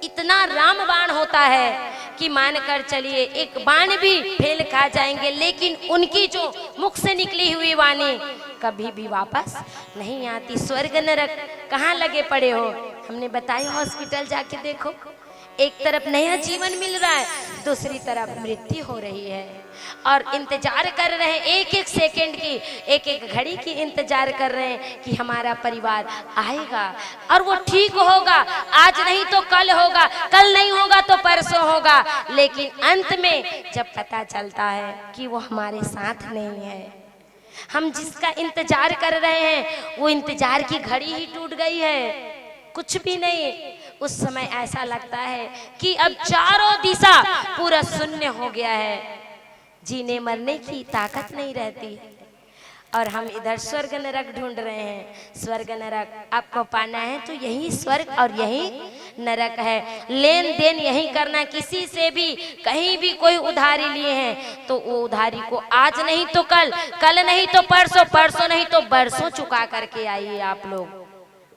इतना राम बाण होता है कि मान कर चलिए, एक बाण भी फेल खा जाएंगे, लेकिन उनकी जो मुख से निकली हुई वाणी कभी भी वापस नहीं आती। स्वर्ग नरक कहाँ लगे पड़े हो? हमने बताया, हॉस्पिटल जाके देखो, एक तरफ नया जीवन मिल रहा है, दूसरी तरफ मृत्यु हो रही है। और इंतजार कर रहे हैं एक एक सेकंड की, एक एक घड़ी की इंतजार कर रहे हैं कि हमारा परिवार आएगा और वो ठीक होगा। आज नहीं तो कल होगा, कल नहीं होगा तो परसों होगा, लेकिन अंत में जब पता चलता है कि वो हमारे साथ नहीं है, हम जिसका इंतजार कर रहे हैं, वो इंतजार की घड़ी ही टूट गई है, कुछ भी नहीं। उस समय ऐसा लगता है कि अब चारों दिशा पूरा शून्य हो गया है, जीने मरने की ताकत नहीं रहती। और हम इधर स्वर्ग नरक ढूंढ रहे हैं। स्वर्ग नरक आपको पाना है तो यही स्वर्ग और यही नरक है। लेन देन यही करना, किसी से भी कहीं भी कोई उधारी लिए हैं तो वो उधारी को आज नहीं तो कल, कल नहीं तो परसों, परसों नहीं तो बरसों चुका करके आइए आप लोग।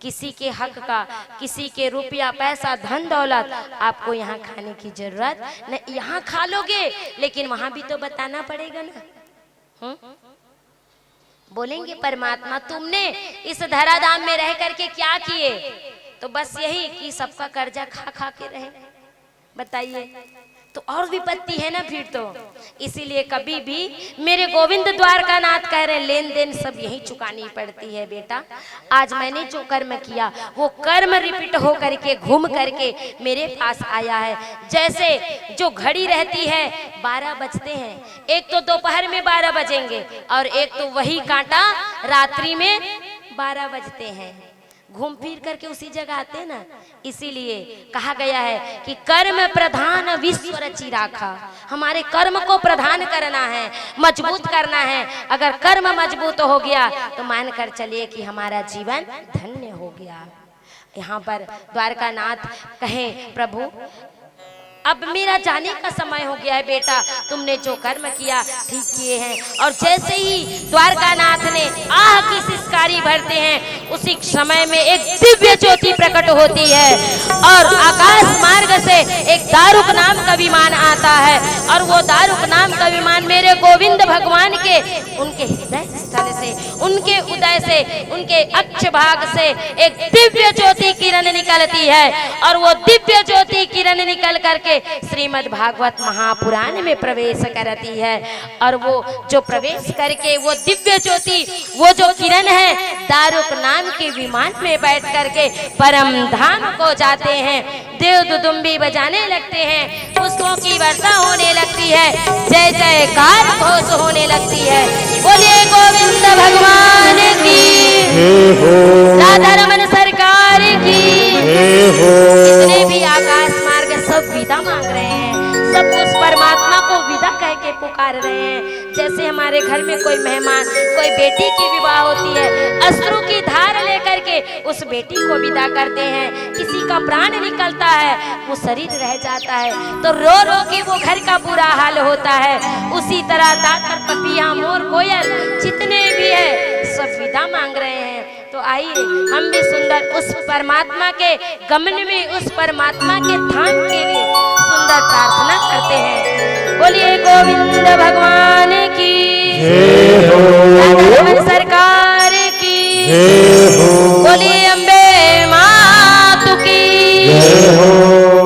किसी के हक का, किसी के रुपया पैसा धन दौलत आपको यहाँ खाने की जरूरत नहीं। यहाँ खा लोगे लेकिन वहां भी तो बताना पड़ेगा ना। हम्म? बोलेंगे परमात्मा, तुमने इस धराधाम में रह करके क्या किए? तो बस यही कि सबका कर्जा खा खा के रहे। बताइए, तो और विपत्ति है ना फिर तो। इसीलिए कभी भी मेरे गोविंद द्वारकानाथ कह रहे, लेन देन सब यही चुकानी पड़ती है बेटा। आज मैंने जो कर्म किया, वो कर्म रिपीट हो करके, घूम करके मेरे पास आया है। जैसे जो घड़ी रहती है, बारह बजते हैं, एक तो दोपहर में बारह बजेंगे और एक तो वही कांटा रात्रि में बारह बजते हैं, घूम फिर करके उसी जगह आते हैं ना। इसीलिए कहा गया है कि कर्म प्रधान विश्व रचि राखा। हमारे कर्म को प्रधान करना है, मजबूत करना है। अगर कर्म मजबूत हो गया तो मानकर चलिए कि हमारा जीवन धन्य हो गया। यहाँ पर द्वारकानाथ कहे, प्रभु, अब मेरा जाने का समय हो गया है बेटा, तुमने जो कर्म किया ठीक किए हैं। और जैसे ही द्वारकानाथ ने आह की सिसकारी भरते हैं, उसी समय में एक दिव्य ज्योति प्रकट होती है और आकाश मार्ग से एक दारुक नाम का विमान आता है और वो दारुक नाम का विमान मेरे गोविंद भगवान के, उनके हृदय स्थल से, उनके उदय से, उनके अक्ष भाग से एक दिव्य ज्योति किरण निकलती है और वो दिव्य ज्योति किरण निकल करके श्रीमद् भागवत महापुराण में प्रवेश करती है। और वो जो प्रवेश करके वो दिव्य ज्योति, वो जो किरण है, दारुक नाम के विमान में बैठ करके परम धाम को जाते हैं। देव दुदुम्बी बजाने लगते हैं, पुष्पों की वर्षा होने लगती है, जय जयकार घोष होने लगती है। बोलिए गोविंद भगवान की, हे हो। राधा रमन सरकार की, हे हो। जितने भी आकाश मार्ग, सब विदा मांग रहे हैं, सब उस परमात्मा को विदा कह के पुकार रहे हैं। जैसे हमारे घर में कोई मेहमान, कोई बेटी की विवाह होती है, अश्रु की धार लेकर के उस बेटी को विदा करते हैं, किसी का प्राण निकलता है, वो शरीर रह जाता है, तो रो रो के वो घर का बुरा हाल होता है। उसी तरह दातर, पपिया, मोर, कोयल, जितने भी है, सब विदा मांग रहे हैं। तो आइए, हम भी सुंदर उस परमात्मा के गमन में, उस परमात्मा के धाम के लिए सुंदर प्रार्थना करते हैं। बोलिए गोविंद भगवान की, जय हो। राधा रमन सरकार की, जय हो। बोलिए अम्बे मातु की, जय हो।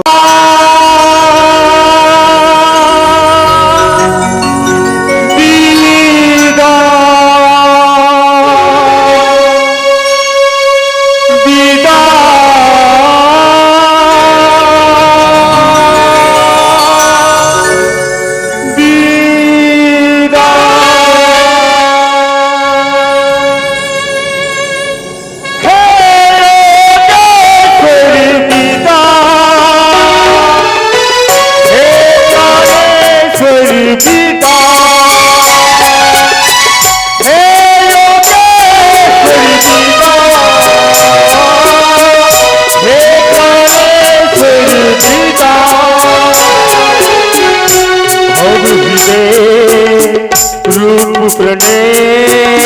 रूप प्रणय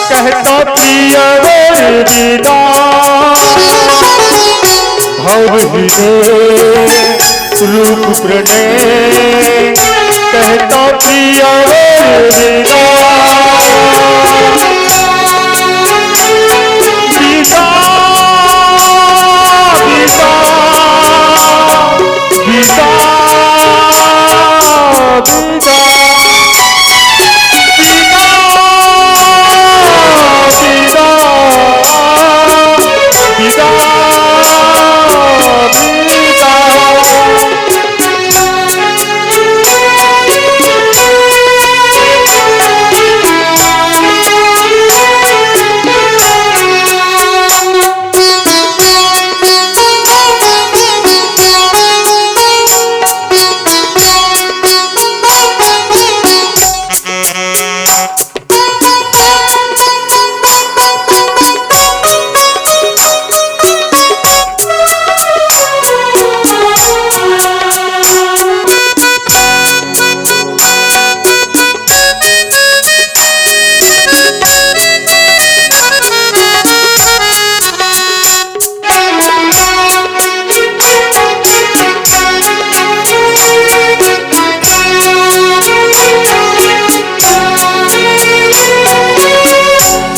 कहता प्रिय वर विदा, भव हृदय रूप प्रणय कहता प्रिय वर विदा। विदा, विदा, विदा।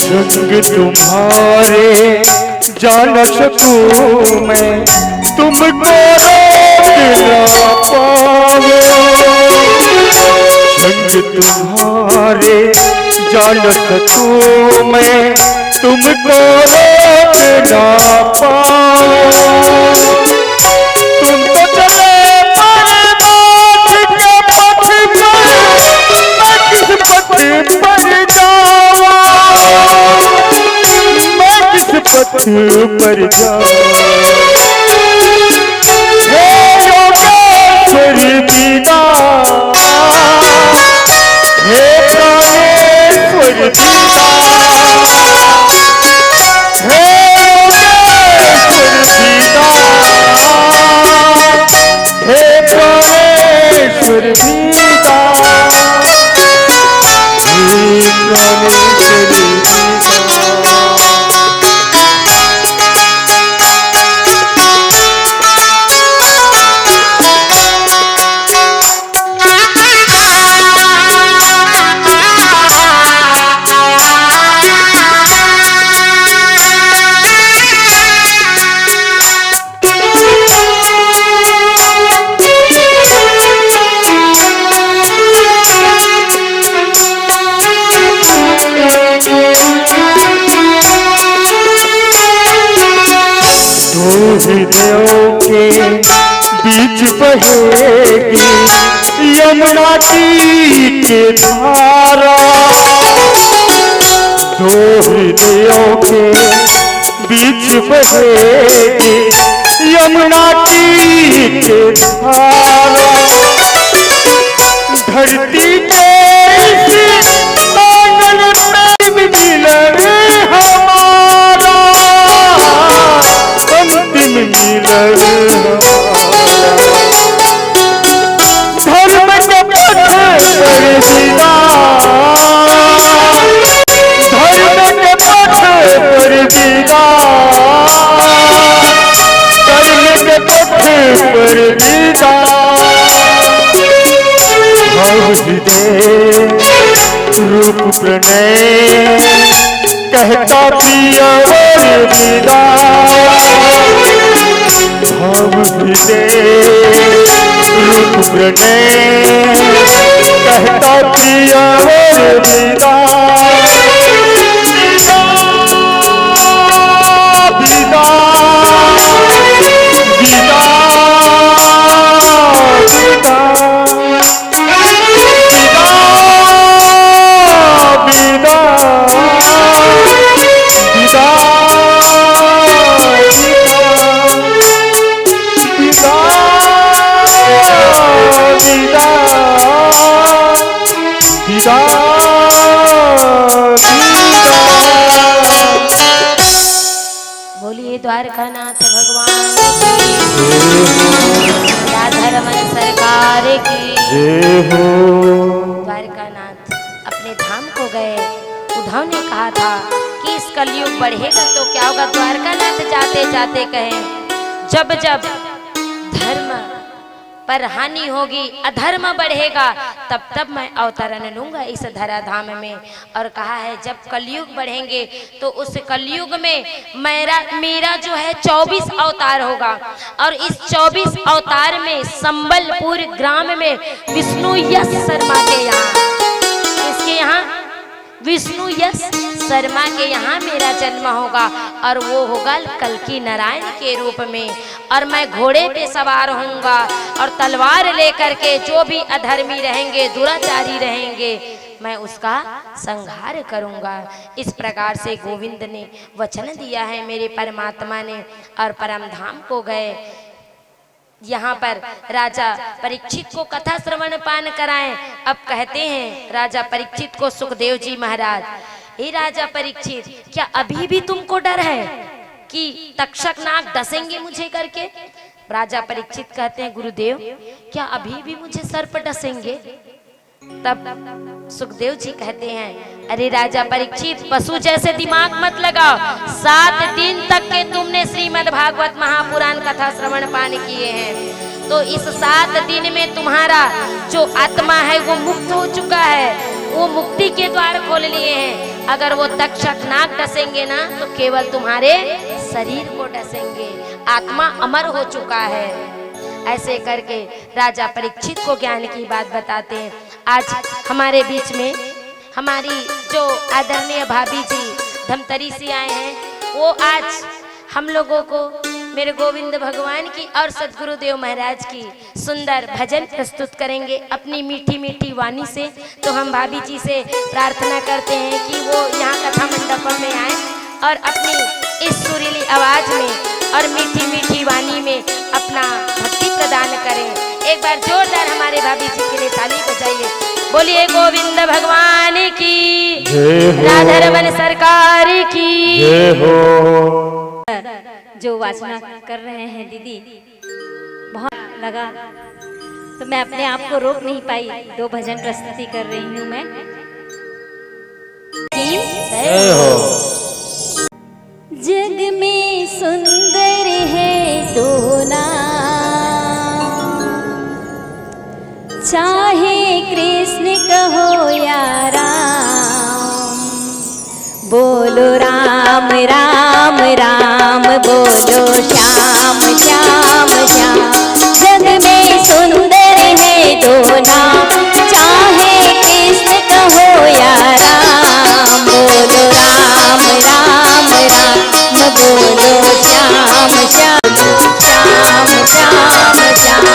रंग तुम्हारे जा न सकूं मैं, तुमको रो ना पावे। संग तुम्हारे जान सकूं मैं, तुमको रोक ना पावे। तुम तो चले परमार्थ के पथ पर, मैं किस पथ पर जाऊं, मैं किस पथ पर जाऊं। हे योगेश्वर दीदा, हे कामेश्वर दीदा, हे योगेश्वर दीदा, हे कामेश्वर दीदा, हे कामेश्वर दीदा। दो हृदयों के बीच बहेगी यमुना की धारा। दो हृदयों के बीच बहेगी यमुना की धारा। धरती के इस आंगन में मिलन हमारा, अंतिम मिलन हमारा। धर्म के पथ पर दीदा, धर्म के पथ पर दीदा, कर्म के पथ पर दीदा। भाव हृदय रूप प्रणय कहता प्रिय वर दीदा। भाव हृदय रूप प्रणय कहता प्रिय वर दीदा। दीदा, दीदा, दीदा। दीदा, दीदा, दीदा, दीदा, दीदा, दीदा, दीदा। बोलिए द्वारकानाथ भगवान की, राधा रमन सरकार की। जय हो। द्वारकानाथ अपने धाम को गए। उद्धव ने कहा था कि इस कलयुग बढ़ेगा तो क्या होगा। द्वारकानाथ जाते जाते कहे, जब जब धर्म पर हानि होगी, अधर्म बढ़ेगा, तब तब मैं अवतरण लूंगा इस धराधाम में। और कहा है, जब कलयुग बढ़ेंगे तो उस कलयुग में मेरा, मेरा जो है चौबीस अवतार होगा, और इस चौबीस अवतार में संबलपुर ग्राम में विष्णु यश शर्मा के यहाँ, इसके यहाँ विष्णु यश शर्मा के यहाँ मेरा जन्म होगा, और वो होगा कल्कि नारायण के रूप में। और मैं घोड़े पे सवार होऊंगा और तलवार लेकर के जो भी अधर्मी रहेंगे, दुराचारी रहेंगे, मैं उसका संहार करूंगा। इस प्रकार से गोविंद ने वचन दिया है मेरे परमात्मा ने। और परम धाम को गए। यहाँ पर राजा परीक्षित को कथा श्रवण पान कराएं। अब कहते हैं राजा परीक्षित को सुखदेव जी महाराज, "हे राजा परीक्षित, क्या अभी भी तुमको डर है कि तक्षक नाग डसेंगे मुझे करके?" राजा परीक्षित कहते हैं, "गुरुदेव, क्या अभी भी मुझे सर्प डसेंगे?" तब सुखदेव जी कहते हैं, "अरे राजा परीक्षित, पशु जैसे दिमाग मत लगाओ। सात दिन तक के तुमने श्रीमद् भागवत महापुराण कथा श्रवण पान किए हैं, तो इस सात दिन में तुम्हारा जो आत्मा है वो मुक्त हो चुका है, वो मुक्ति के द्वार खोल लिए हैं। अगर वो तक्षक नाग डसेंगे ना, तो केवल तुम्हारे शरीर को डसेंगे, आत्मा अमर हो चुका है।" ऐसे करके राजा परीक्षित को ज्ञान की बात बताते हैं। आज हमारे बीच में हमारी जो आदरणीय भाभी जी धमतरी से आए हैं, वो आज हम लोगों को मेरे गोविंद भगवान की और सदगुरुदेव महाराज की सुंदर भजन प्रस्तुत करेंगे अपनी मीठी मीठी वाणी से। तो हम भाभी जी से प्रार्थना करते हैं कि वो यहाँ कथा मंडपम में आए और अपनी इस सुरीली आवाज में और मीठी मीठी वाणी में अपना भक्ति प्रदान करें। एक बार जोरदार हमारे भाभी जी के लिए ताली बजाइए। बोलिए गोविंद भगवान की, जय हो। राधा रमन सरकार की। जय हो। जो वाचना कर रहे हैं दीदी, बहुत लगा, तो मैं अपने आप को रोक नहीं पाई। दो भजन प्रस्तुति कर रही हूँ मैं। जय हो। जग में सुंदर है दो नाम, चाहे कृष्ण कहो या राम। बोलो राम राम राम, बोलो श्याम श्याम श्याम। जग में सुंदर है दो नाम, चाहे कृष्ण कहो या राम। बोलो राम राम राम, बोलो श्याम श्याम श्याम श्याम श्याम।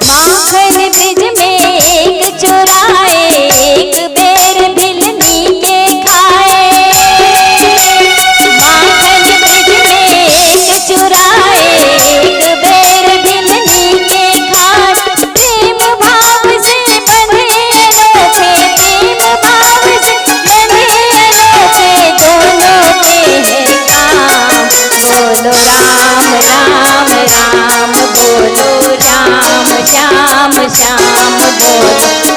माखन ब्रिज में एक चुराए, एक बेर बिलनी के खाए। माखन ब्रिज में एक चुराए, एक बेर बिलनी के खाए। प्रेम भाव से बंधे अनोखे, प्रेम भाव से बंधे अनोखे, दोनों के हैं काम। बोलो राम राम राम, बोलो श्याम श्याम श्याम, बोलो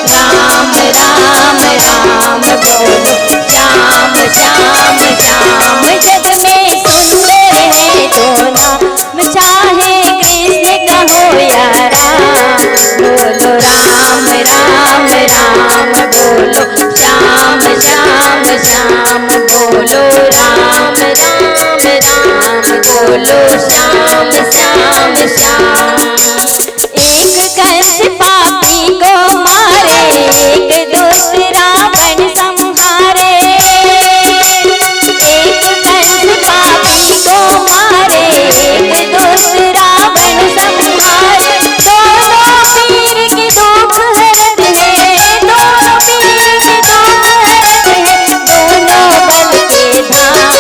राम राम राम, बोलो श्याम श्याम श्याम। जग में सुंदर है दो नाम, चाहे कृष्ण कहो या राम। बोलो राम राम राम, बोलो श्याम श्याम श्याम, बोलो राम राम राम, बोलो श्याम श्याम श्याम। एक कंस पापी को मारे, एक दुष्ट रावण संहारे। एक कंस पापी को मारे, एक दुष्ट रावण संहारे। दोनों पीर के दुख हरत है, दोनों पीर के दुख हरत है, दोनों बल के धाम।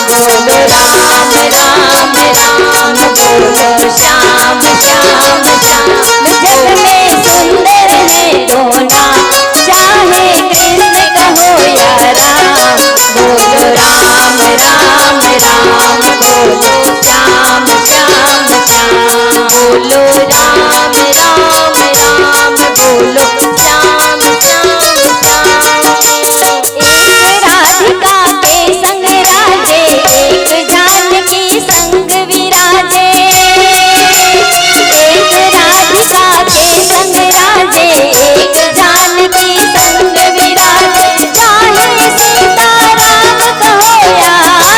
बोलो राम राम राम, बोलो श्याम श्याम श्याम। जग में सुंदर है दो नाम, चाहे कृष्ण कहो या राम। बोलो राम राम राम, बोलो श्याम श्याम श्याम। बोलो राम राम राम, बोलो श्याम श्याम श्याम। एक राधिका के संग राजे, एक जानकी संग विराजे। एक राधिका के संग राजे, एक जानकी संग विराजे। चाहे सीताराम कहो या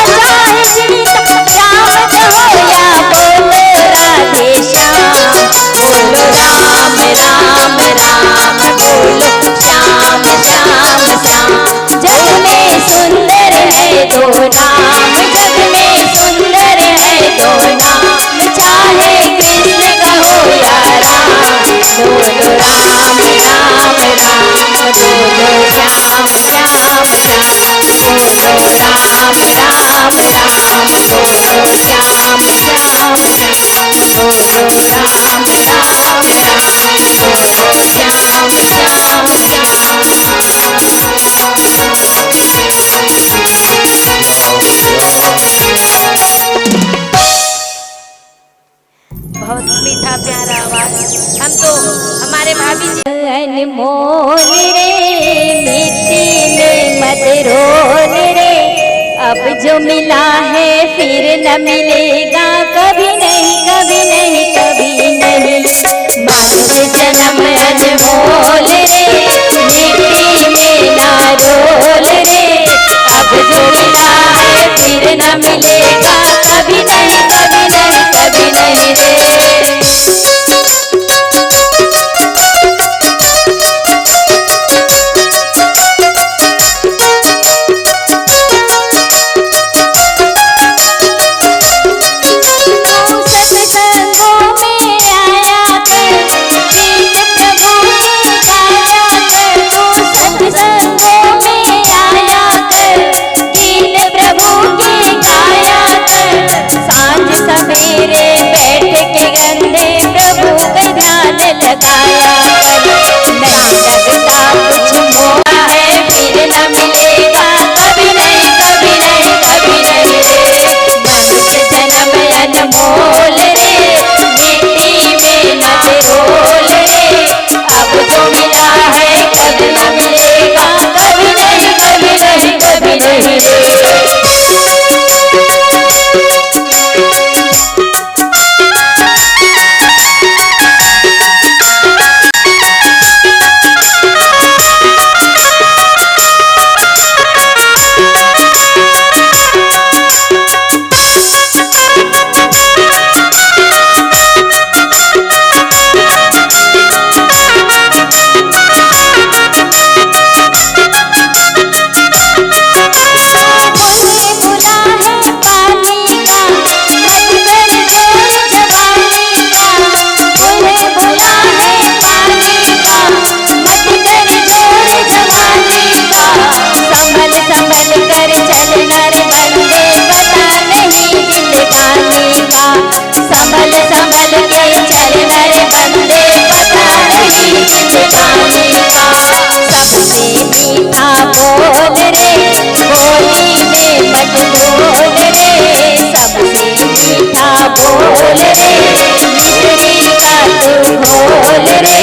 चाहे सीता श्याम कहो या, बोलो राधे श्याम। बोलो राम राम राम, बोलो श्याम श्याम श्याम। जग में सुंदर है दो नाम, जग में सुंदर है दो नाम, चाहे कृष्ण कहो या राम। बोलो राम राम राम, बोलो श्याम श्याम श्याम। बोलो राम राम राम, बोलो श्याम श्याम श्याम। बोलो राम राम राम, बोलो श्याम श्याम श्याम। बहुत मीठा प्यारा आवाज। हम तो हमारे भाभी जी अनमोल रे, मिट्टी में मत रोल रे। अब जो मिला है फिर न मिलेगा, कभी नहीं, कभी नहीं, कभी नहीं। मानव जन्म अनमोल रे, मिट्टी में ना रोल रे। अब जो मिला है फिर न मिलेगा, कभी नहीं, कभी नहीं, कभी नहीं रे। संभल संभल कर चलना रे बंदे, पता नहीं जिंदगानी का। संभल संभल के चलना रे बंदे, पता नहीं जिंदगानी का। सबसे मीठा बोल रे, बोली में मत बोल रे, सबसे मीठा बोल रे, मिश्री का तू घोल रे।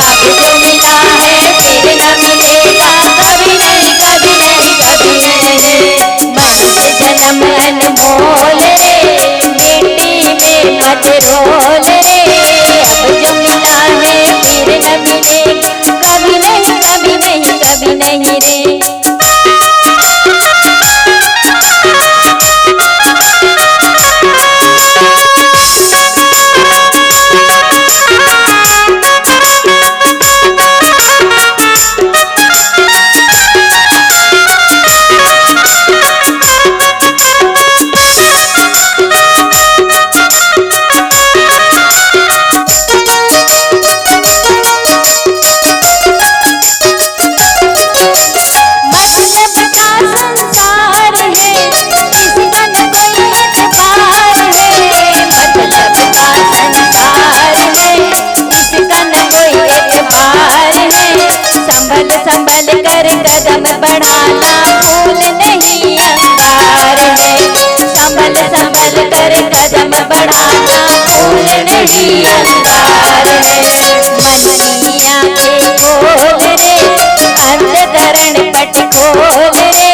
अब जो मिला है फिर न मिलेगा, कभी नहीं, कभी नहीं, कभी नहीं। मनुष्य जन्म अनमोल रे, मिट्टी में मत रोल रे। अब जो मिला है फिर न मिलेगा, कभी नहीं, कभी नहीं, कभी नहीं रे। मतलब का संसार है, इसका न कोई एतबार है। मतलब का संसार है, इसका न कोई एतबार है। संभल संभल कर कदम बढ़ाना, फूल नहीं अंगार है। संभल संभल कर कदम बढ़ाना, फूल नहीं अंगार है। मन की आंखें खोल रे, अंतकरण पट खोल रे।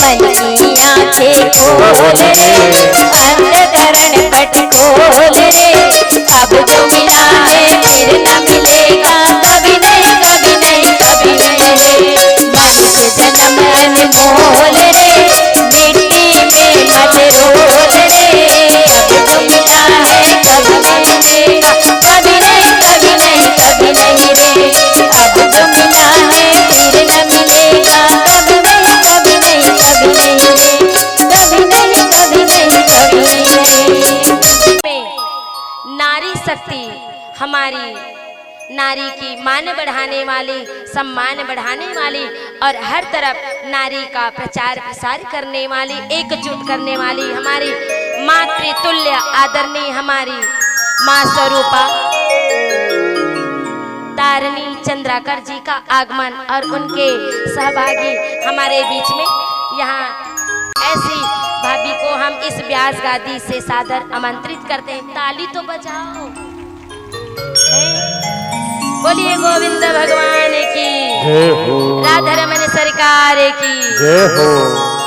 मन की आंखें खोल रे, अंतकरण पट खोल रे। अब जो मिला है फिर न मिलेगा, कभी नहीं, कभी नहीं, कभी नहीं रे। मनुष्य जन्म अनमोल रे, मिट्टी में मत रोल रे। अब जो मिला है कभी नहीं मिलेगा, कभी नहीं, कभी नहीं, कभी नहीं रे। अब जो मिला है फिर न मिलेगा, कभी नहीं, कभी नहीं, कभी नहीं रे। कभी नहीं, कभी नहीं, कभी नहीं रे। नारी शक्ति हमारी नारी की मान बढ़ाने वाली, सम्मान बढ़ाने वाली और हर तरफ नारी का प्रचार प्रसार करने वाली, एकजुट करने वाली हमारी मातृतुल्य आदरणीय हमारी माँ स्वरूपा तारिणी चंद्राकर जी का आगमन और उनके सहभागी हमारे बीच में। यहाँ ऐसी भाभी को हम इस व्यास गादी से सादर आमंत्रित करते हैं। ताली तो बजाओ। हैं? बोलिए गोविंद भगवान की, जय हो। राधा रमन सरकार की, जय हो।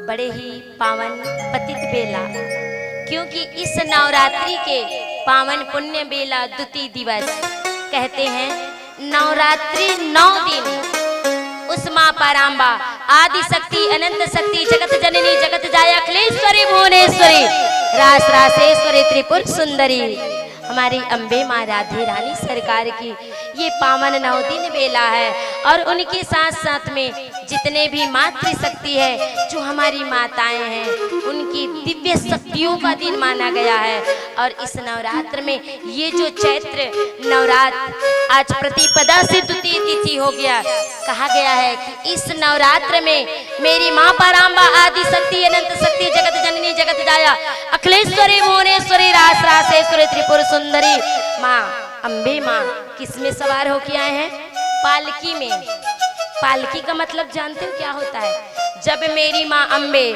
बड़े ही पावन पतित बेला, क्योंकि इस नवरात्रि के पावन पुण्य बेला द्वितीय दिवस कहते हैं, नवरात्रि नौ दिन उस माँ पराम्बा आदि शक्ति, अनंत शक्ति, जगत जननी, जगत जाया, अखिलेश्वरी, भुवनेश्वरी, रास रासेश्वरी, त्रिपुर सुंदरी, हमारी अम्बे माँ राधे रानी सरकार की ये पावन नौ दिन बेला है और उनके साथ साथ में जितने भी मातृ शक्ति है, जो हमारी माताएं हैं, उनकी दिव्य शक्तियों का दिन माना गया है। और इस नवरात्र में ये जो चैत्र नवरात्र आज प्रतिपदा से द्वितीय तिथि हो गया, कहा गया है कि इस नवरात्र में मेरी माँ पराम्बा आदि शक्ति, अनंत शक्ति, जगत जननी, जगत जाया, अखिलेश्वरी, भुवनेश्वरी, रास रासेश्वरी, त्रिपुर सुंदरी माँ अम्बे माँ किस में सवार होके आए हैं? पालकी में। पालकी का मतलब जानते हो क्या होता है? जब मेरी माँ अम्बे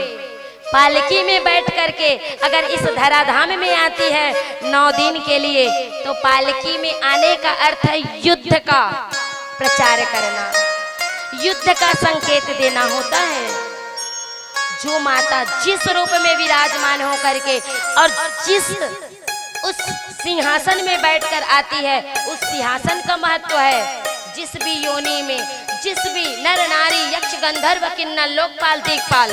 पालकी में बैठ करके अगर इस धराधाम में आती है नौ दिन के लिए, तो पालकी में आने का अर्थ है युद्ध का प्रचार करना, युद्ध का संकेत देना होता है। जो माता जिस रूप में विराजमान हो करके और जिस उस सिंहासन में बैठकर आती है, उस सिंहासन का महत्व है। जिस भी योनि में, जिस भी नर नारी, यक्ष, गंधर्व, किन्नर, लोकपाल, दिक्पाल,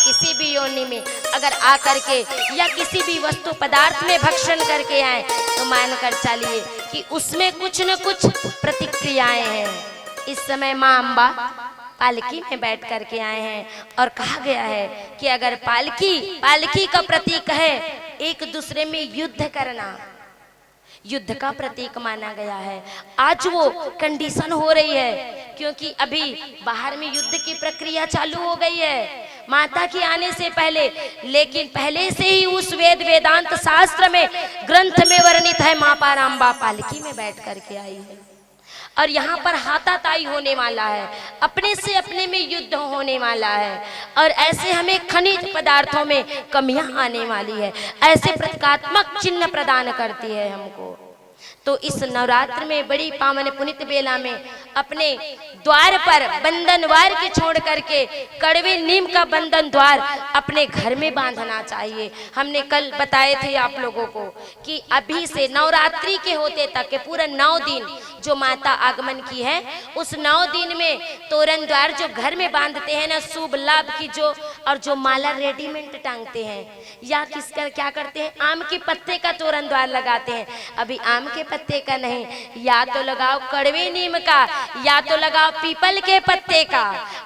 इस किसी भी योनि में अगर आकर के या किसी भी वस्तु पदार्थ में भक्षण करके आए, तो मानकर चलिए कि उसमें कुछ न कुछ प्रतिक्रियाएं हैं। इस समय माँ अम्बा पालकी में बैठ करके आए हैं और कहा गया है कि अगर पालकी, पालकी का प्रतीक है एक दूसरे में युद्ध करना, युद्ध का प्रतीक माना गया है। आज वो कंडीशन हो रही है, क्योंकि अभी बाहर में युद्ध की प्रक्रिया चालू हो गई है माता के आने से पहले, लेकिन पहले से ही उस वेद वेदांत शास्त्र में, ग्रंथ में वर्णित है, माँ पाराम्बा पालकी में बैठ करके आई है और यहाँ पर हाथाताई होने वाला है, अपने से अपने में युद्ध होने वाला है और ऐसे हमें खनिज पदार्थों में कमियां आने वाली है। ऐसे प्रतीकात्मक चिन्ह प्रदान करती है हमको। तो इस नवरात्र में बड़ी पावन पुनित बेला में अपने द्वार पर बंधन द्वार के छोड़ करके कड़वे नीम का बंधन द्वार अपने घर में बांधना चाहिए। हमने कल बताए थे आप लोगों को कि अभी से नवरात्रि के होते तक के पूरा नौ दिन जो माता आगमन की है, उस नौ दिन में तोरण द्वार जो घर में बांधते हैं ना, शुभ लाभ की जो, और जो माला रेडीमेड टांगते हैं, या किसका क्या करते हैं, आम के पत्ते का तोरण द्वार लगाते हैं। अभी आम के पत्ते का नहीं, या तो लगाओ कड़वे नीम का, या तो लगाओ पीपल के पत्ते का,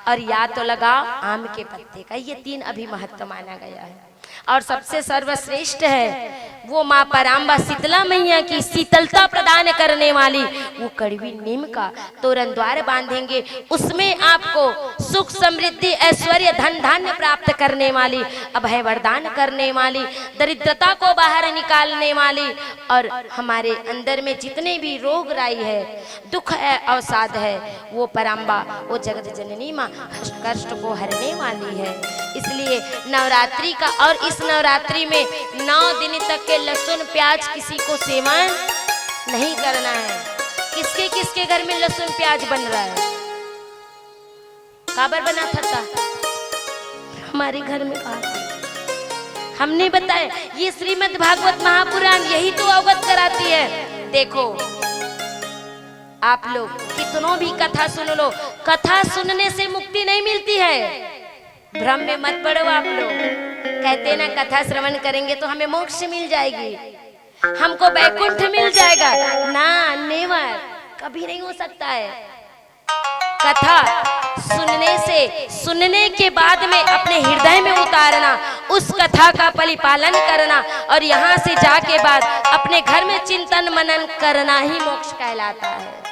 और या तो लगाओ आम के पत्ते का। ये तीन अभी महत्व माना गया है। और सबसे सर्वश्रेष्ठ है वो माँ पराम्बा शीतला मैया की शीतलता प्रदान करने वाली वो कड़वी नीम का तोरण द्वार बांधेंगे। उसमें आपको सुख, समृद्धि, ऐश्वर्य, धन धान्य प्राप्त करने वाली, अभय वरदान करने वाली, दरिद्रता को बाहर निकालने वाली, और हमारे अंदर में जितने भी रोग राई है, दुख है, अवसाद है, वो पराम्बा, वो जगत जननी माँ कष्ट को हरने वाली है। इसलिए नवरात्रि का, और इस नवरात्रि में नौ दिन तक के लहसुन प्याज किसी को सेवन नहीं करना है। किसके किसके घर में लहसुन प्याज बन रहा है? काबर बना था, था? हमारे घर में कहा, हमने बताया, ये श्रीमद् भागवत महापुराण यही तो अवगत कराती है। देखो, आप लोग कितनों भी कथा सुन लो, कथा सुनने से मुक्ति नहीं मिलती है। भ्रम में मत पड़ो आप लोग। कहते ना, कथा श्रवण करेंगे तो हमें मोक्ष मिल जाएगी, हमको बैकुंठ मिल जाएगा। ना, नेवर, कभी नहीं हो सकता है। कथा सुनने से, सुनने के बाद में अपने हृदय में उतारना, उस कथा का परिपालन करना, और यहाँ से जाके बाद अपने घर में चिंतन मनन करना ही मोक्ष कहलाता है।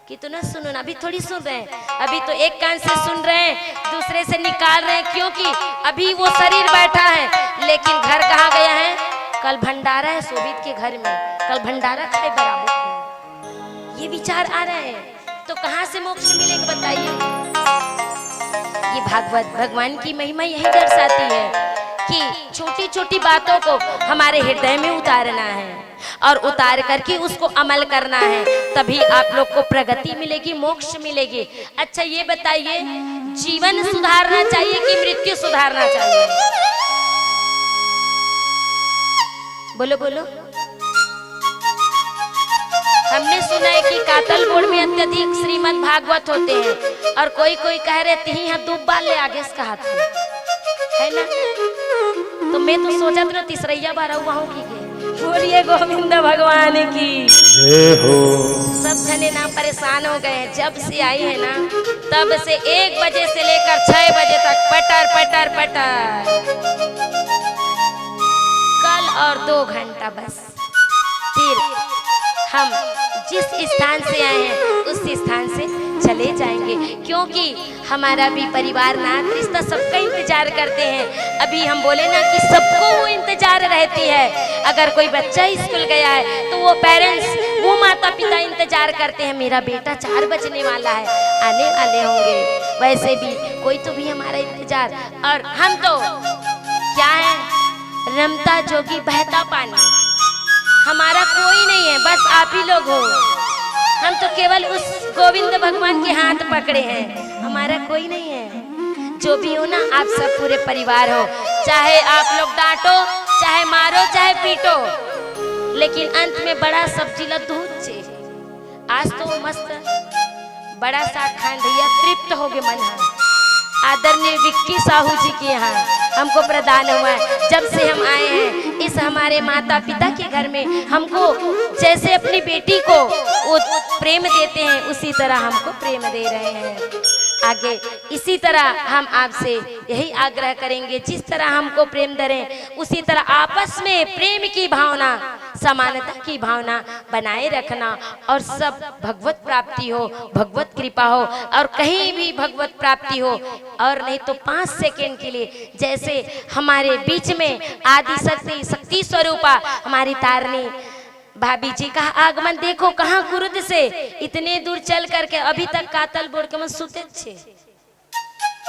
कितना सुनो ना, अभी थोड़ी सुन रहे हैं, अभी तो एक कान से सुन रहे हैं, दूसरे से निकाल रहे हैं, क्योंकि अभी वो शरीर बैठा है, लेकिन घर कहाँ गया है? कल भंडारा है शोभित के घर में, कल भंडारा खाए बराबर। ये विचार आ रहे हैं, तो कहाँ से मोक्ष मिलेगा, बताइए? ये भागवत भगवान की महिमा यही दर्शाती है कि छोटी छोटी बातों को हमारे हृदय में उतारना है और उतार करके उसको अमल करना है, तभी आप लोग को प्रगति मिलेगी, मोक्ष मिलेगी। अच्छा, ये बताइए, जीवन सुधारना चाहिए कि मृत्यु सुधारना चाहिए? बोलो, बोलो। हमने सुना है कि कातल गोड़ में अत्यधिक श्रीमद् भागवत होते हैं, और कोई कोई कह रहे, "तिही हा दुब्बा ले आगे से कहा था", है ना? तो मैं तो सोचा था, तीसरैया बार हुआ हूँ कि ये। बोलिए गोविंद भगवान की। जय हो। सब जने ना परेशान हो गए हैं, जब से आई है ना, तब से एक बजे से लेकर छह बजे तक पटर पटर पटर। कल और दो घंटा बस, फिर हम जिस स्थान से आए हैं, उस स्थान से चले जाएंगे, क्योंकि हमारा भी परिवार, नात रिश्ता, सबका इंतजार करते हैं। अभी हम बोले ना कि सबको वो इंतजार रहती है। अगर कोई बच्चा स्कूल गया है, तो वो पेरेंट्स, वो माता पिता इंतजार करते हैं, "मेरा बेटा चार बजने वाला है, आने वाले होंगे।" वैसे भी कोई तो भी हमारा इंतजार, और हम तो क्या है, रमता जोगी बहता पानी, हमारा कोई नहीं है, बस आप ही लोग हो। हम तो केवल उस गोविंद भगवान के हाथ पकड़े हैं, हमारा कोई नहीं है। जो भी हो ना, आप सब पूरे परिवार हो, चाहे आप लोग डांटो, चाहे मारो, चाहे पीटो, लेकिन अंत में बड़ा सब्जी ला दूध चे। आज तो मस्त बड़ा साग खान भैया, तृप्त हो गए मन है। आदरणीय विक्की साहू जी के यहाँ हमको प्रदान हुआ है। जब से हम आए हैं, इस हमारे माता पिता के घर में हमको जैसे अपनी बेटी को वो प्रेम देते हैं, उसी तरह हमको प्रेम दे रहे हैं। आगे इसी तरह हम आपसे यही आग्रह करेंगे, जिस तरह हमको प्रेम दे रहे हैं, उसी तरह आपस में प्रेम की भावना, समानता की भावना बनाए रखना और सब भगवत प्राप्ति हो, भगवत कृपा हो और कहीं भी भगवत प्राप्ति हो। और नहीं तो पाँच सेकंड के लिए जैसे हमारे बीच में आदि शक्ति, शक्ति स्वरूपा हमारी तारिणी भाभी जी का आगमन देखो, कहाँ कुरुद से इतने दूर चल करके अभी तक कातल बोड़ के मन सुते छे।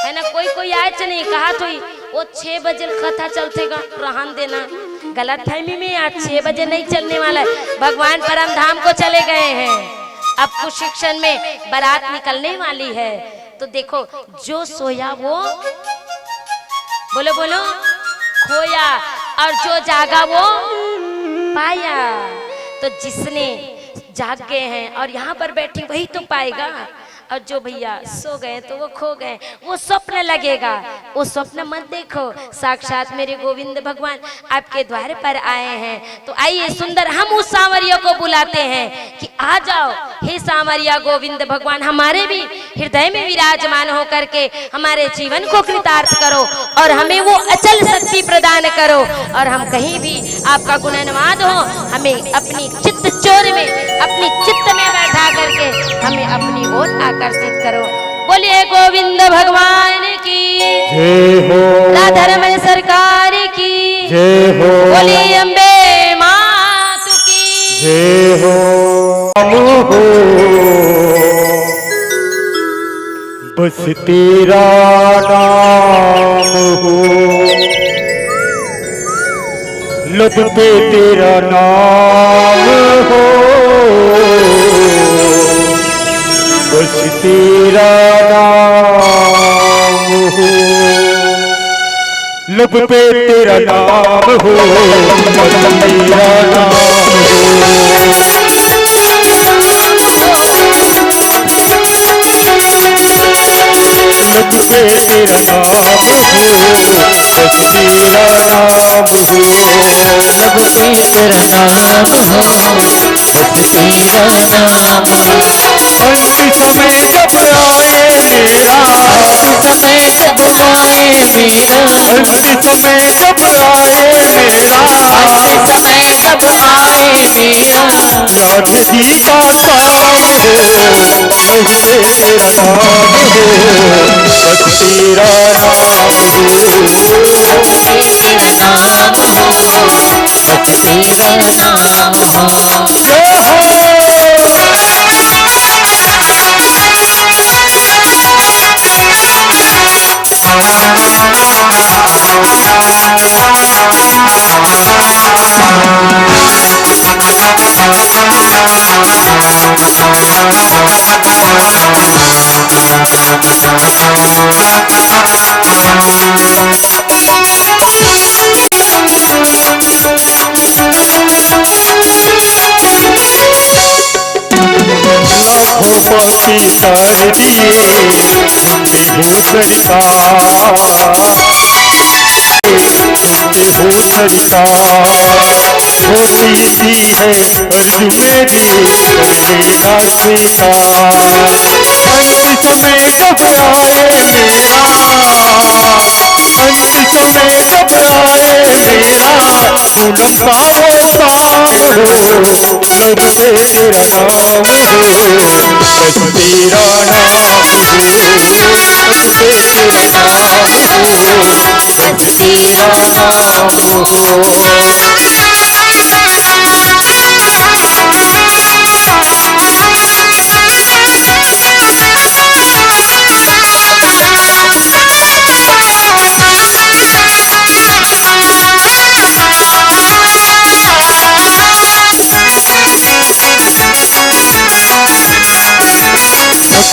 है ना, कोई कोई आए च नहीं, कहा तो ही वो छह बजे कथा चलते गा, रहन देना। गलत फहमी में आज छह बजे नहीं चलने वाला है, भगवान परम धाम को चले गए हैं। अब कुछ ही क्षण में बारात निकलने वाली है। तो देखो, जो सोया वो, बोलो बोलो, खोया, और जो जागा वो पाया। तो जिसने जाग गए हैं और यहाँ पर बैठे वही तो पाएगा। और जो भैया सो गए तो वो खो गए, वो स्वप्न लगेगा, वो स्वप्न मत देखो। साक्षात मेरे गोविंद भगवान आपके द्वार पर आए हैं। तो आइए सुंदर, हम उस सांवरिया को बुलाते हैं कि आ जाओ, हे सांवरिया गोविंद भगवान, हमारे भी हृदय में विराजमान होकर के हमारे जीवन को कृतार्थ करो और हमें वो अचल शक्ति प्रदान करो और हम कहीं भी आपका गुणानुवाद हो, हमें अपनी चित्त चोर में, अपनी चित्त में बैठा करके हमें अपनी ओर आकर्षित करो। बोलिए गोविंद भगवान की जय हो। राधा रमन सरकार की जय हो। बोलिए अम्बे मात की जय हो। बस तेरा नाम हो, लब पे तेरा नाम हो, बस तेरा नाम हो, लब पे तेरा नाम हो, बस तेरा नाम हो। लब पे तेरा नाम हो, बस तेरा नाम हो। लब पे तेरा नाम हो, बस तेरा नाम हो। अंत समय जब आए मेरा, अंत समय जब आए मेरा, अंत समय जब आए मेरा, अंत समय जब आए मेरा, याद दीदा काम हो, बस तेरा नाम हो, बस तेरा नाम हो। बस तेरा नाम हो, बस तेरा नाम हो। जय हो। लाखों पापी तार दिए, हमने हो सरकार, हमने हो सरकार। हो इसी है अर्ज मेरी, मेरा श्रृंगार। अंत समय जब आए मेरा, अंत समय जब आए मेरा, पूनम पावो साथ हो, लब पे तेरा नाम हो, बस तेरा नाम हो, लब पे तेरा नाम हो, बस तेरा नाम हो।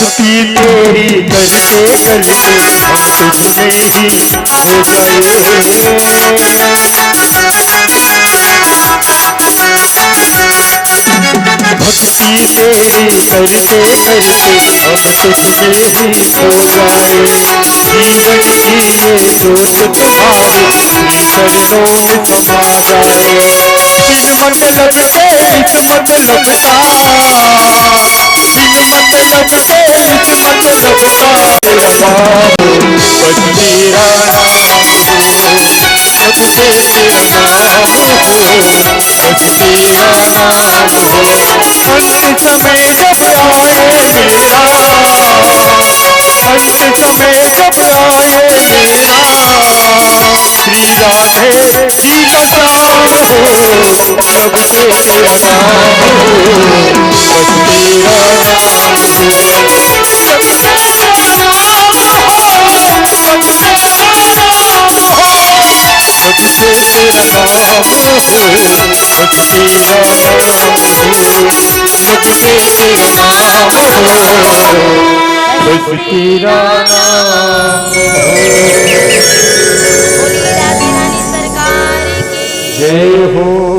भक्ति तेरी करते करते हम तुझ में ही खो गए। भक्ति तेरी करते करते हम तुझसे ही हो जाए। जीवन जिए दोस्त तुम्हारे चरणों में समा जाए। बिन मतलब के इस मतलब का, बिन मतलब के इस मतलब का वफा हो, बस तेरा नाम हो, सबसे मेरा नाम हो, बस तेरा नाम हो। अंत समय जब आए मेरा, अंत समय जब आए मेरा, श्री राधे जी का नाम हो, सबसे मेरा नाम हो, बस तेरा नाम हो।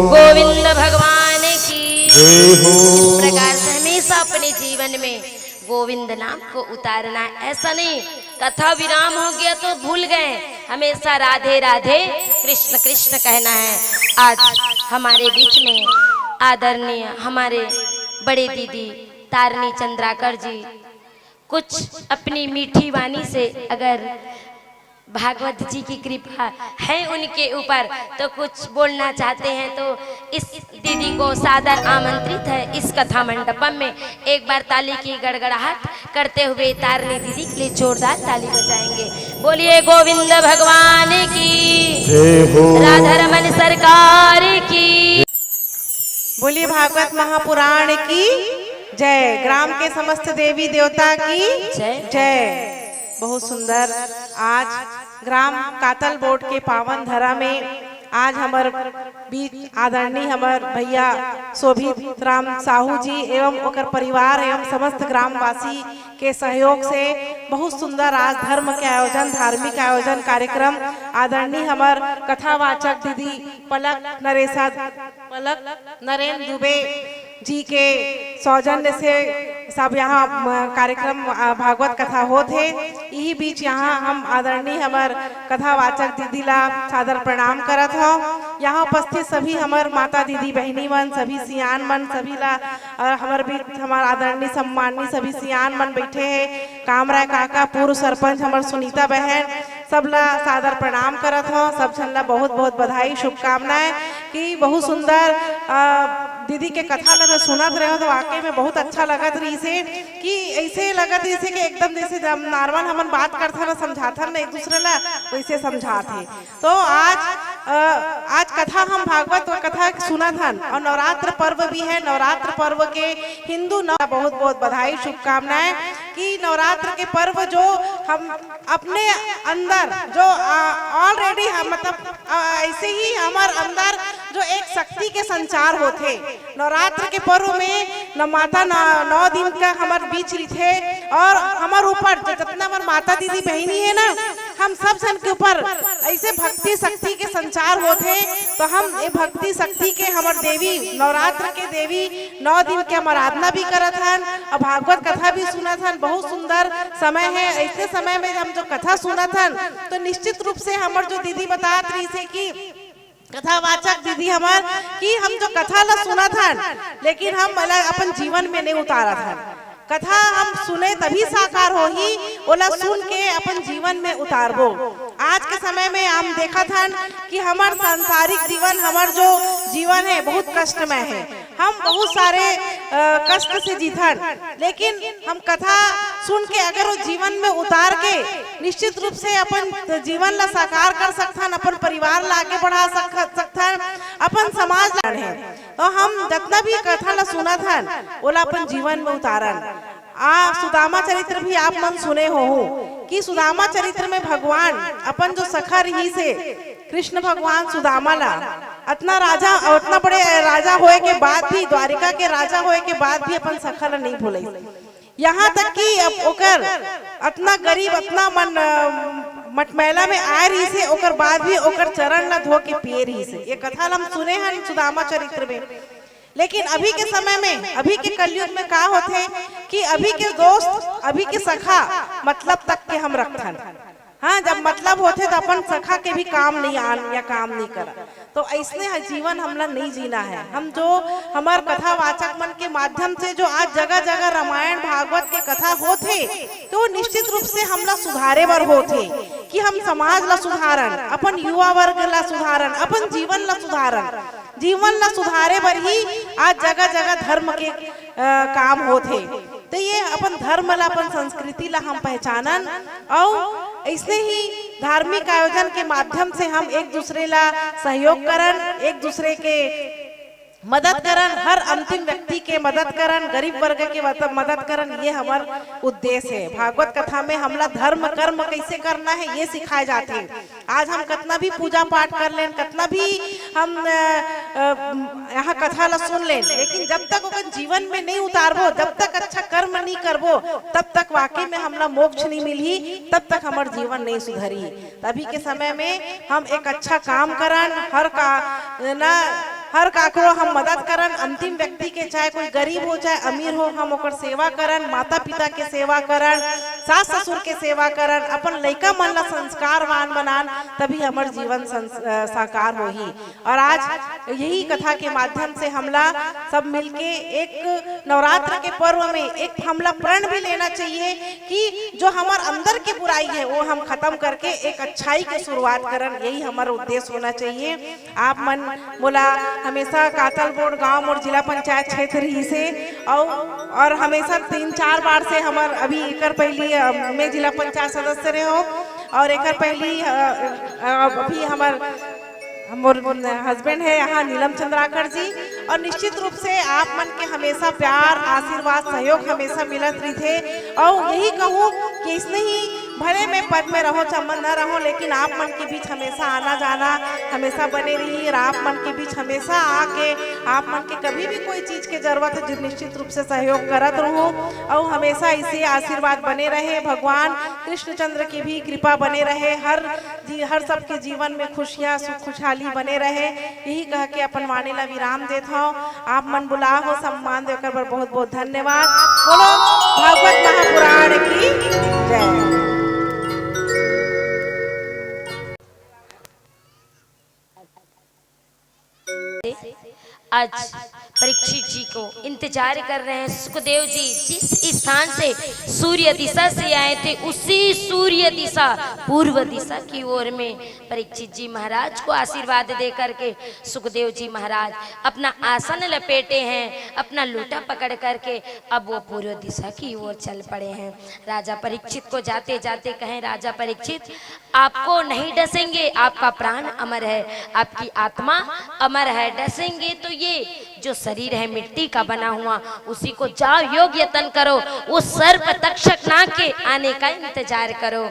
गोविंद भगवान की जय हो। इस प्रकार से हमेशा अपने जीवन में गोविंद नाम को उतारना है। ऐसा नहीं कथा विराम हो गया तो भूल गए, हमेशा राधे राधे कृष्ण कृष्ण कहना है। आज हमारे बीच में आदरणीय हमारे बड़े दीदी तारिणी चंद्राकर जी कुछ अपनी मीठी वाणी से अगर भागवत जी की कृपा है उनके ऊपर तो कुछ बोलना चाहते हैं तो इस दीदी को सादर आमंत्रित है इस कथा मंडपम में। एक बार ताली की गड़गड़ाहट करते हुए तारिणी दीदी के लिए जोरदार ताली बजाएंगे। बोलिए गोविंद भगवान की जय हो। राधा रमन सरकार की। बोलिए भागवत महापुराण की जय। ग्राम के समस्त देवी देवता की जय। जय। बहुत सुंदर। आज ग्राम कातल बोर्ड के पावन धरा में आज हमर बीच आदरणीय हमर भैया शोभित राम साहू जी एवं ओकर परिवार एवं समस्त ग्रामवासी के सहयोग से बहुत सुंदर आज धर्म के आयोजन, धार्मिक आयोजन कार्यक्रम आदरणीय हमर कथावाचक दीदी पलक नरेशा, पलक नरेंद्र दुबे जी के सौजन्य से सब यहाँ, म, कार्यक्रम, अ, भागवत कथा होत हे। इही बीच यहाँ हम आदरणीय हमर कथावाचक दीदी ला सादर प्रणाम करत हौं। यहाँ उपस्थित सभी हमर माता दीदी बहिनी मन, सभी सियान मन, सभी ला, अ, हमर बीच हमर आदरणीय सम्माननीय सभी सियान मन बैठे हे, कामराय काका, पूर्व सरपंच हमर सुनीता बहन, सबला सादर प्रणाम करत हौं। सब झन ला बहुत बहुत बधाई, शुभकामनाएं कि बहुत सुंदर, अ, दीदी के कथा ला मैं सुनत रहेंव तो वाकई में बहुत अच्छा लगत रहिस हे कि ऐसे लगत रहिस हे कि एकदम जैसे जब normal हमन बात करथन ना, समझाथन ना एक दूसरे ला, वैसे समझात हे। तो आज, अ, आज कथा हम भागवत कथा सुनत हन और नवरात्र पर्व भी है। नवरात्र पर्व के हिंदू नव बहुत बहुत बधाई, शुभकामनाएं कि नवरात्र के पर्व जो हम अपने अंदर जो, आ, already हम, मतलब, आ, ऐसे ही हमर अंदर जो एक शक्ति के संचार होथे। नवरात्र के पर्व में न माता न-, नौ दिन का हमर बीच रिथे और हमर ऊपर ज-, जतना हमर माता दीदी बहिनी है ना, हम सब झन के ऊपर ऐसे भक्ति शक्ति के संचार होथे। तो हम ये भक्ति शक्ति के हमर देवी, नवरात्र के देवी नौ दिन के हम आराधना भी करत हन और भागवत कथा भी सुनत हन। बहुत सुंदर समय है। ऐसे समय में हम जो कथा सुनत हन तो निश्चित रूप से हमर जो दीदी बतात रहिस हे कि कथावाचक दीदी हमर कि हम जो कथा ला सुनत हन लेकिन हम ओला अपन जीवन में नहीं उतारत हन। कथा हम सुने तभी साकार होही, ओला सुन के अपन जीवन में उतारबो। आज के समय में हम देखत हन कि हमर सांसारिक जीवन, हमर जो जीवन है बहुत कष्टमय है। हम बहुत सारे, अ, कष्ट से जीथन, लेकिन हम कथा सुन के अगर वो जीवन में उतार के निश्चित रूप से अपन जीवन ला साकार कर सकथन, अपन परिवार ला आगे बढ़ा सक-, सकथन, अपन समाज ला है। तो हम जतना भी कथा ला सुनत हन, ओला अपन जीवन में उतारन। आ सुदामा चरित्र भी आप मन सुने होहू कि सुदामा चरित्र में भगवान अपन जो सखा रहिस हे कृष्ण भगवान सुदामा ला, अतना राजा, अतना बड़े राजा होए के बाद भी, द्वारिका के राजा होए के बाद भी अपन सखा ला नहीं भूलिस। यहाँ तक कि अब ओकर अतना गरीब, अतना मन, अ, मटमैला में आए रहिस हे, ओकर बाद भी ओकर चरण ला धो के पिए रहिस हे। ये कथा ला हम सुने हन सुदामा चरित्र में। लेकिन अभी के समय में, अभी के कलयुग में का होथे कि अभी के दोस्त, अभी के सखा, मतलब तक के हम रखथन। हाँ, जब मतलब होथे त अपन सखा के भी काम नहीं आन या काम नहीं करन। तो अइसने ह जीवन हमला नहीं जीना है। हम जो हमर कथावाचक मन के माध्यम से जो आज जगह-जगह रामायण भागवत के कथा होथे, तो निश्चित रूप से हमला सुधारे बर होथे कि हम समाज ला सुधारन, अपन युवा वर्ग ला सुधारन, अपन जीवन ला सुधारन। जीवन ला सुधारे बर ही आज जगह-जगह धर्म के, अ, काम होथे। तो ये अपन धर्म ला, अपन संस्कृति ला हम पहचानन अउ अइसने ही धार्मिक आयोजन के माध्यम से हम एक दूसरे ला सहयोग करन, एक दूसरे के मदद करन, हर अंतिम व्यक्ति के मदद करन, गरीब वर्ग के मत-, मदद करन, ये हमर उद्देश्य है। भागवत कथा में हमला धर्म कर्म कैसे करना है, ये सिखाए जाथे। आज हम कतना भी पूजा पाठ कर लेन, कतना भी हम, अ, अ, यहाँ कथा ला सुन लेन, लेकिन जब तक ओकर जीवन में नहीं उतारबो, जब तक अच्छा कर्म नहीं करबो, तब तक वाकई में हमला मोक्ष नहीं मिलही, तब तक हमर जीवन नहीं सुधरही। तभी के समय में हम एक अच्छा काम करन, हर का ना, हर काकरो हम मदद करन, अंतिम व्यक्ति के, चाहे कोई गरीब हो चाहे अमीर हो, हम ओकर सेवा करन, माता पिता के सेवा करन, सास ससुर के सेवा करन, अपन लइका मन ला संस्कारवान बनान, तभी हमर जीवन संस-, अ, साकार होही। और आज यही कथा के माध्यम से हमला सब मिलके एक नवरात्र के पर्व में एक हमला प्रण भी लेना चाहिए कि जो हमर अंदर के बुराई है वो हम खत्म करके एक अच्छाई के शुरुआत करन, यही हमर उद्देश्य होना चाहिए। आप मन मोला हमेशा कातल मोड़ गांव मोड़ जिला पंचायत क्षेत्र ही से और, और हमेशा तीन चार बार से हमर अभी एकर पहली, अ, मैं जिला पंचायत सदस्य रहे हो और एकर पहली, अ, अ, अभी हमर मोर हस्बैंड है यहाँ नीलम चंद्राकर जी, और निश्चित रूप से आप मन के हमेशा प्यार, आशीर्वाद, सहयोग हमेशा मिलत रहिथे। और यही कहूँ कि इसने ही भले मैं पद में रहूँ चाहे न रहूँ, लेकिन आप मन के बीच हमेशा आना जाना हमेशा बने रही और आप मन के बीच हमेशा आके आप मन के कभी भी कोई चीज के जरूरत है, जो निश्चित रूप से सहयोग करत रहूँ और हमेशा इसे आशीर्वाद बने रहे। भगवान कृष्णचंद्र की भी कृपा बने रहे, हर जी, हर सबके जीवन में खुशियाँ, सुख, खुशहाली बने रहे। यही कह के अपन वाणी ला विराम देत हव। आप मन बुलाए हो, सम्मान दे, ओकर बर बहुत बहुत धन्यवाद। बोलो भागवत महापुराण की जय। आज परीक्षित जी को इंतजार कर रहे हैं। सुखदेव जी जिस स्थान से सूर्य दिशा से आए थे, उसी सूर्य दिशा, पूर्व दिशा की ओर में परीक्षित जी महाराज को आशीर्वाद दे करके सुखदेव जी महाराज अपना आसन लपेटे हैं, अपना लोटा पकड़ करके अब वो पूर्व दिशा की ओर चल पड़े हैं। राजा परीक्षित को जाते जाते कहें, राजा परीक्षित, आपको नहीं डसेंगे, आपका प्राण अमर है, आपकी आत्मा अमर है। डसेंगे तो ये जो शरीर है मिट्टी का बना हुआ, उसी को जाओ योग यतन करो, वो सर्प तक्षक नाग के आने का इंतजार करो।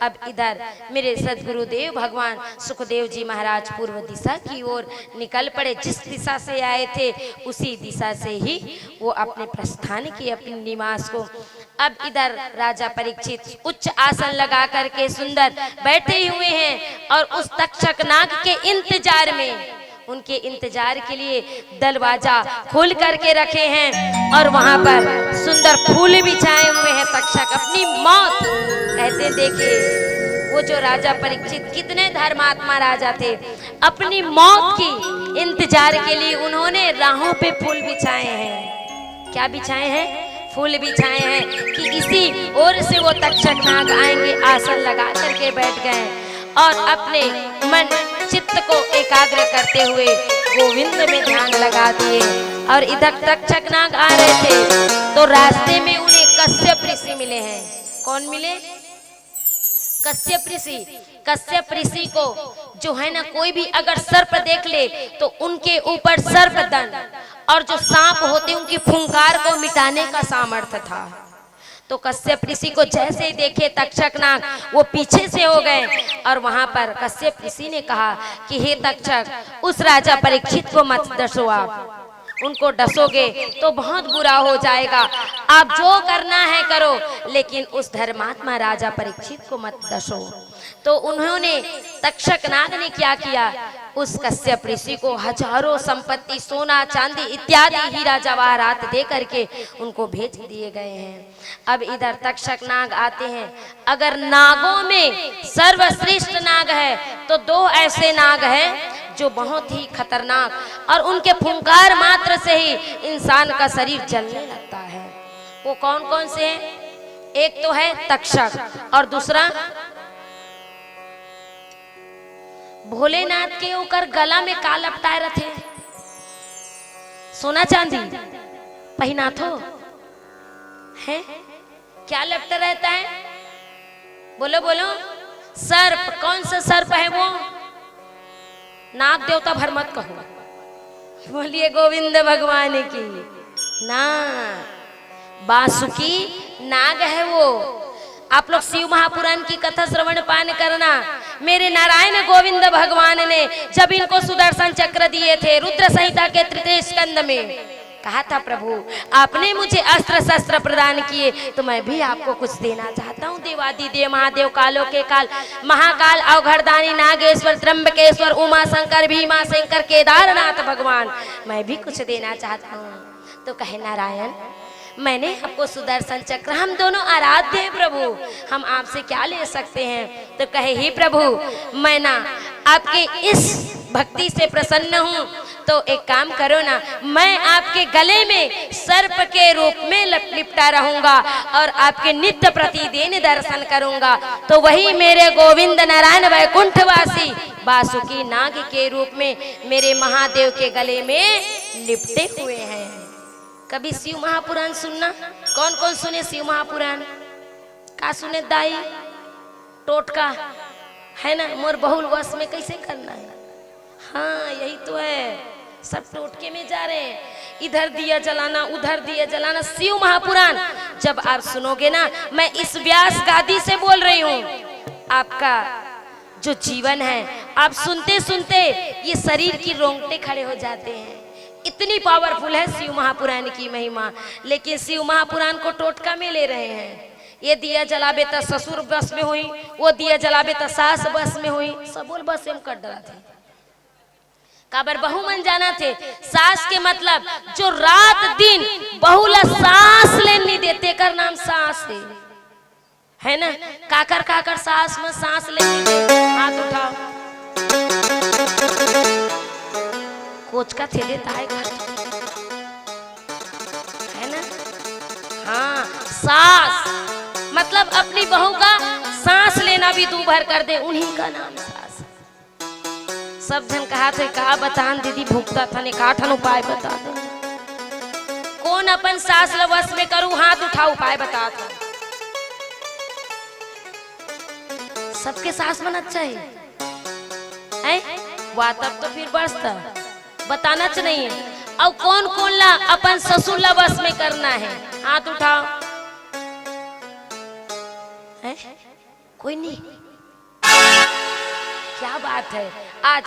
अब इधर मेरे सदगुरुदेव भगवान सुखदेव जी महाराज पूर्व दिशा की ओर निकल पड़े, जिस दिशा से आए थे उसी दिशा से ही वो अपने प्रस्थान की, अपने निवास को। अब इधर राजा परीक्षित उच्च आसन लगा करके सुंदर बैठे हुए हैं और उस तक्षक नाग के इंतजार में, उनके इंतजार के लिए दरवाजा खोल करके रखे हैं और वहां पर सुंदर फूल बिछाए हुए हैं। तक्षक अपनी मौत कहते, देखिए वो जो राजा परीक्षित कितने धर्मात्मा राजा थे, अपनी मौत की इंतजार के लिए उन्होंने राहों पे फूल बिछाए हैं। क्या बिछाए हैं? फूल बिछाए हैं कि इसी ओर से वो तक्षक नाग आएंगे। आसन लगा करके बैठ गए और अपने मन चित्त को एकाग्र करते हुए गोविंद में ध्यान लगा दिए। और इधर तक्षक नाग आ रहे थे तो रास्ते में उन्हें कश्यप ऋषि मिले हैं। कौन मिले? कश्यप ऋषि। कश्यप ऋषि को जो है ना, कोई भी अगर सर्प देख ले तो उनके ऊपर सर्प दंड, और जो सांप होते उनकी फुंकार को मिटाने का सामर्थ्य था। तो कश्यप ऋषि को जैसे ही देखे तक्षक नाग, वो पीछे से हो गए और वहां पर कश्यप ऋषि ने कहा कि हे तक्षक, उस राजा परीक्षित को मत डसो आप, उनको डसोगे तो बहुत बुरा हो जाएगा। आप जो करना है करो, लेकिन उस धर्मात्मा राजा परीक्षित को मत डसो। तो उन्होंने, तक्षक नाग ने क्या किया? उस कश्यप ऋषि को हजारों संपत्ति, सोना, चांदी इत्यादि, हीरा जवाहरात दे करके उनको भेज दिए गए हैं। अब इधर तक्षक नाग आते हैं। अगर नागों में सर्वश्रेष्ठ नाग है तो दो ऐसे नाग हैं जो बहुत ही खतरनाक, और उनके फुंकार मात्र से ही इंसान का शरीर जलने लगता है। वो कौन कौन से हैं? एक तो है तक्षक और दूसरा भोलेनाथ के ओकर गला में का लपटाए रथे? सोना चांदी पहिनाथो है? क्या लपटा रहता है? बोलो, बोलो। सर्प। कौन सा सर्प है वो? नाग देवता भर मत कहो। बोलिए गोविंद भगवान की। ना, बासुकी नाग है वो। आप लोग शिव महापुराण की कथा श्रवण पान करना। मेरे नारायण गोविंद भगवान ने जब इनको सुदर्शन चक्र दिए थे रुद्र संहिता के तृतीय स्कंद में, कहा था, प्रभु, आपने मुझे अस्त्र शस्त्र प्रदान किए, तो मैं भी आपको कुछ देना चाहता हूँ। देवादिदेव महादेव, कालों के काल, महाकाल, अवघड़दानी, नागेश्वर, त्र्यंबकेश्वर, उमा शंकर, भीमा शंकर, केदारनाथ भगवान, मैं भी कुछ देना चाहता हूँ। तो कहे, नारायण, मैंने आपको सुदर्शन चक्र, हम दोनों आराध्य हैं प्रभु, हम आपसे क्या ले सकते हैं? तो कहे, हे प्रभु, मैं ना आपके इस भक्ति से प्रसन्न हूँ, तो एक काम करो ना, मैं आपके गले में सर्प के रूप में लप-, लिपटा रहूंगा और आपके नित्य प्रतिदिन दर्शन करूंगा। तो वही मेरे गोविंद नारायण वैकुंठवासी बासुकी नाग के रूप में मेरे महादेव के गले में लिपटे हुए हैं। कभी शिव महापुराण सुनना? कौन कौन सुने शिव महापुराण? का सुने दाई? टोटका है ना, मोर बहुल वश में कैसे करना है। हाँ, यही तो है, सब टोटके में जा रहे हैं, इधर दिया जलाना, उधर दिया जलाना। शिव महापुराण जब आप सुनोगे ना, मैं इस व्यास गादी से बोल रही हूँ, आपका जो जीवन है, आप सुनते सुनते ये शरीर की रोंगटे खड़े हो जाते हैं। इतनी पावरफुल है शिव महापुराण की महिमा। लेकिन शिव महापुराण को टोटका में ले रहे हैं। ये दिया जलाबे त ससुर बस में होई, वो दिया जलाबे त सास बस में होई, सबोल बस में कर डरा थे। काबर बहू मन जाना थे, सास के मतलब जो रात दिन बहू ला सांस लेने नहीं देते, कर नाम सास है, है ना? काकर काकर सास में सांस लेने नहीं दे, हाथ उठाओ। कोच का थे देता है घर, है ना? हाँ, सास मतलब अपनी बहू का सांस लेना भी दूभर कर दे, उन्हीं का नाम सास। सब झन कहा थे, का बतान दीदी, भुगता था ने, का ठन उपाय बता दे। कौन अपन सास ल वश में करूं, हाथ उठा, उपाय बता था। सबके सास मन अच्छा है, हैं? वाह, तब तो फिर बस त बताना च नहीं है। और कौन कौन ला अपन ससुर ला वश में करना है, हाथ उठाओ। हैं? कोई नहीं। क्या बात है। आज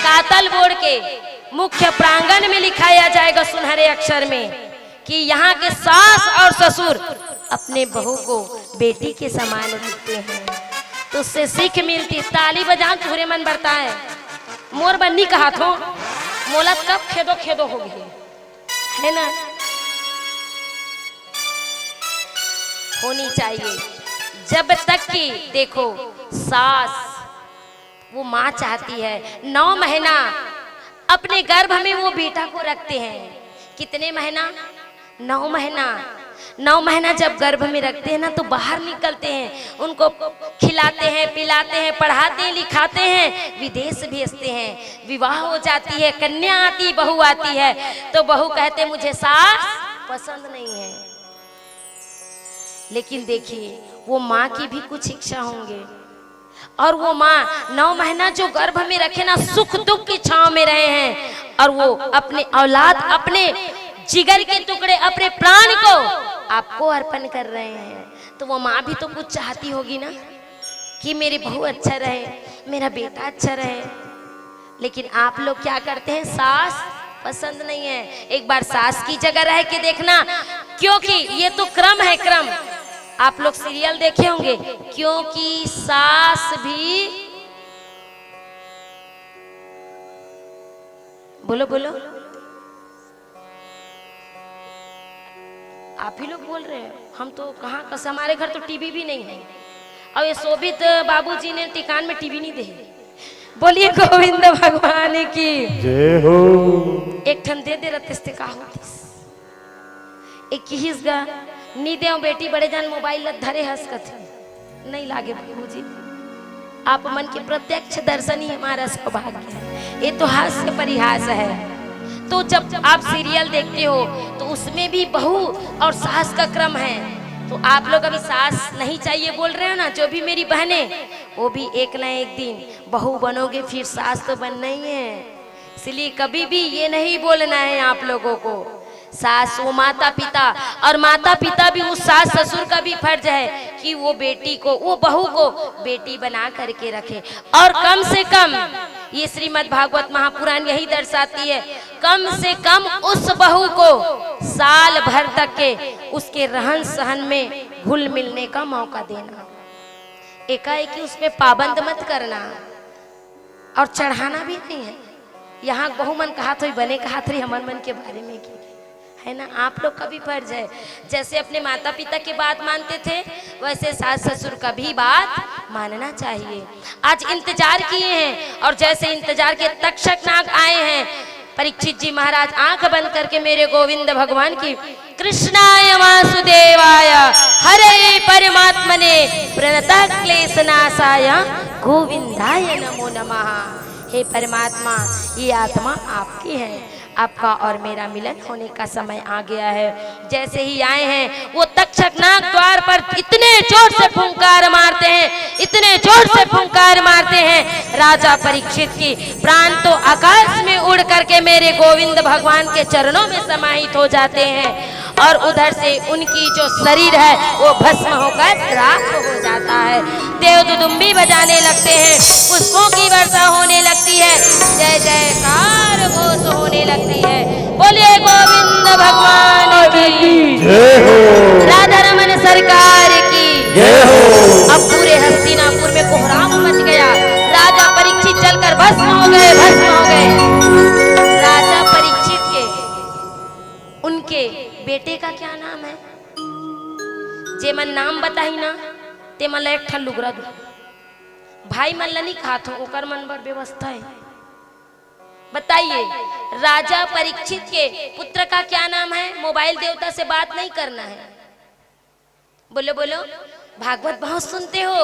कातल बोर्ड के मुख्य प्रांगण में लिखाया जाएगा सुनहरे अक्षर में कि यहाँ के सास और ससुर अपने बहू को बेटी के समान रखते हैं। तो उससे सीख मिलती। ताली बजान, तुहरे मन बरता है। मोर बन्नी कहा थो, मोला कब खेदो खेदो हो गई, है ना? होनी चाहिए। जब तक कि देखो, सास, वो माँ चाहती है, नौ महीना अपने गर्भ में वो बेटा को रखते हैं। कितने महीना? नौ महीना। नौ महीना जब गर्भ में रखते हैं ना, तो बाहर निकलते हैं, उनको खिलाते हैं, पिलाते हैं, पढ़ाते हैं, लिखाते हैं, विदेश भेजते हैं, विवाह हो जाती है, कन्या आती, बहू आती है, तो बहू कहते, मुझे सास पसंद नहीं है। लेकिन देखिए, वो माँ की भी कुछ इच्छा होंगे। और वो माँ नौ महीना जो गर्भ में रखे ना, सुख दुख की छांव में रहे हैं, और वो अपने औलाद, अपने जिगर के टुकड़े, अपने प्राण को आपको अर्पण कर रहे हैं। तो वो माँ भी तो कुछ चाहती होगी ना कि मेरी बहू अच्छा रहे, मेरा बेटा अच्छा रहे। लेकिन आप लोग क्या करते हैं, सास पसंद नहीं है। एक बार सास की जगह रह के देखना, क्योंकि ये तो क्रम है, क्रम। आप लोग सीरियल देखे होंगे, क्योंकि सास भी, बोलो बोलो, आप ही लोग बोल रहे हैं, हम तो कहाँ कस, हमारे घर तो टीवी भी नहीं है। और ये शोभित बाबूजी ने टिकान में टीवी नहीं दे। बोलिए गोविंद भगवान की। जय हो। एक ठन दे दे रतेस ते का होतिस। एक किहिस गा, नी देव बेटी, बड़े जान मोबाइल ल धरे हस कथे। नहीं लागे बाबूजी, आप मन के प्रत्यक्ष दर्शन ही हमारा सौभाग्य है। ये तो हास्य परिहास है। तो जब आप सीरियल देखते हो तो उसमें भी बहू और सास का क्रम है। तो आप लोग अभी सास नहीं चाहिए बोल रहे हो ना, जो भी मेरी बहनें, वो भी एक ना एक दिन बहू बनोगे, फिर सास तो बनना ही है। इसलिए कभी भी ये नहीं बोलना है आप लोगों को। सास वो माता पिता, और माता पिता भी, उस सास ससुर का भी फर्ज है कि वो बेटी को, वो बहू को बेटी बना करके रखे। और कम से कम, ये श्रीमद् भागवत महापुराण यही दर्शाती है, कम से कम उस बहू को साल भर तक के उसके रहन सहन में घुल मिलने का मौका देना। एकाएकी उसमें पाबंद मत करना। और चढ़ाना भी नहीं है। यहाँ बहू मन कहात होई, बने कहात रही हमर मन के बारे में की, है ना? आप लोग का भी फर्ज है। जैसे अपने माता पिता की बात मानते थे, वैसे सास ससुर का भी बात मानना चाहिए। आज इंतजार किए हैं और जैसे इंतजार के तक्षक नाग आए हैं, परीक्षित जी महाराज आंख बंद करके मेरे गोविंद भगवान की, कृष्णाय वासुदेवाय हरे परमात्मने प्रणत क्लेश नाशाय गोविंदाय नमो नमः। हे परमात्मा, ये आत्मा आपकी है, आपका और मेरा मिलन होने का समय आ गया है। जैसे ही आए हैं, वो तक्षक नाग द्वार पर इतने जोर से फुंकार मारते हैं, इतने जोर से फुंकार मारते हैं, राजा परीक्षित की प्राण तो आकाश में उड़ करके मेरे गोविंद भगवान के चरणों में समाहित हो जाते हैं और उधर से उनकी जो शरीर है, वो भस्म होकर राख हो जाता है। देव दुदुम्बी बजाने लगते हैं, पुष्पों की वर्षा होने लगती है, जय जयकार घोष होने लगती है। बोलिए गोविंद भगवान की। जय हो। राधा रमन सरकार की। जय हो। अब पूरे हस्तिनापुर में कोहराम मच गया। राजा परीक्षित जलकर भस्म हो गए, भस्म हो गए। राजा परीक्षित के, उनके बेटे का क्या नाम है? जे मन नाम बताही ना, ते मन ला एक ठन लुगरा दू। भाई मन ला नहीं खात हो, ओकर मन बर व्यवस्था है। बताइए, राजा परीक्षित के पुत्र का क्या नाम है? मोबाइल देवता से बात नहीं करना है। बोलो बोलो, भागवत बहुत सुनते हो,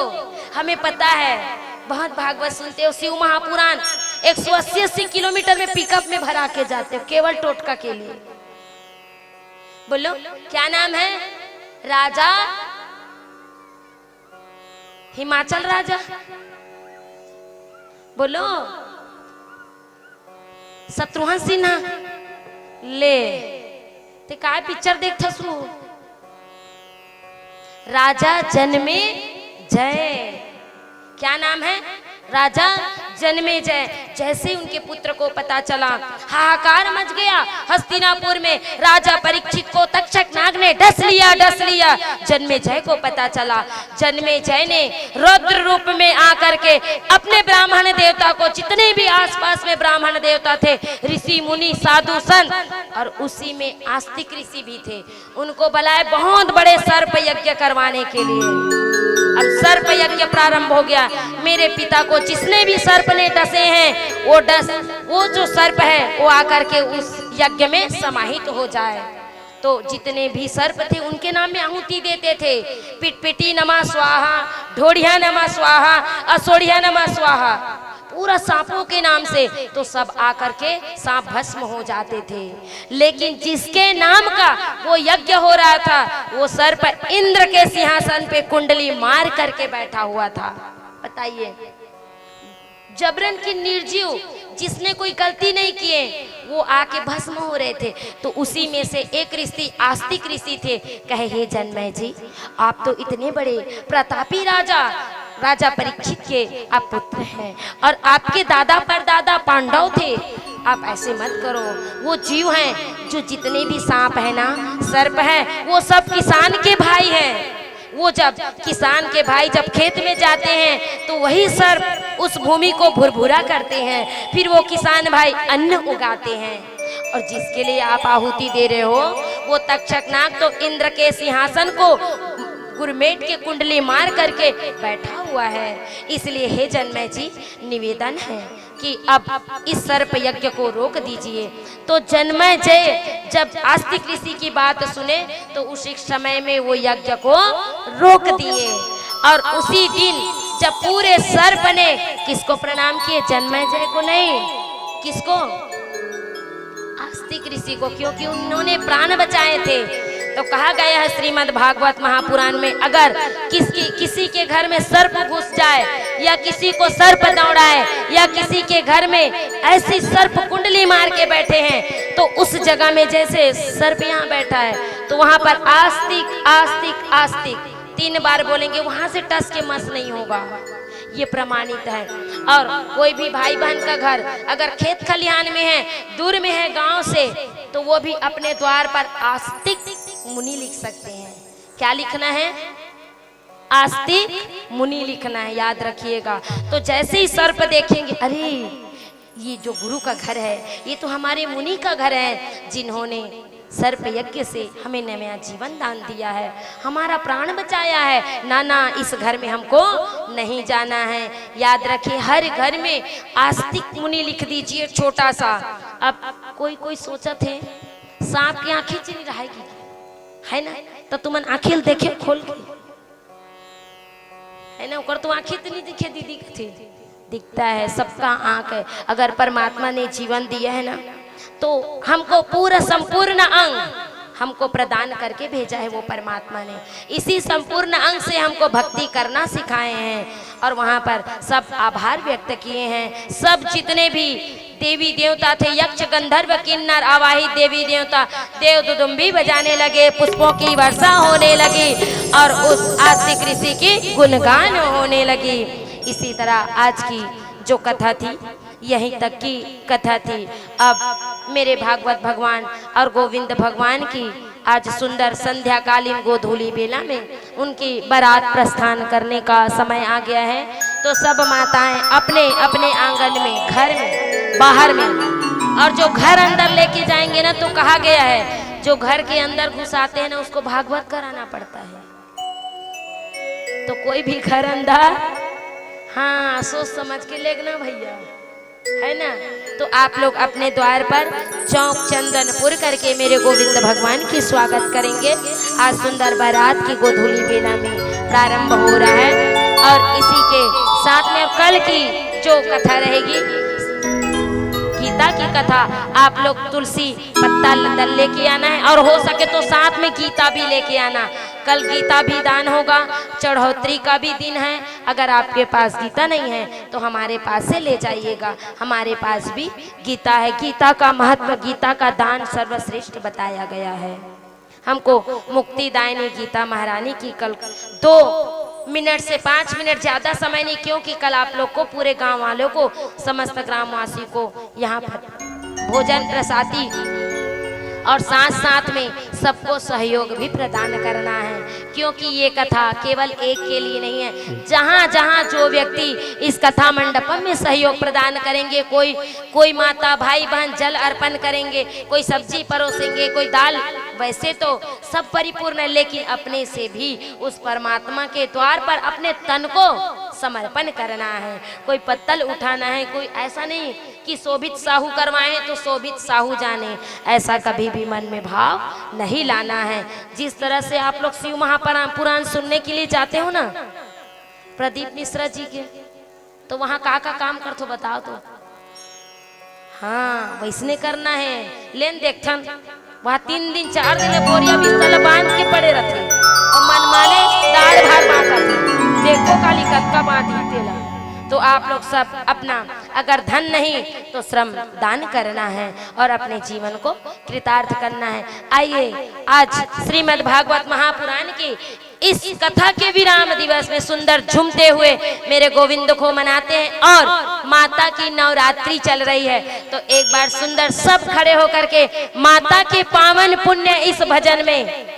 हमें पता है, बहुत भागवत सुनते हो। शिव महापुराण एक सौ अस्सी अस्सी किलोमीटर में पिकअप में भरा के जाते हो केवल टोटका के लिए। बोलो, क्या नाम है? राजा हिमाचल राजा। बोलो, शत्रुघ्न सिन्हा। ले, ते काय पिक्चर देखथस वो? राजा जन्मे जय। क्या नाम है? राजा जन्मे जय। जैसे ही उनके पुत्र को पता चला, हाहाकार मच गया। हस्तिनापुर में राजा परीक्षित को तक्षक नाग ने डस लिया, डस लिया। जन्मे जय को पता चला, जन्मे जय ने रुद्र रूप में आकर के अपने ब्राह्मण देवता को, जितने भी आसपास में ब्राह्मण देवता थे, ऋषि मुनि साधु संत, और उसी में आस्तिक ऋषि भी थे, उनको बुलाए बहुत बड़े सर्प यज्ञ करवाने के लिए। अब सर्प यज्ञ प्रारंभ हो गया। मेरे पिता को जिसने भी सर्प ने डसे हैं, वो डस वो जो सर्प है, वो आकर के उस यज्ञ में समाहित हो जाए। तो जितने भी सर्प थे, उनके नाम में आहुति देते थे। पिटपिटी नमः स्वाहा, ढोढ़िया नमः स्वाहा, असोढ़िया नमः स्वाहा। पूरा सांपों के नाम से, तो सब आकर के सांप भस्म हो जाते थे। लेकिन जिसके नाम का वो यज्ञ हो रहा था, वो सर्प इंद्र के सिंहासन पे कुंडली मार करके बैठा हुआ था। बताइए, जबरन की निर्जीव, जिसने कोई गलती नहीं किए, वो आके भस्म हो रहे थे। तो उसी में से एक ऋषि, आस्तिक ऋषि थे, कहे, "हे जन्मेजय जी, आप तो इतने बड़े प्रतापी राजा, राजा परीक्षित के आप पुत्र हैं, और आपके दादा परदादा पांडव थे, आप ऐसे मत करो। वो जीव हैं, जो जितने भी सांप है ना, सर्प है, वो सब किसान के भाई हैं।" वो जब किसान के भाई जब खेत में जाते हैं तो वही सर्प उस भूमि को भुरभुरा करते हैं, फिर वो किसान भाई अन्न उगाते हैं। और जिसके लिए आप आहुति दे रहे हो, वो तक्षक नाग तो इंद्र के सिंहासन को गुरमेट के कुंडली मार करके बैठा हुआ है। इसलिए हे जनमेजय जी, निवेदन है कि अब इस सर्प यज्ञ को रोक दीजिए। तो जनमेजय जब आस्तिक ऋषि की बात सुने तो उसी समय में वो यज्ञ को रोक दिए। और उसी दिन जब पूरे सर्प ने किसको प्रणाम किए? जनमेजय को नहीं, किसको? आस्तिक ऋषि को, क्योंकि उन्होंने प्राण बचाए थे। तो कहा गया है श्रीमद् भागवत महापुराण में, अगर किसकी किसी के घर में सर्प घुस जाए या किसी को सर्प दौड़ाए या किसी के घर में ऐसी सर्प कुंडली मार के बैठे हैं, तो उस जगह में जैसे सर्प यहाँ बैठा है तो वहां पर आस्तिक, आस्तिक, आस्तिक तीन बार बोलेंगे, वहां से टस के मस नहीं होगा। ये प्रमाणित है। और कोई भी भाई बहन का घर अगर खेत खलिहान में है, दूर में है गांव से, तो वो भी अपने द्वार पर आस्तिक मुनि लिख सकते हैं। क्या लिखना है? आस्तिक मुनि लिखना है, याद रखिएगा। तो जैसे ही सर्प देखेंगे, अरे, ये जो गुरु का घर है, ये तो हमारे मुनि का घर है, जिन्होंने सर्प यज्ञ से हमें नया जीवन दान दिया है, हमारा प्राण बचाया है। ना, ना, इस घर में हमको नहीं जाना है। याद रखिए, हर घर में आस्तिक मुनि लिख दीजिए, छोटा सा। अब कोई कोई सोचत हे, सांप के आंखें च नइ रहय कि, है ना? तो तुमन आंखें ल देखे खोल के, है ना? ओकर तो आंखें त नइ दिखे दीदी कथे, दिखता है, सबका आंख है। अगर परमात्मा ने जीवन दिया है ना, तो हमको पूरा संपूर्ण अंग हमको प्रदान करके भेजा है वो परमात्मा ने। इसी संपूर्ण अंग से हमको भक्ति करना सिखाए हैं। और वहां पर सब आभार व्यक्त किए हैं, सब जितने भी देवी देवता थे, यक्ष गंधर्व किन्नर आवाहित देवी देवता, देव दुदुम्बी बजाने लगे, पुष्पों की वर्षा होने लगी और उस आस्तिक ऋषि की गुणगान होने लगी। इसी तरह आज की जो कथा थी, यहीं तक की कथा थी। अब मेरे भागवत भगवान और गोविंद भगवान की आज सुंदर संध्याकालीन गोधूलि बेला में उनकी बारात प्रस्थान करने का समय आ गया है। तो सब माताएं अपने अपने आंगन में, घर में, बाहर में, और जो घर अंदर लेके जाएंगे ना, तो कहा गया है, जो घर के अंदर घुसाते हैं ना, उसको भागवत कराना पड़ता है। तो कोई भी घर अंदर, हाँ, सोच समझ के लेगना भैया, है ना? तो आप लोग अपने द्वार पर चौक चंदनपुर करके मेरे गोविंद भगवान की स्वागत करेंगे। आज सुंदर बारात की गोधूलि बेला में प्रारंभ हो रहा है और इसी के साथ में अब कल की जो कथा रहेगी, गीता की कथा, आप लोग तुलसी पत्ता ल-, लेके आना है और हो सके तो साथ में गीता भी लेके आना। कल गीता भी दान होगा, चढ़ोतरी का भी दिन है। अगर आपके पास गीता नहीं है तो हमारे पास से ले जाइएगा, हमारे पास भी गीता है। गीता का महत्व, गीता का दान सर्वश्रेष्ठ बताया गया है। हमको मुक्तिदायिनी गीता महारानी की कल दो मिनट से पाँच मिनट, ज्यादा समय नहीं, क्योंकि कल आप लोग को, पूरे गांव वालों को, समस्त ग्रामवासी को यहाँ पर भोजन प्रसादी और साथ साथ में सबको सहयोग भी प्रदान करना है, क्योंकि ये कथा केवल एक के लिए नहीं है। जहाँ जहाँ जो व्यक्ति इस कथा मंडपम में सहयोग प्रदान करेंगे, कोई कोई माता, भाई, बहन जल अर्पण करेंगे, कोई सब्जी परोसेंगे, कोई दाल, वैसे तो सब परिपूर्ण है, लेकिन अपने से भी उस परमात्मा के द्वार पर अपने तन को समर्पण करना है। कोई पत्तल उठाना है, कोई ऐसा नहीं कि शोभित साहू करवाएं तो शोभित साहू जाने, ऐसा कभी भी मन में भाव नहीं लाना है। जिस तरह से आप लोग शिव महापुराण, पुराण सुनने के लिए जाते हो ना प्रदीप मिश्रा जी के, तो वहाँ का का काम करथो बताओ तो। हाँ, वैसने करना है। लेन देखथन, वहाँ तीन दिन, चार दिन ले बोरिया बिस्तर ला बांध के पड़े रथे। और मन माने दाल भात बांटथे। देखो काली कतका बांटही तेला। तो आप लोग सब अपना, अगर धन नहीं तो श्रम दान करना है और अपने जीवन को कृतार्थ करना है। आइए, आज श्रीमद् भागवत महापुराण की इस कथा के विराम दिवस में सुंदर झूमते हुए मेरे गोविंद को मनाते हैं और माता की नवरात्रि चल रही है। तो एक बार सुंदर सब खड़े होकर के माता के पावन पुण्य इस भजन में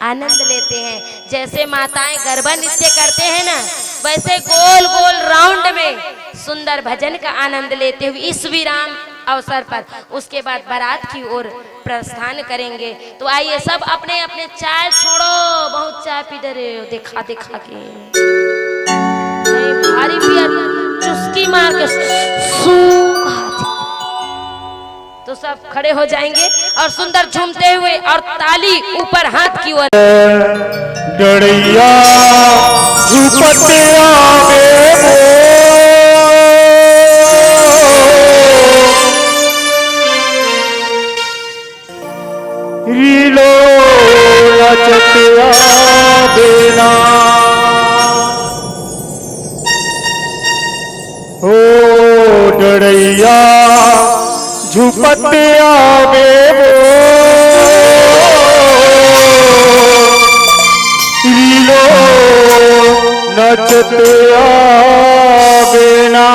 आनंद लेते हैं। जैसे माताएं गरबा नृत्य करते हैं ना, वैसे गोल गोल राउंड में सुंदर भजन का आनंद लेते हुए इस विराम अवसर पर उसके बाद बारात की ओर प्रस्थान करेंगे। तो आइए, सब अपने अपने चाय छोड़ो, बहुत चाय पी डरे हो, देखा देखा के। नहीं, भारी पिया, चुस्की मार के सूंघ। तो सब खड़े हो जाएंगे और सुंदर झूमते हुए और ताली ऊपर हाथ की ओर। डड़ैया झूपत आवे वो, रीलो नचत आवे ना। ओ डड़ैया झूपत आवे वो, रीलो नचत आवे ना।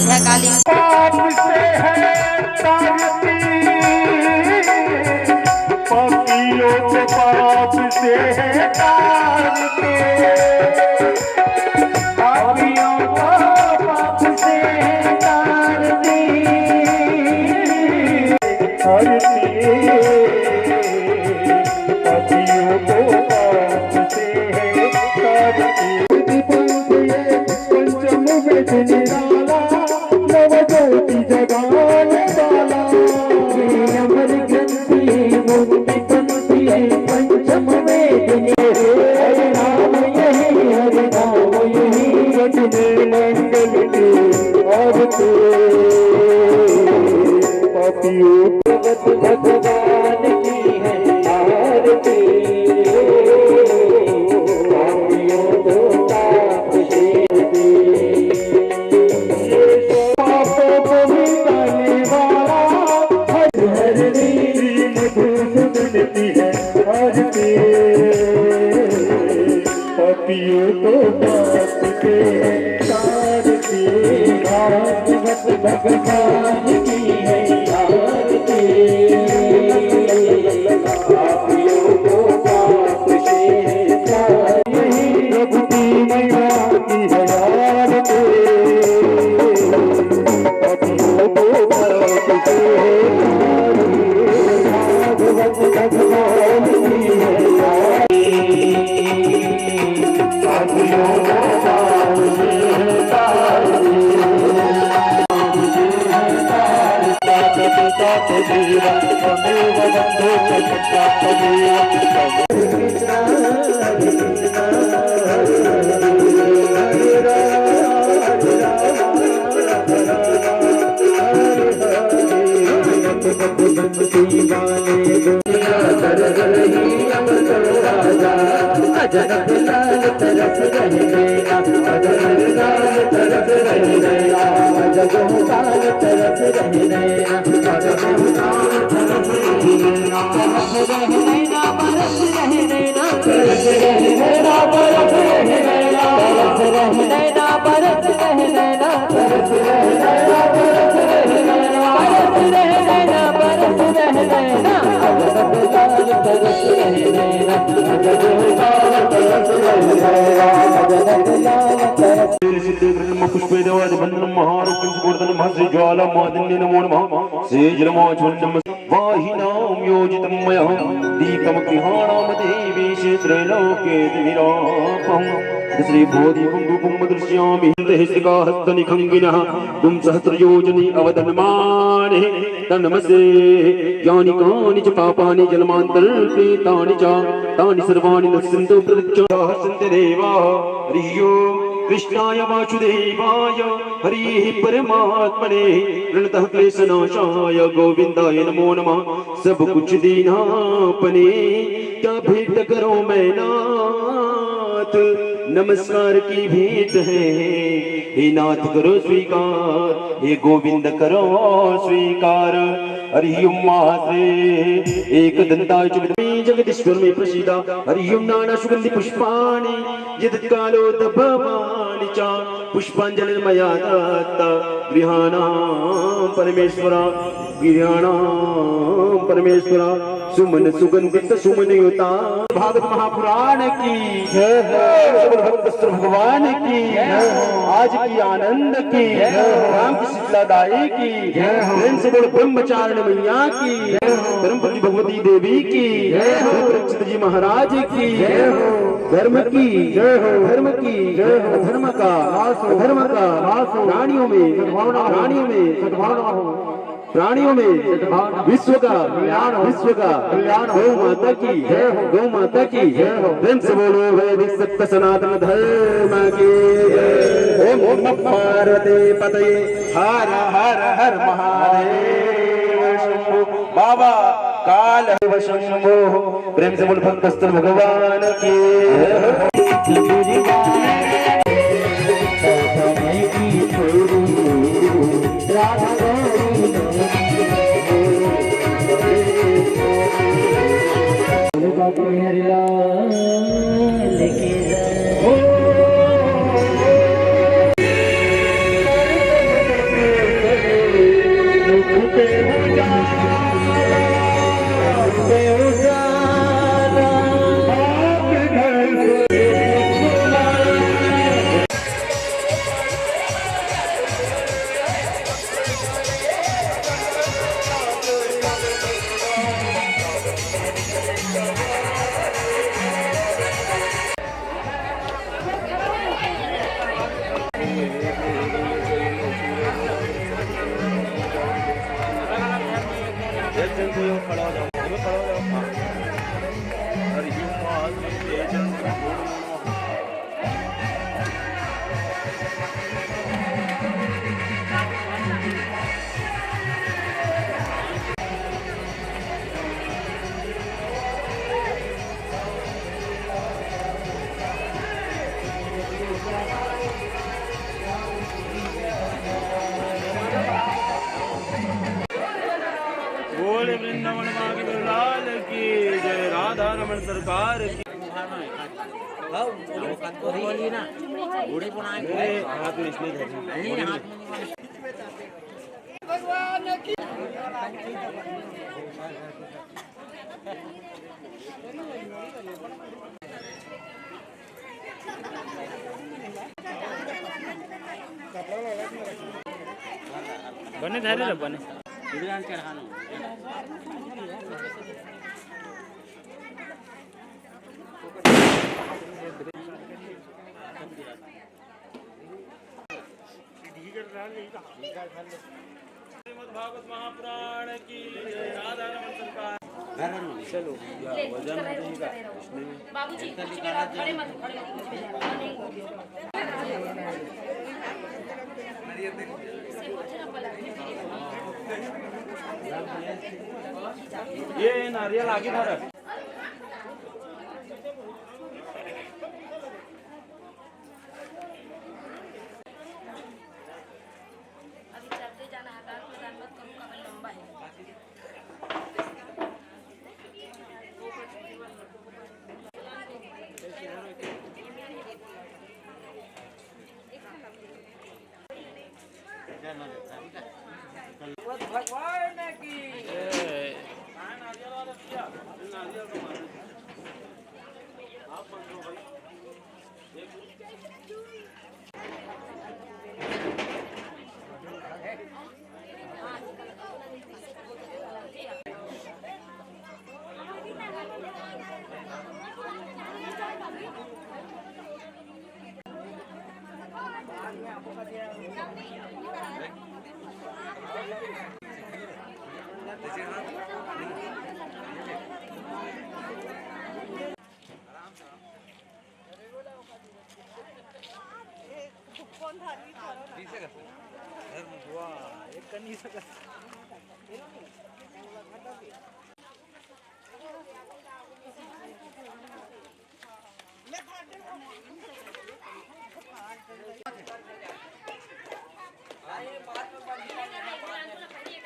जय काली। पाप से है तारती, पापियों को पाप से है तारती, पापियों को पाप से है तारती, तारती। पतियों को पाप से है तारती। पंचम में दिन डाला, नव ज्योति जगाने वाला। ये अमर ग्रंथि मुक्ति पंथि पंचम में दिन। हरे नाम यही, हरे नाम यही। सच में मंगल की आरती। पापियों भगत भगवान की है आरती। पापियों को पाप से दी। पापों को मिटाने वाला हर हर श्री मधुसूदन की है आरती। पापियों को पाप से तारती, भागवत भगवान की है आरती। पापियों को पाप से तारती, प्रभु की मैया की है आरती। पापियों को पाप से तारती, भागवत भगवान की है आरती। सिद्धे ब्रह्म पुष्पे देवादि बंधन महारुद्र सुवर्धन महर्षि ज्वाला मादिन्य नमो नमः। श्री जलमाचल नमः। वाहिनां योजितं मया दीपमग्निहाणां देवेश त्रैलोक्येति विरापहम्। श्री बोधिं रूपं दृश्यामि हस्तनिखङ्गिनः पुं सहस्रयोजने अवतन्माने तन्मसे। यानि कानि च पापानि जन्मान्तरकृतानि च तानि सर्वाणि नश्यन्तु प्रत्यक्षाः सन्ति देवाः। हरिः ओम् कृष्णाय वासुदेवाय हरिः परमात्मने प्रणतः क्लेशनाशाय गोविन्दाय नमो नमः। सब कुछ दीना अपने क्या भेंट करूं मैं नाथ, नमस्कार की भेंट है, हे नाथ करो स्वीकार, हे गोविंद करो स्वीकार। हरि ओम महाश्री एकदंताय च विद्महे जगदीश्वर में प्रसीदा। हरि ओम नाना सुगंधि पुष्पाणि यदत्कालोद्भवानि च पुष्पांजलिर्मया दत्ता गृहाणां परमेश्वर गृहाणां परमेश्वर सुमन सुगंधित सुमन युता। भागवत महापुराण की जय हो। भक्त भगवान की जय हो। आज की आनंद की जय हो। राम की शीतला दाई की जय हो। प्रेम से बोल ब्रह्मचारिणी मैया की जय हो। धर्मपति भगवती देवी की जय हो। रक्षित जी महाराज की जय हो। धर्म की जय हो। धर्म की जय हो। धर्म का नाश हो। धर्म का नाश हो। प्राणियों में सद्भावना हो। प्राणियों में सद्भावना हो। प्राणियों में विश्व का कल्याण हो। विश्व का कल्याण हो। गौ माता की जय हो। गौ माता की जय हो। प्रेम से बोलो वैदिक सत्य सनातन धर्म की जय। ओम नमः पार्वती पतये। हर हर हर महादेव शंभो। बाबा काल शंभो। प्रेम से बोल भक्तस्थल भगवान की। सरकार की। मेरे हाथ में इसने धरी। भगवान की। बने धरे रे, बने। श्रीमद् भागवत महापुराण की जय। राधा रमन सरकार। चलो, या वजन हो जाएगा इसमें। बाबूजी, कुछ करो, खड़े मत, खड़े मत, कुछ भी नहीं, नहीं होगी। ये नारियल आगे धर। अभी चलते जाना है, आदान प्रदान मत करो, कमर लंबा है। भगवान की।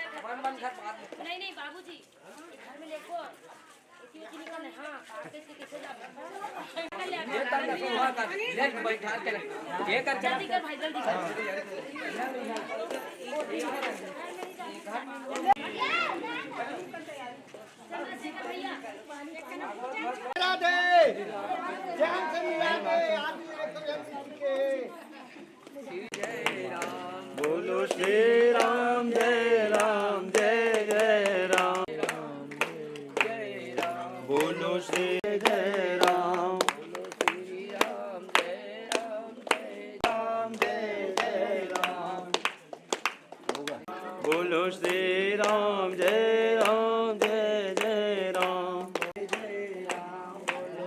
नहीं, नहीं, बाबूजी, घर में लेको। ये कर, ये कर, ये कर। जल्दी कर भाई, जल्दी कर। राधे, ध्यान से मिला दे, आदमी एक तो जल्दी सीखे। बोलो श्री राम, जय राम, जय जय राम। बोलो श्री जय राम। राम, जय जय राम। बोलो श्री राम, जय राम, जय जय राम।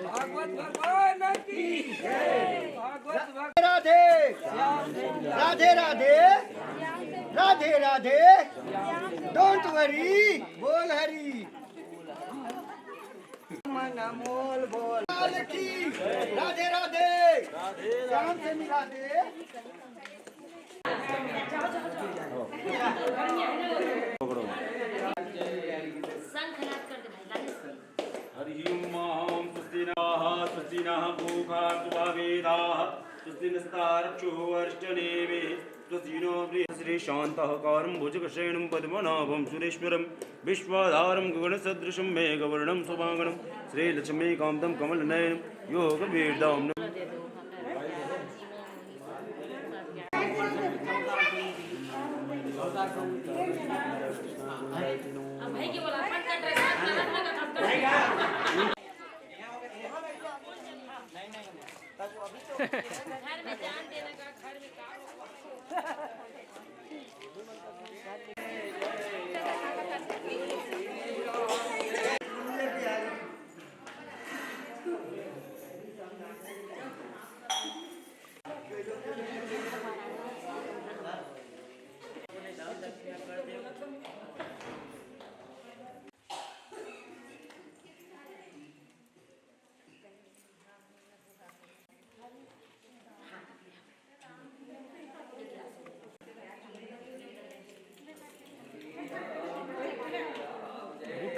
भागवत भगवान की जय। भागवत भगवान। राधे राधे, राधे राधे, राधे राधे। Don't worry, बोल हरी। मन मोल बोल। लाल की राधे राधे। श्याम से मिला दे। हरि ओम। स्वस्ति नः, स्वस्ति नः पूषा सुभावेदाः, स्वस्ति नस्तारक्षो अरिष्टनेमिः, स्वस्ति नो बृह-। श्री शांताकारं भुजगशयनं पद्मनाभं सुरेश्वरं विश्वाधारं गगनसदृशं मेघवर्णं शुभांगनं श्रीलक्ष्मीकान्तं कमलनयनं योगविदां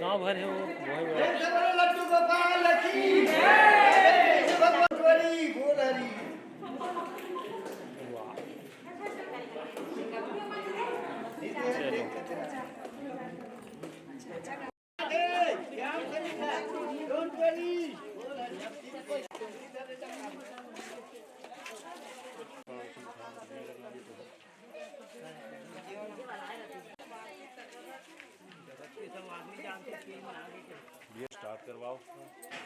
गांव भर है वो, वो है वो। गोपाल की जय। भगवती गोलरी। भैया start करवाओ।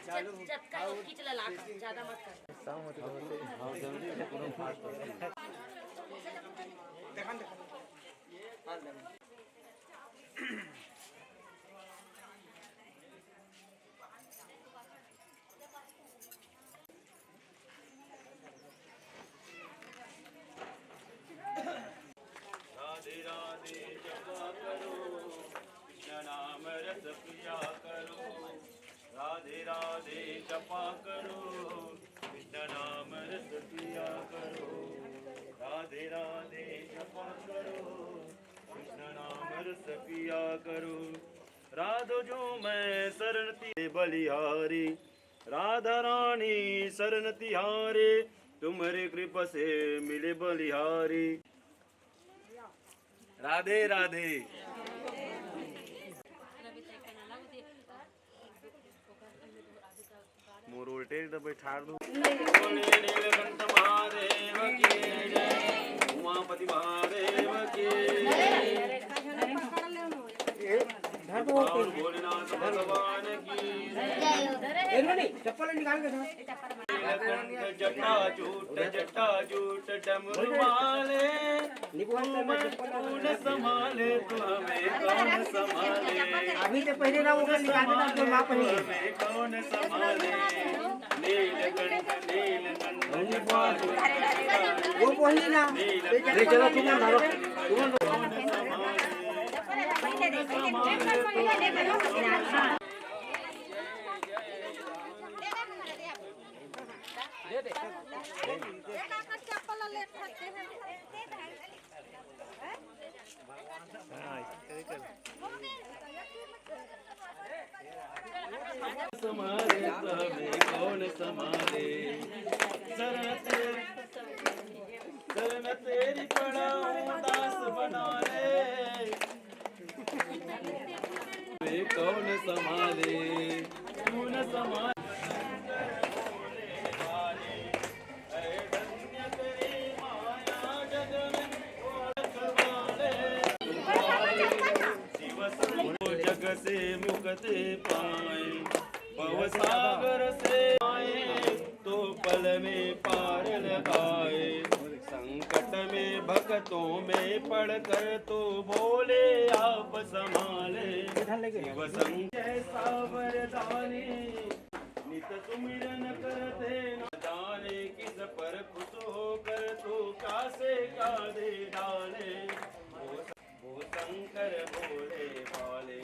चट-, चटका एक खींच ले, लाख ज्यादा मत कर। राधे राधे जपा करो, कृष्ण नाम रस पिया करो। राधे राधे जपा करो, कृष्ण नाम रस पिया करो। राधे राधे जपा करो, कृष्ण नाम रस पिया करो। राधो जो मैं शरण ती बलिहारी, राधा रानी शरण तिहारे, तुम्हारी कृपा से मिले बलिहारी। राधे राधे। मोर उल्टे तो बैठार दू। बोले नीलकंठ महादेव की जय, उमापति महादेव की जय, भोलेनाथ भगवान की जय। चप्पल निकाल के दो। नीलकंठ जटा जूट जटा जूट डमरू वाले, तू मैं कौन संभाले, तू हमें कौन संभाले? अभी तो पहले ना वो निकाल देता, कोई माँ पहले। हमें कौन संभाले? नीलकंठ, नीलकंठ जटा जूट। वो पहले ना। ले चलो, तुम मारो। तुम संभाले तो हमें कौन संभाले? शरण तेरी, शरण तेरी पड़ा हूँ, दास बना ले। वे कौन संभाले, कौन संभाले? जग से मुक्ति पाए, भव सागर से आए, तो पल में पार लगाए। संकट में भक्तों में पड़कर तो बोले आप संभाले। शिव संग जैसा वरदानी, नित सुमिरन करते न जाने, किस पर खुश होकर तू क्या से क्या दे डाले। वो शंकर भोले भाले,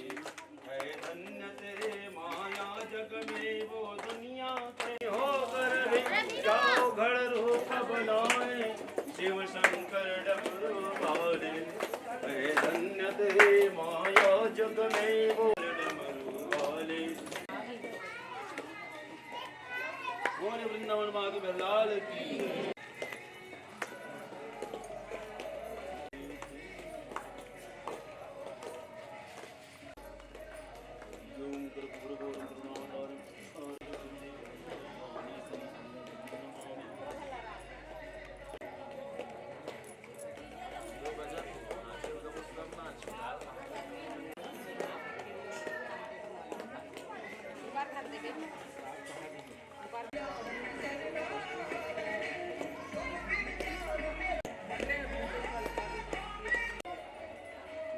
है धन्य तेरे माया जग में वो दुनिया से होकर भी जाओ घर रूप बनाए। शिव शंकर डमरू वाले, है धन्य तेरे माया जग में वो डमरू वाले। बोल वृंदावन माधव लाल की।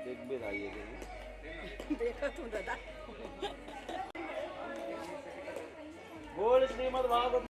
देख भी रही है। देखो तुम दादा। बोल श्रीमद् भागवत।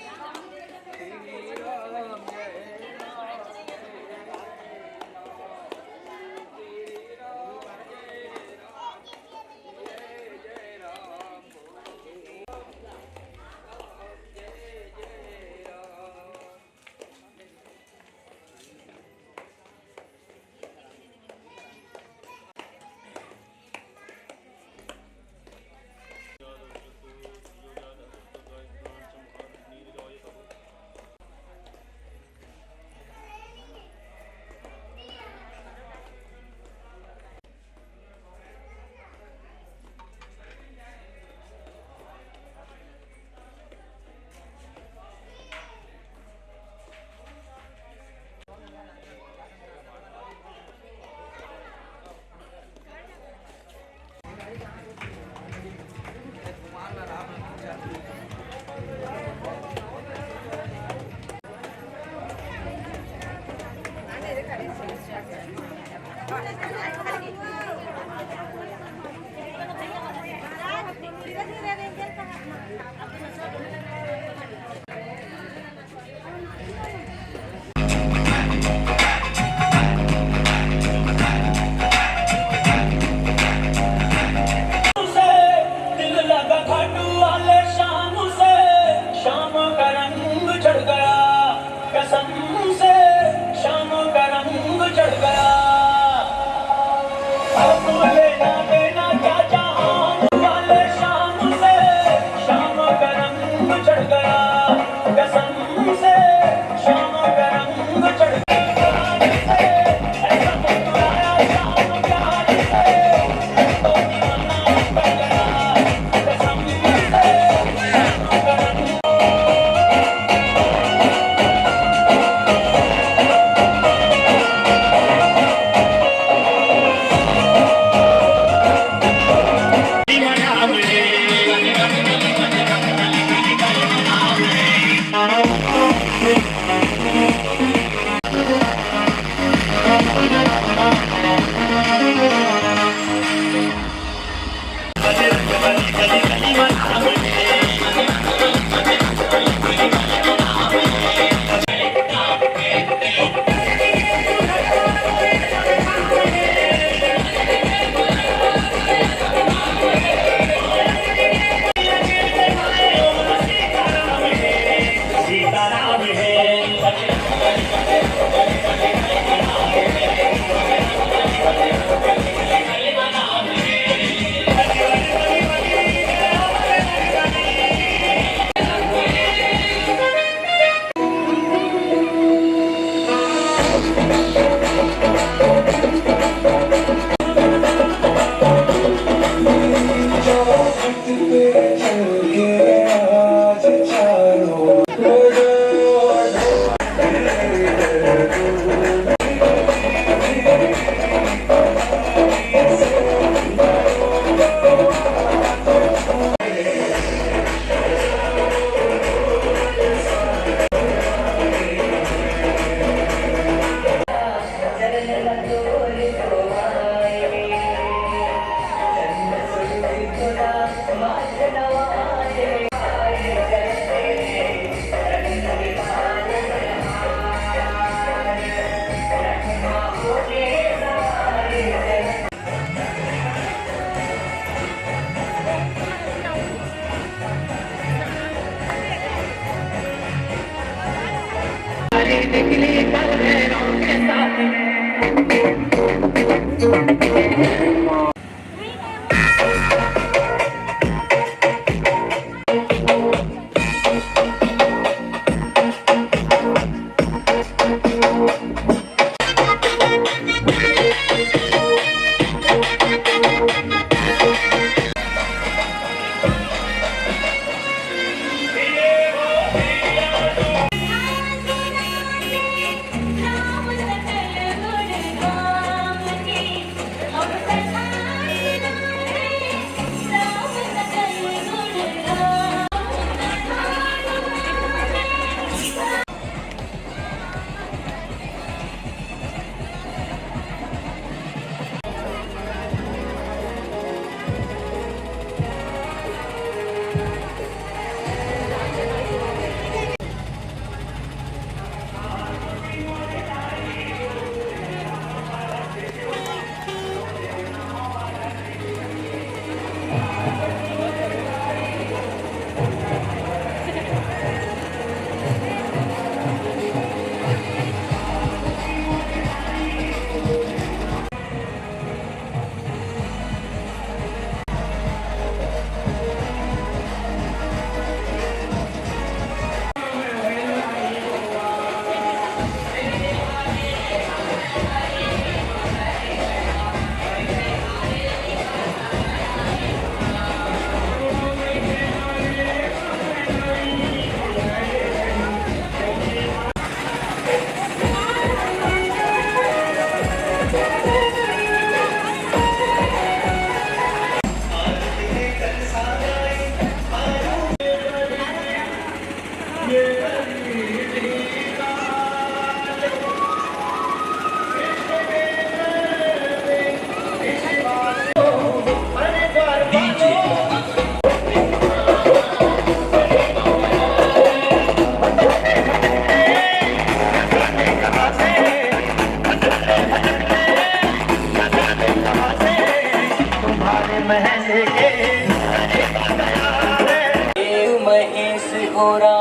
महेश गोरा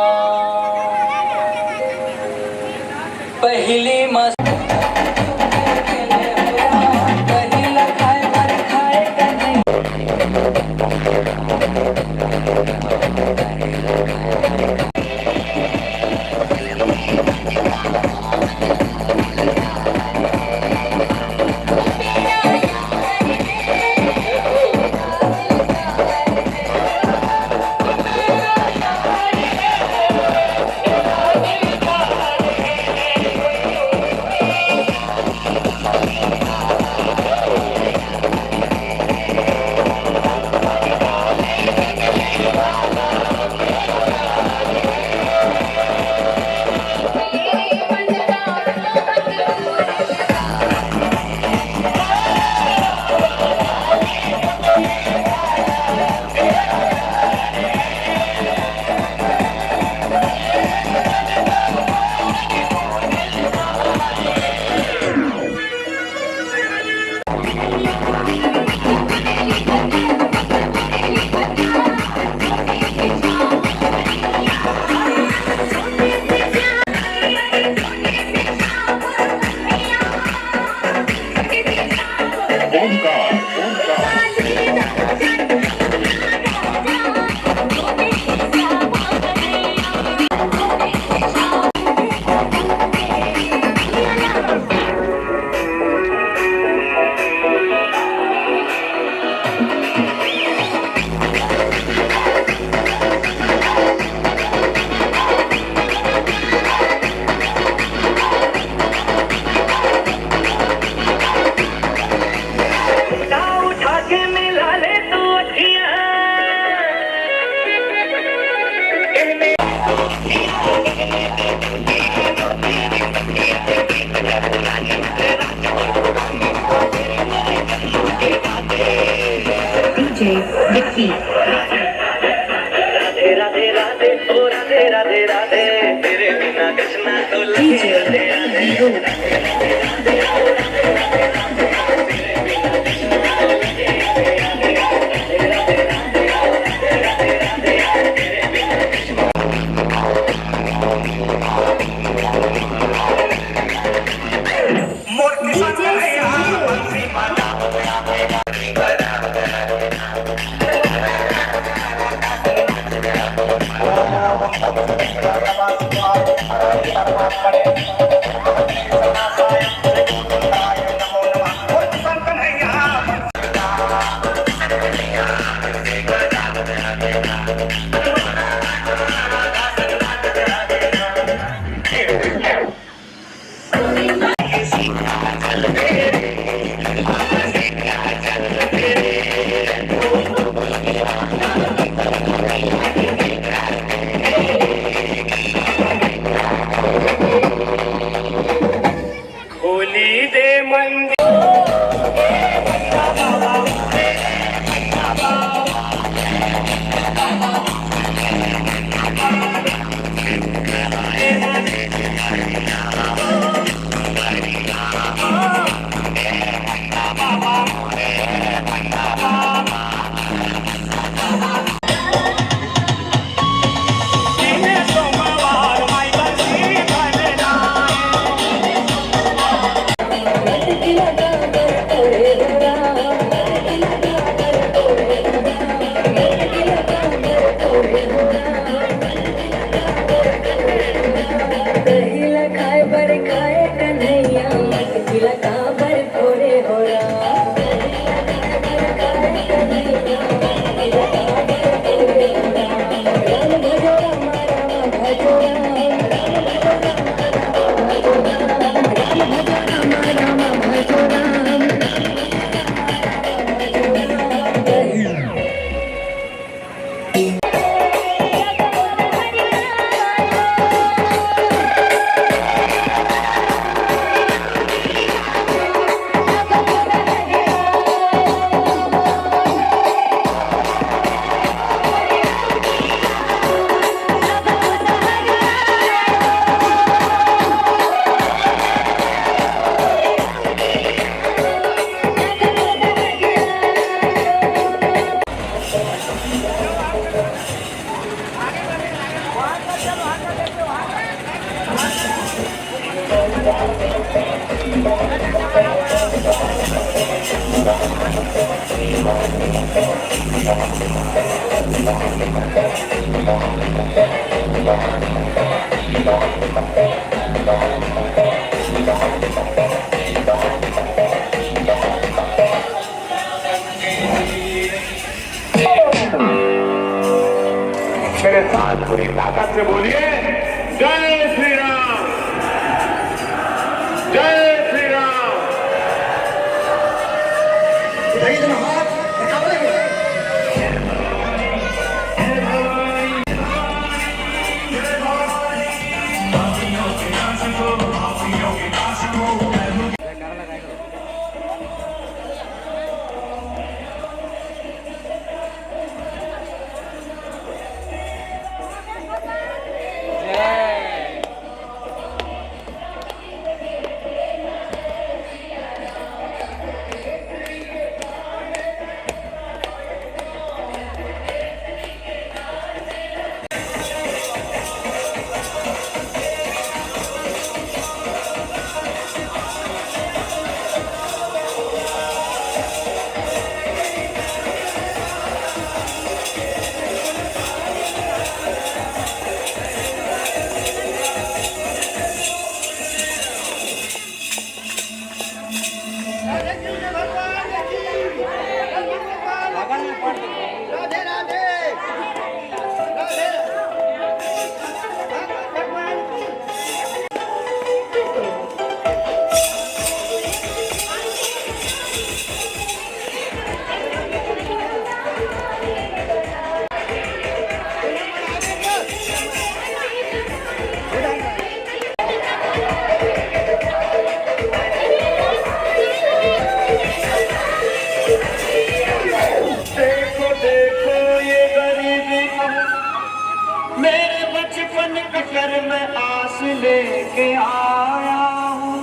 पहली मस-, पहला खाए DJ Vicky। राधे राधे राधे, ओ राधे राधे राधे, तेरे बिना कुछ ना तो लगे। DJ Vicky। खोली दे मंदिर। मेरे साथ पूरी ताकत से बोलिए, जय श्री राम, जय श्री राम। उठाइए दोनों हाथ, बराबर है। देखो, देखो ये गरीबी, मेरे बचपन का घर मैं आस लेके आया हूँ।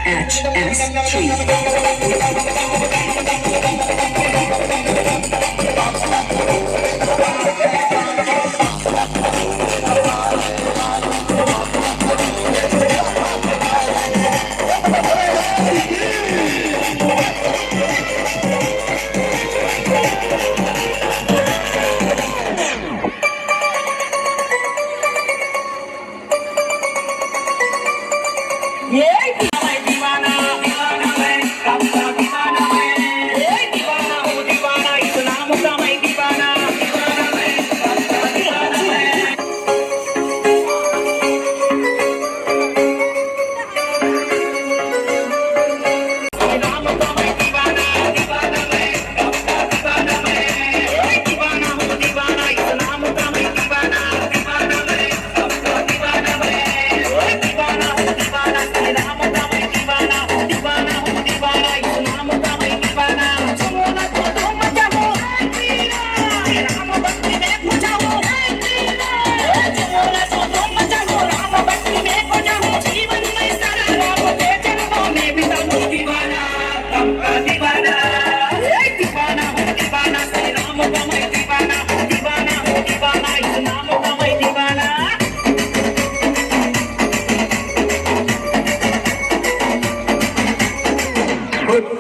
H S three.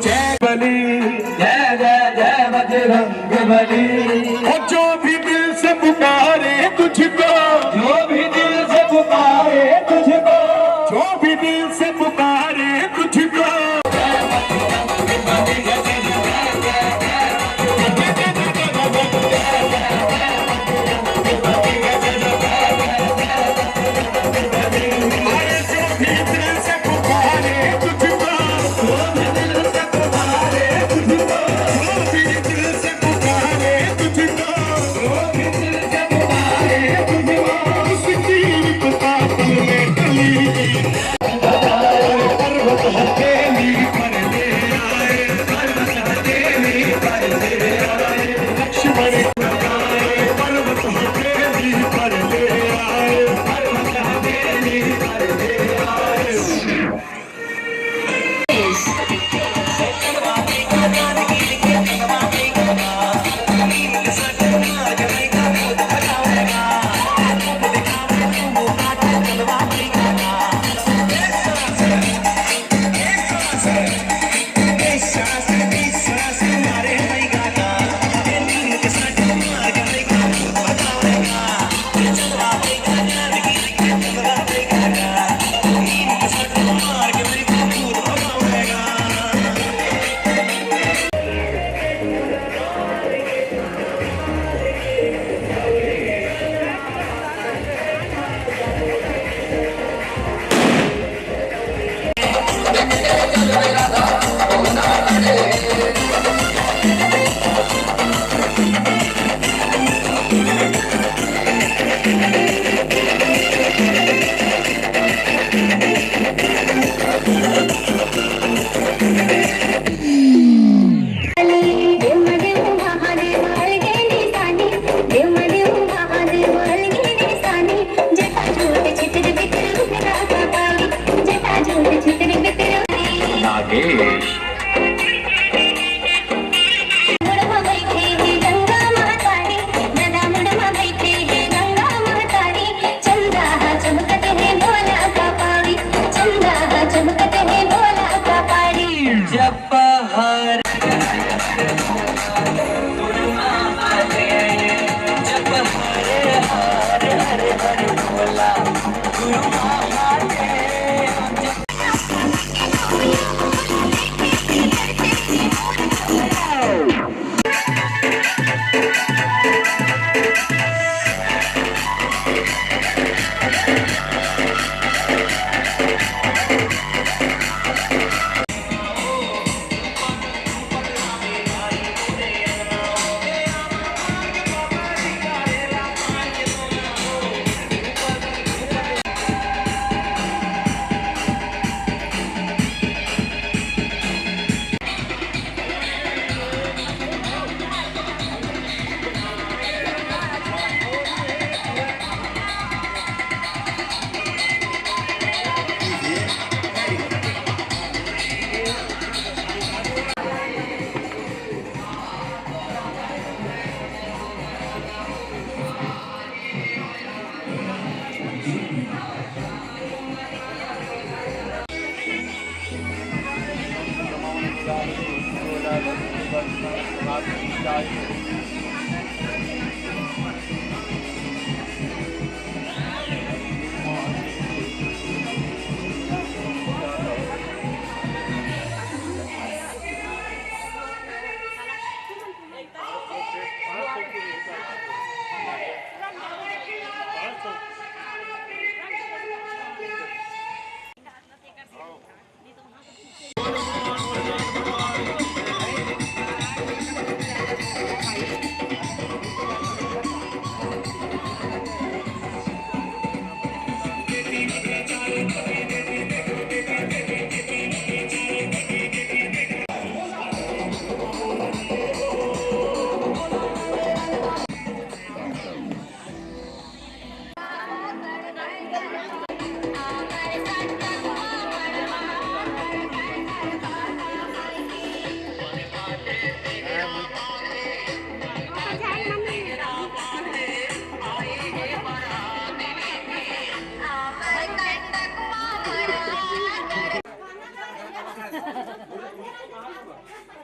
जय बली, जय जय जय बजरंग बली। वो जो भी दिल से पुकारे तुझको, जो भी दिल से पुकारे तुझको, जो भी दिल से पुकारे तुझको।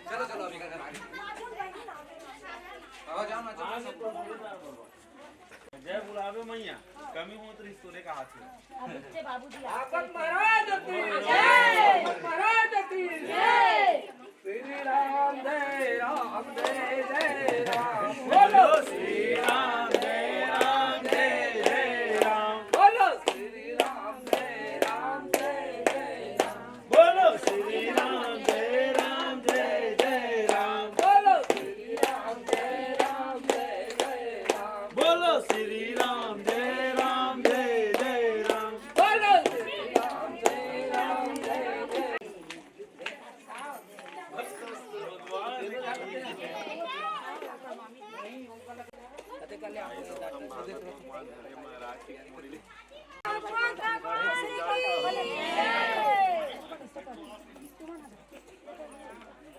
चलो, चलो, अभी घर, घर आगे। बाबा, जाओ ना, चलो, सब। जय बुलावे मैया, कमी होत रहिस तोरे का हाथ में। आपन महाराज की जय, आपन महाराज की जय। श्री राम जय राम जय जय राम। बोलो श्री राम जय राम जय जय राम। बोलो श्री राम जय राम जय जय राम। बोलो श्री राम जय राम जय जय राम। बोलो श्री राम जय राम जय जय राम। बोलो श्री राम जय राम जय जय राम। बोलो श्री राम जय राम जय जय राम।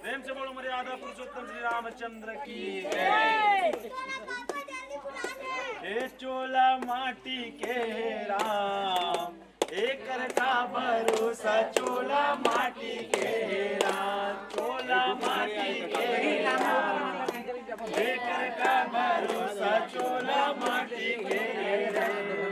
प्रेम से बोलो, मर्यादा पुरुषोत्तम श्री रामचंद्र की जय। ए चोला माटी के राम, एकर का भरोसा, चोला माटी के राम, चोला माटी के राम, एकर का भरोसा, चोला माटी के राम।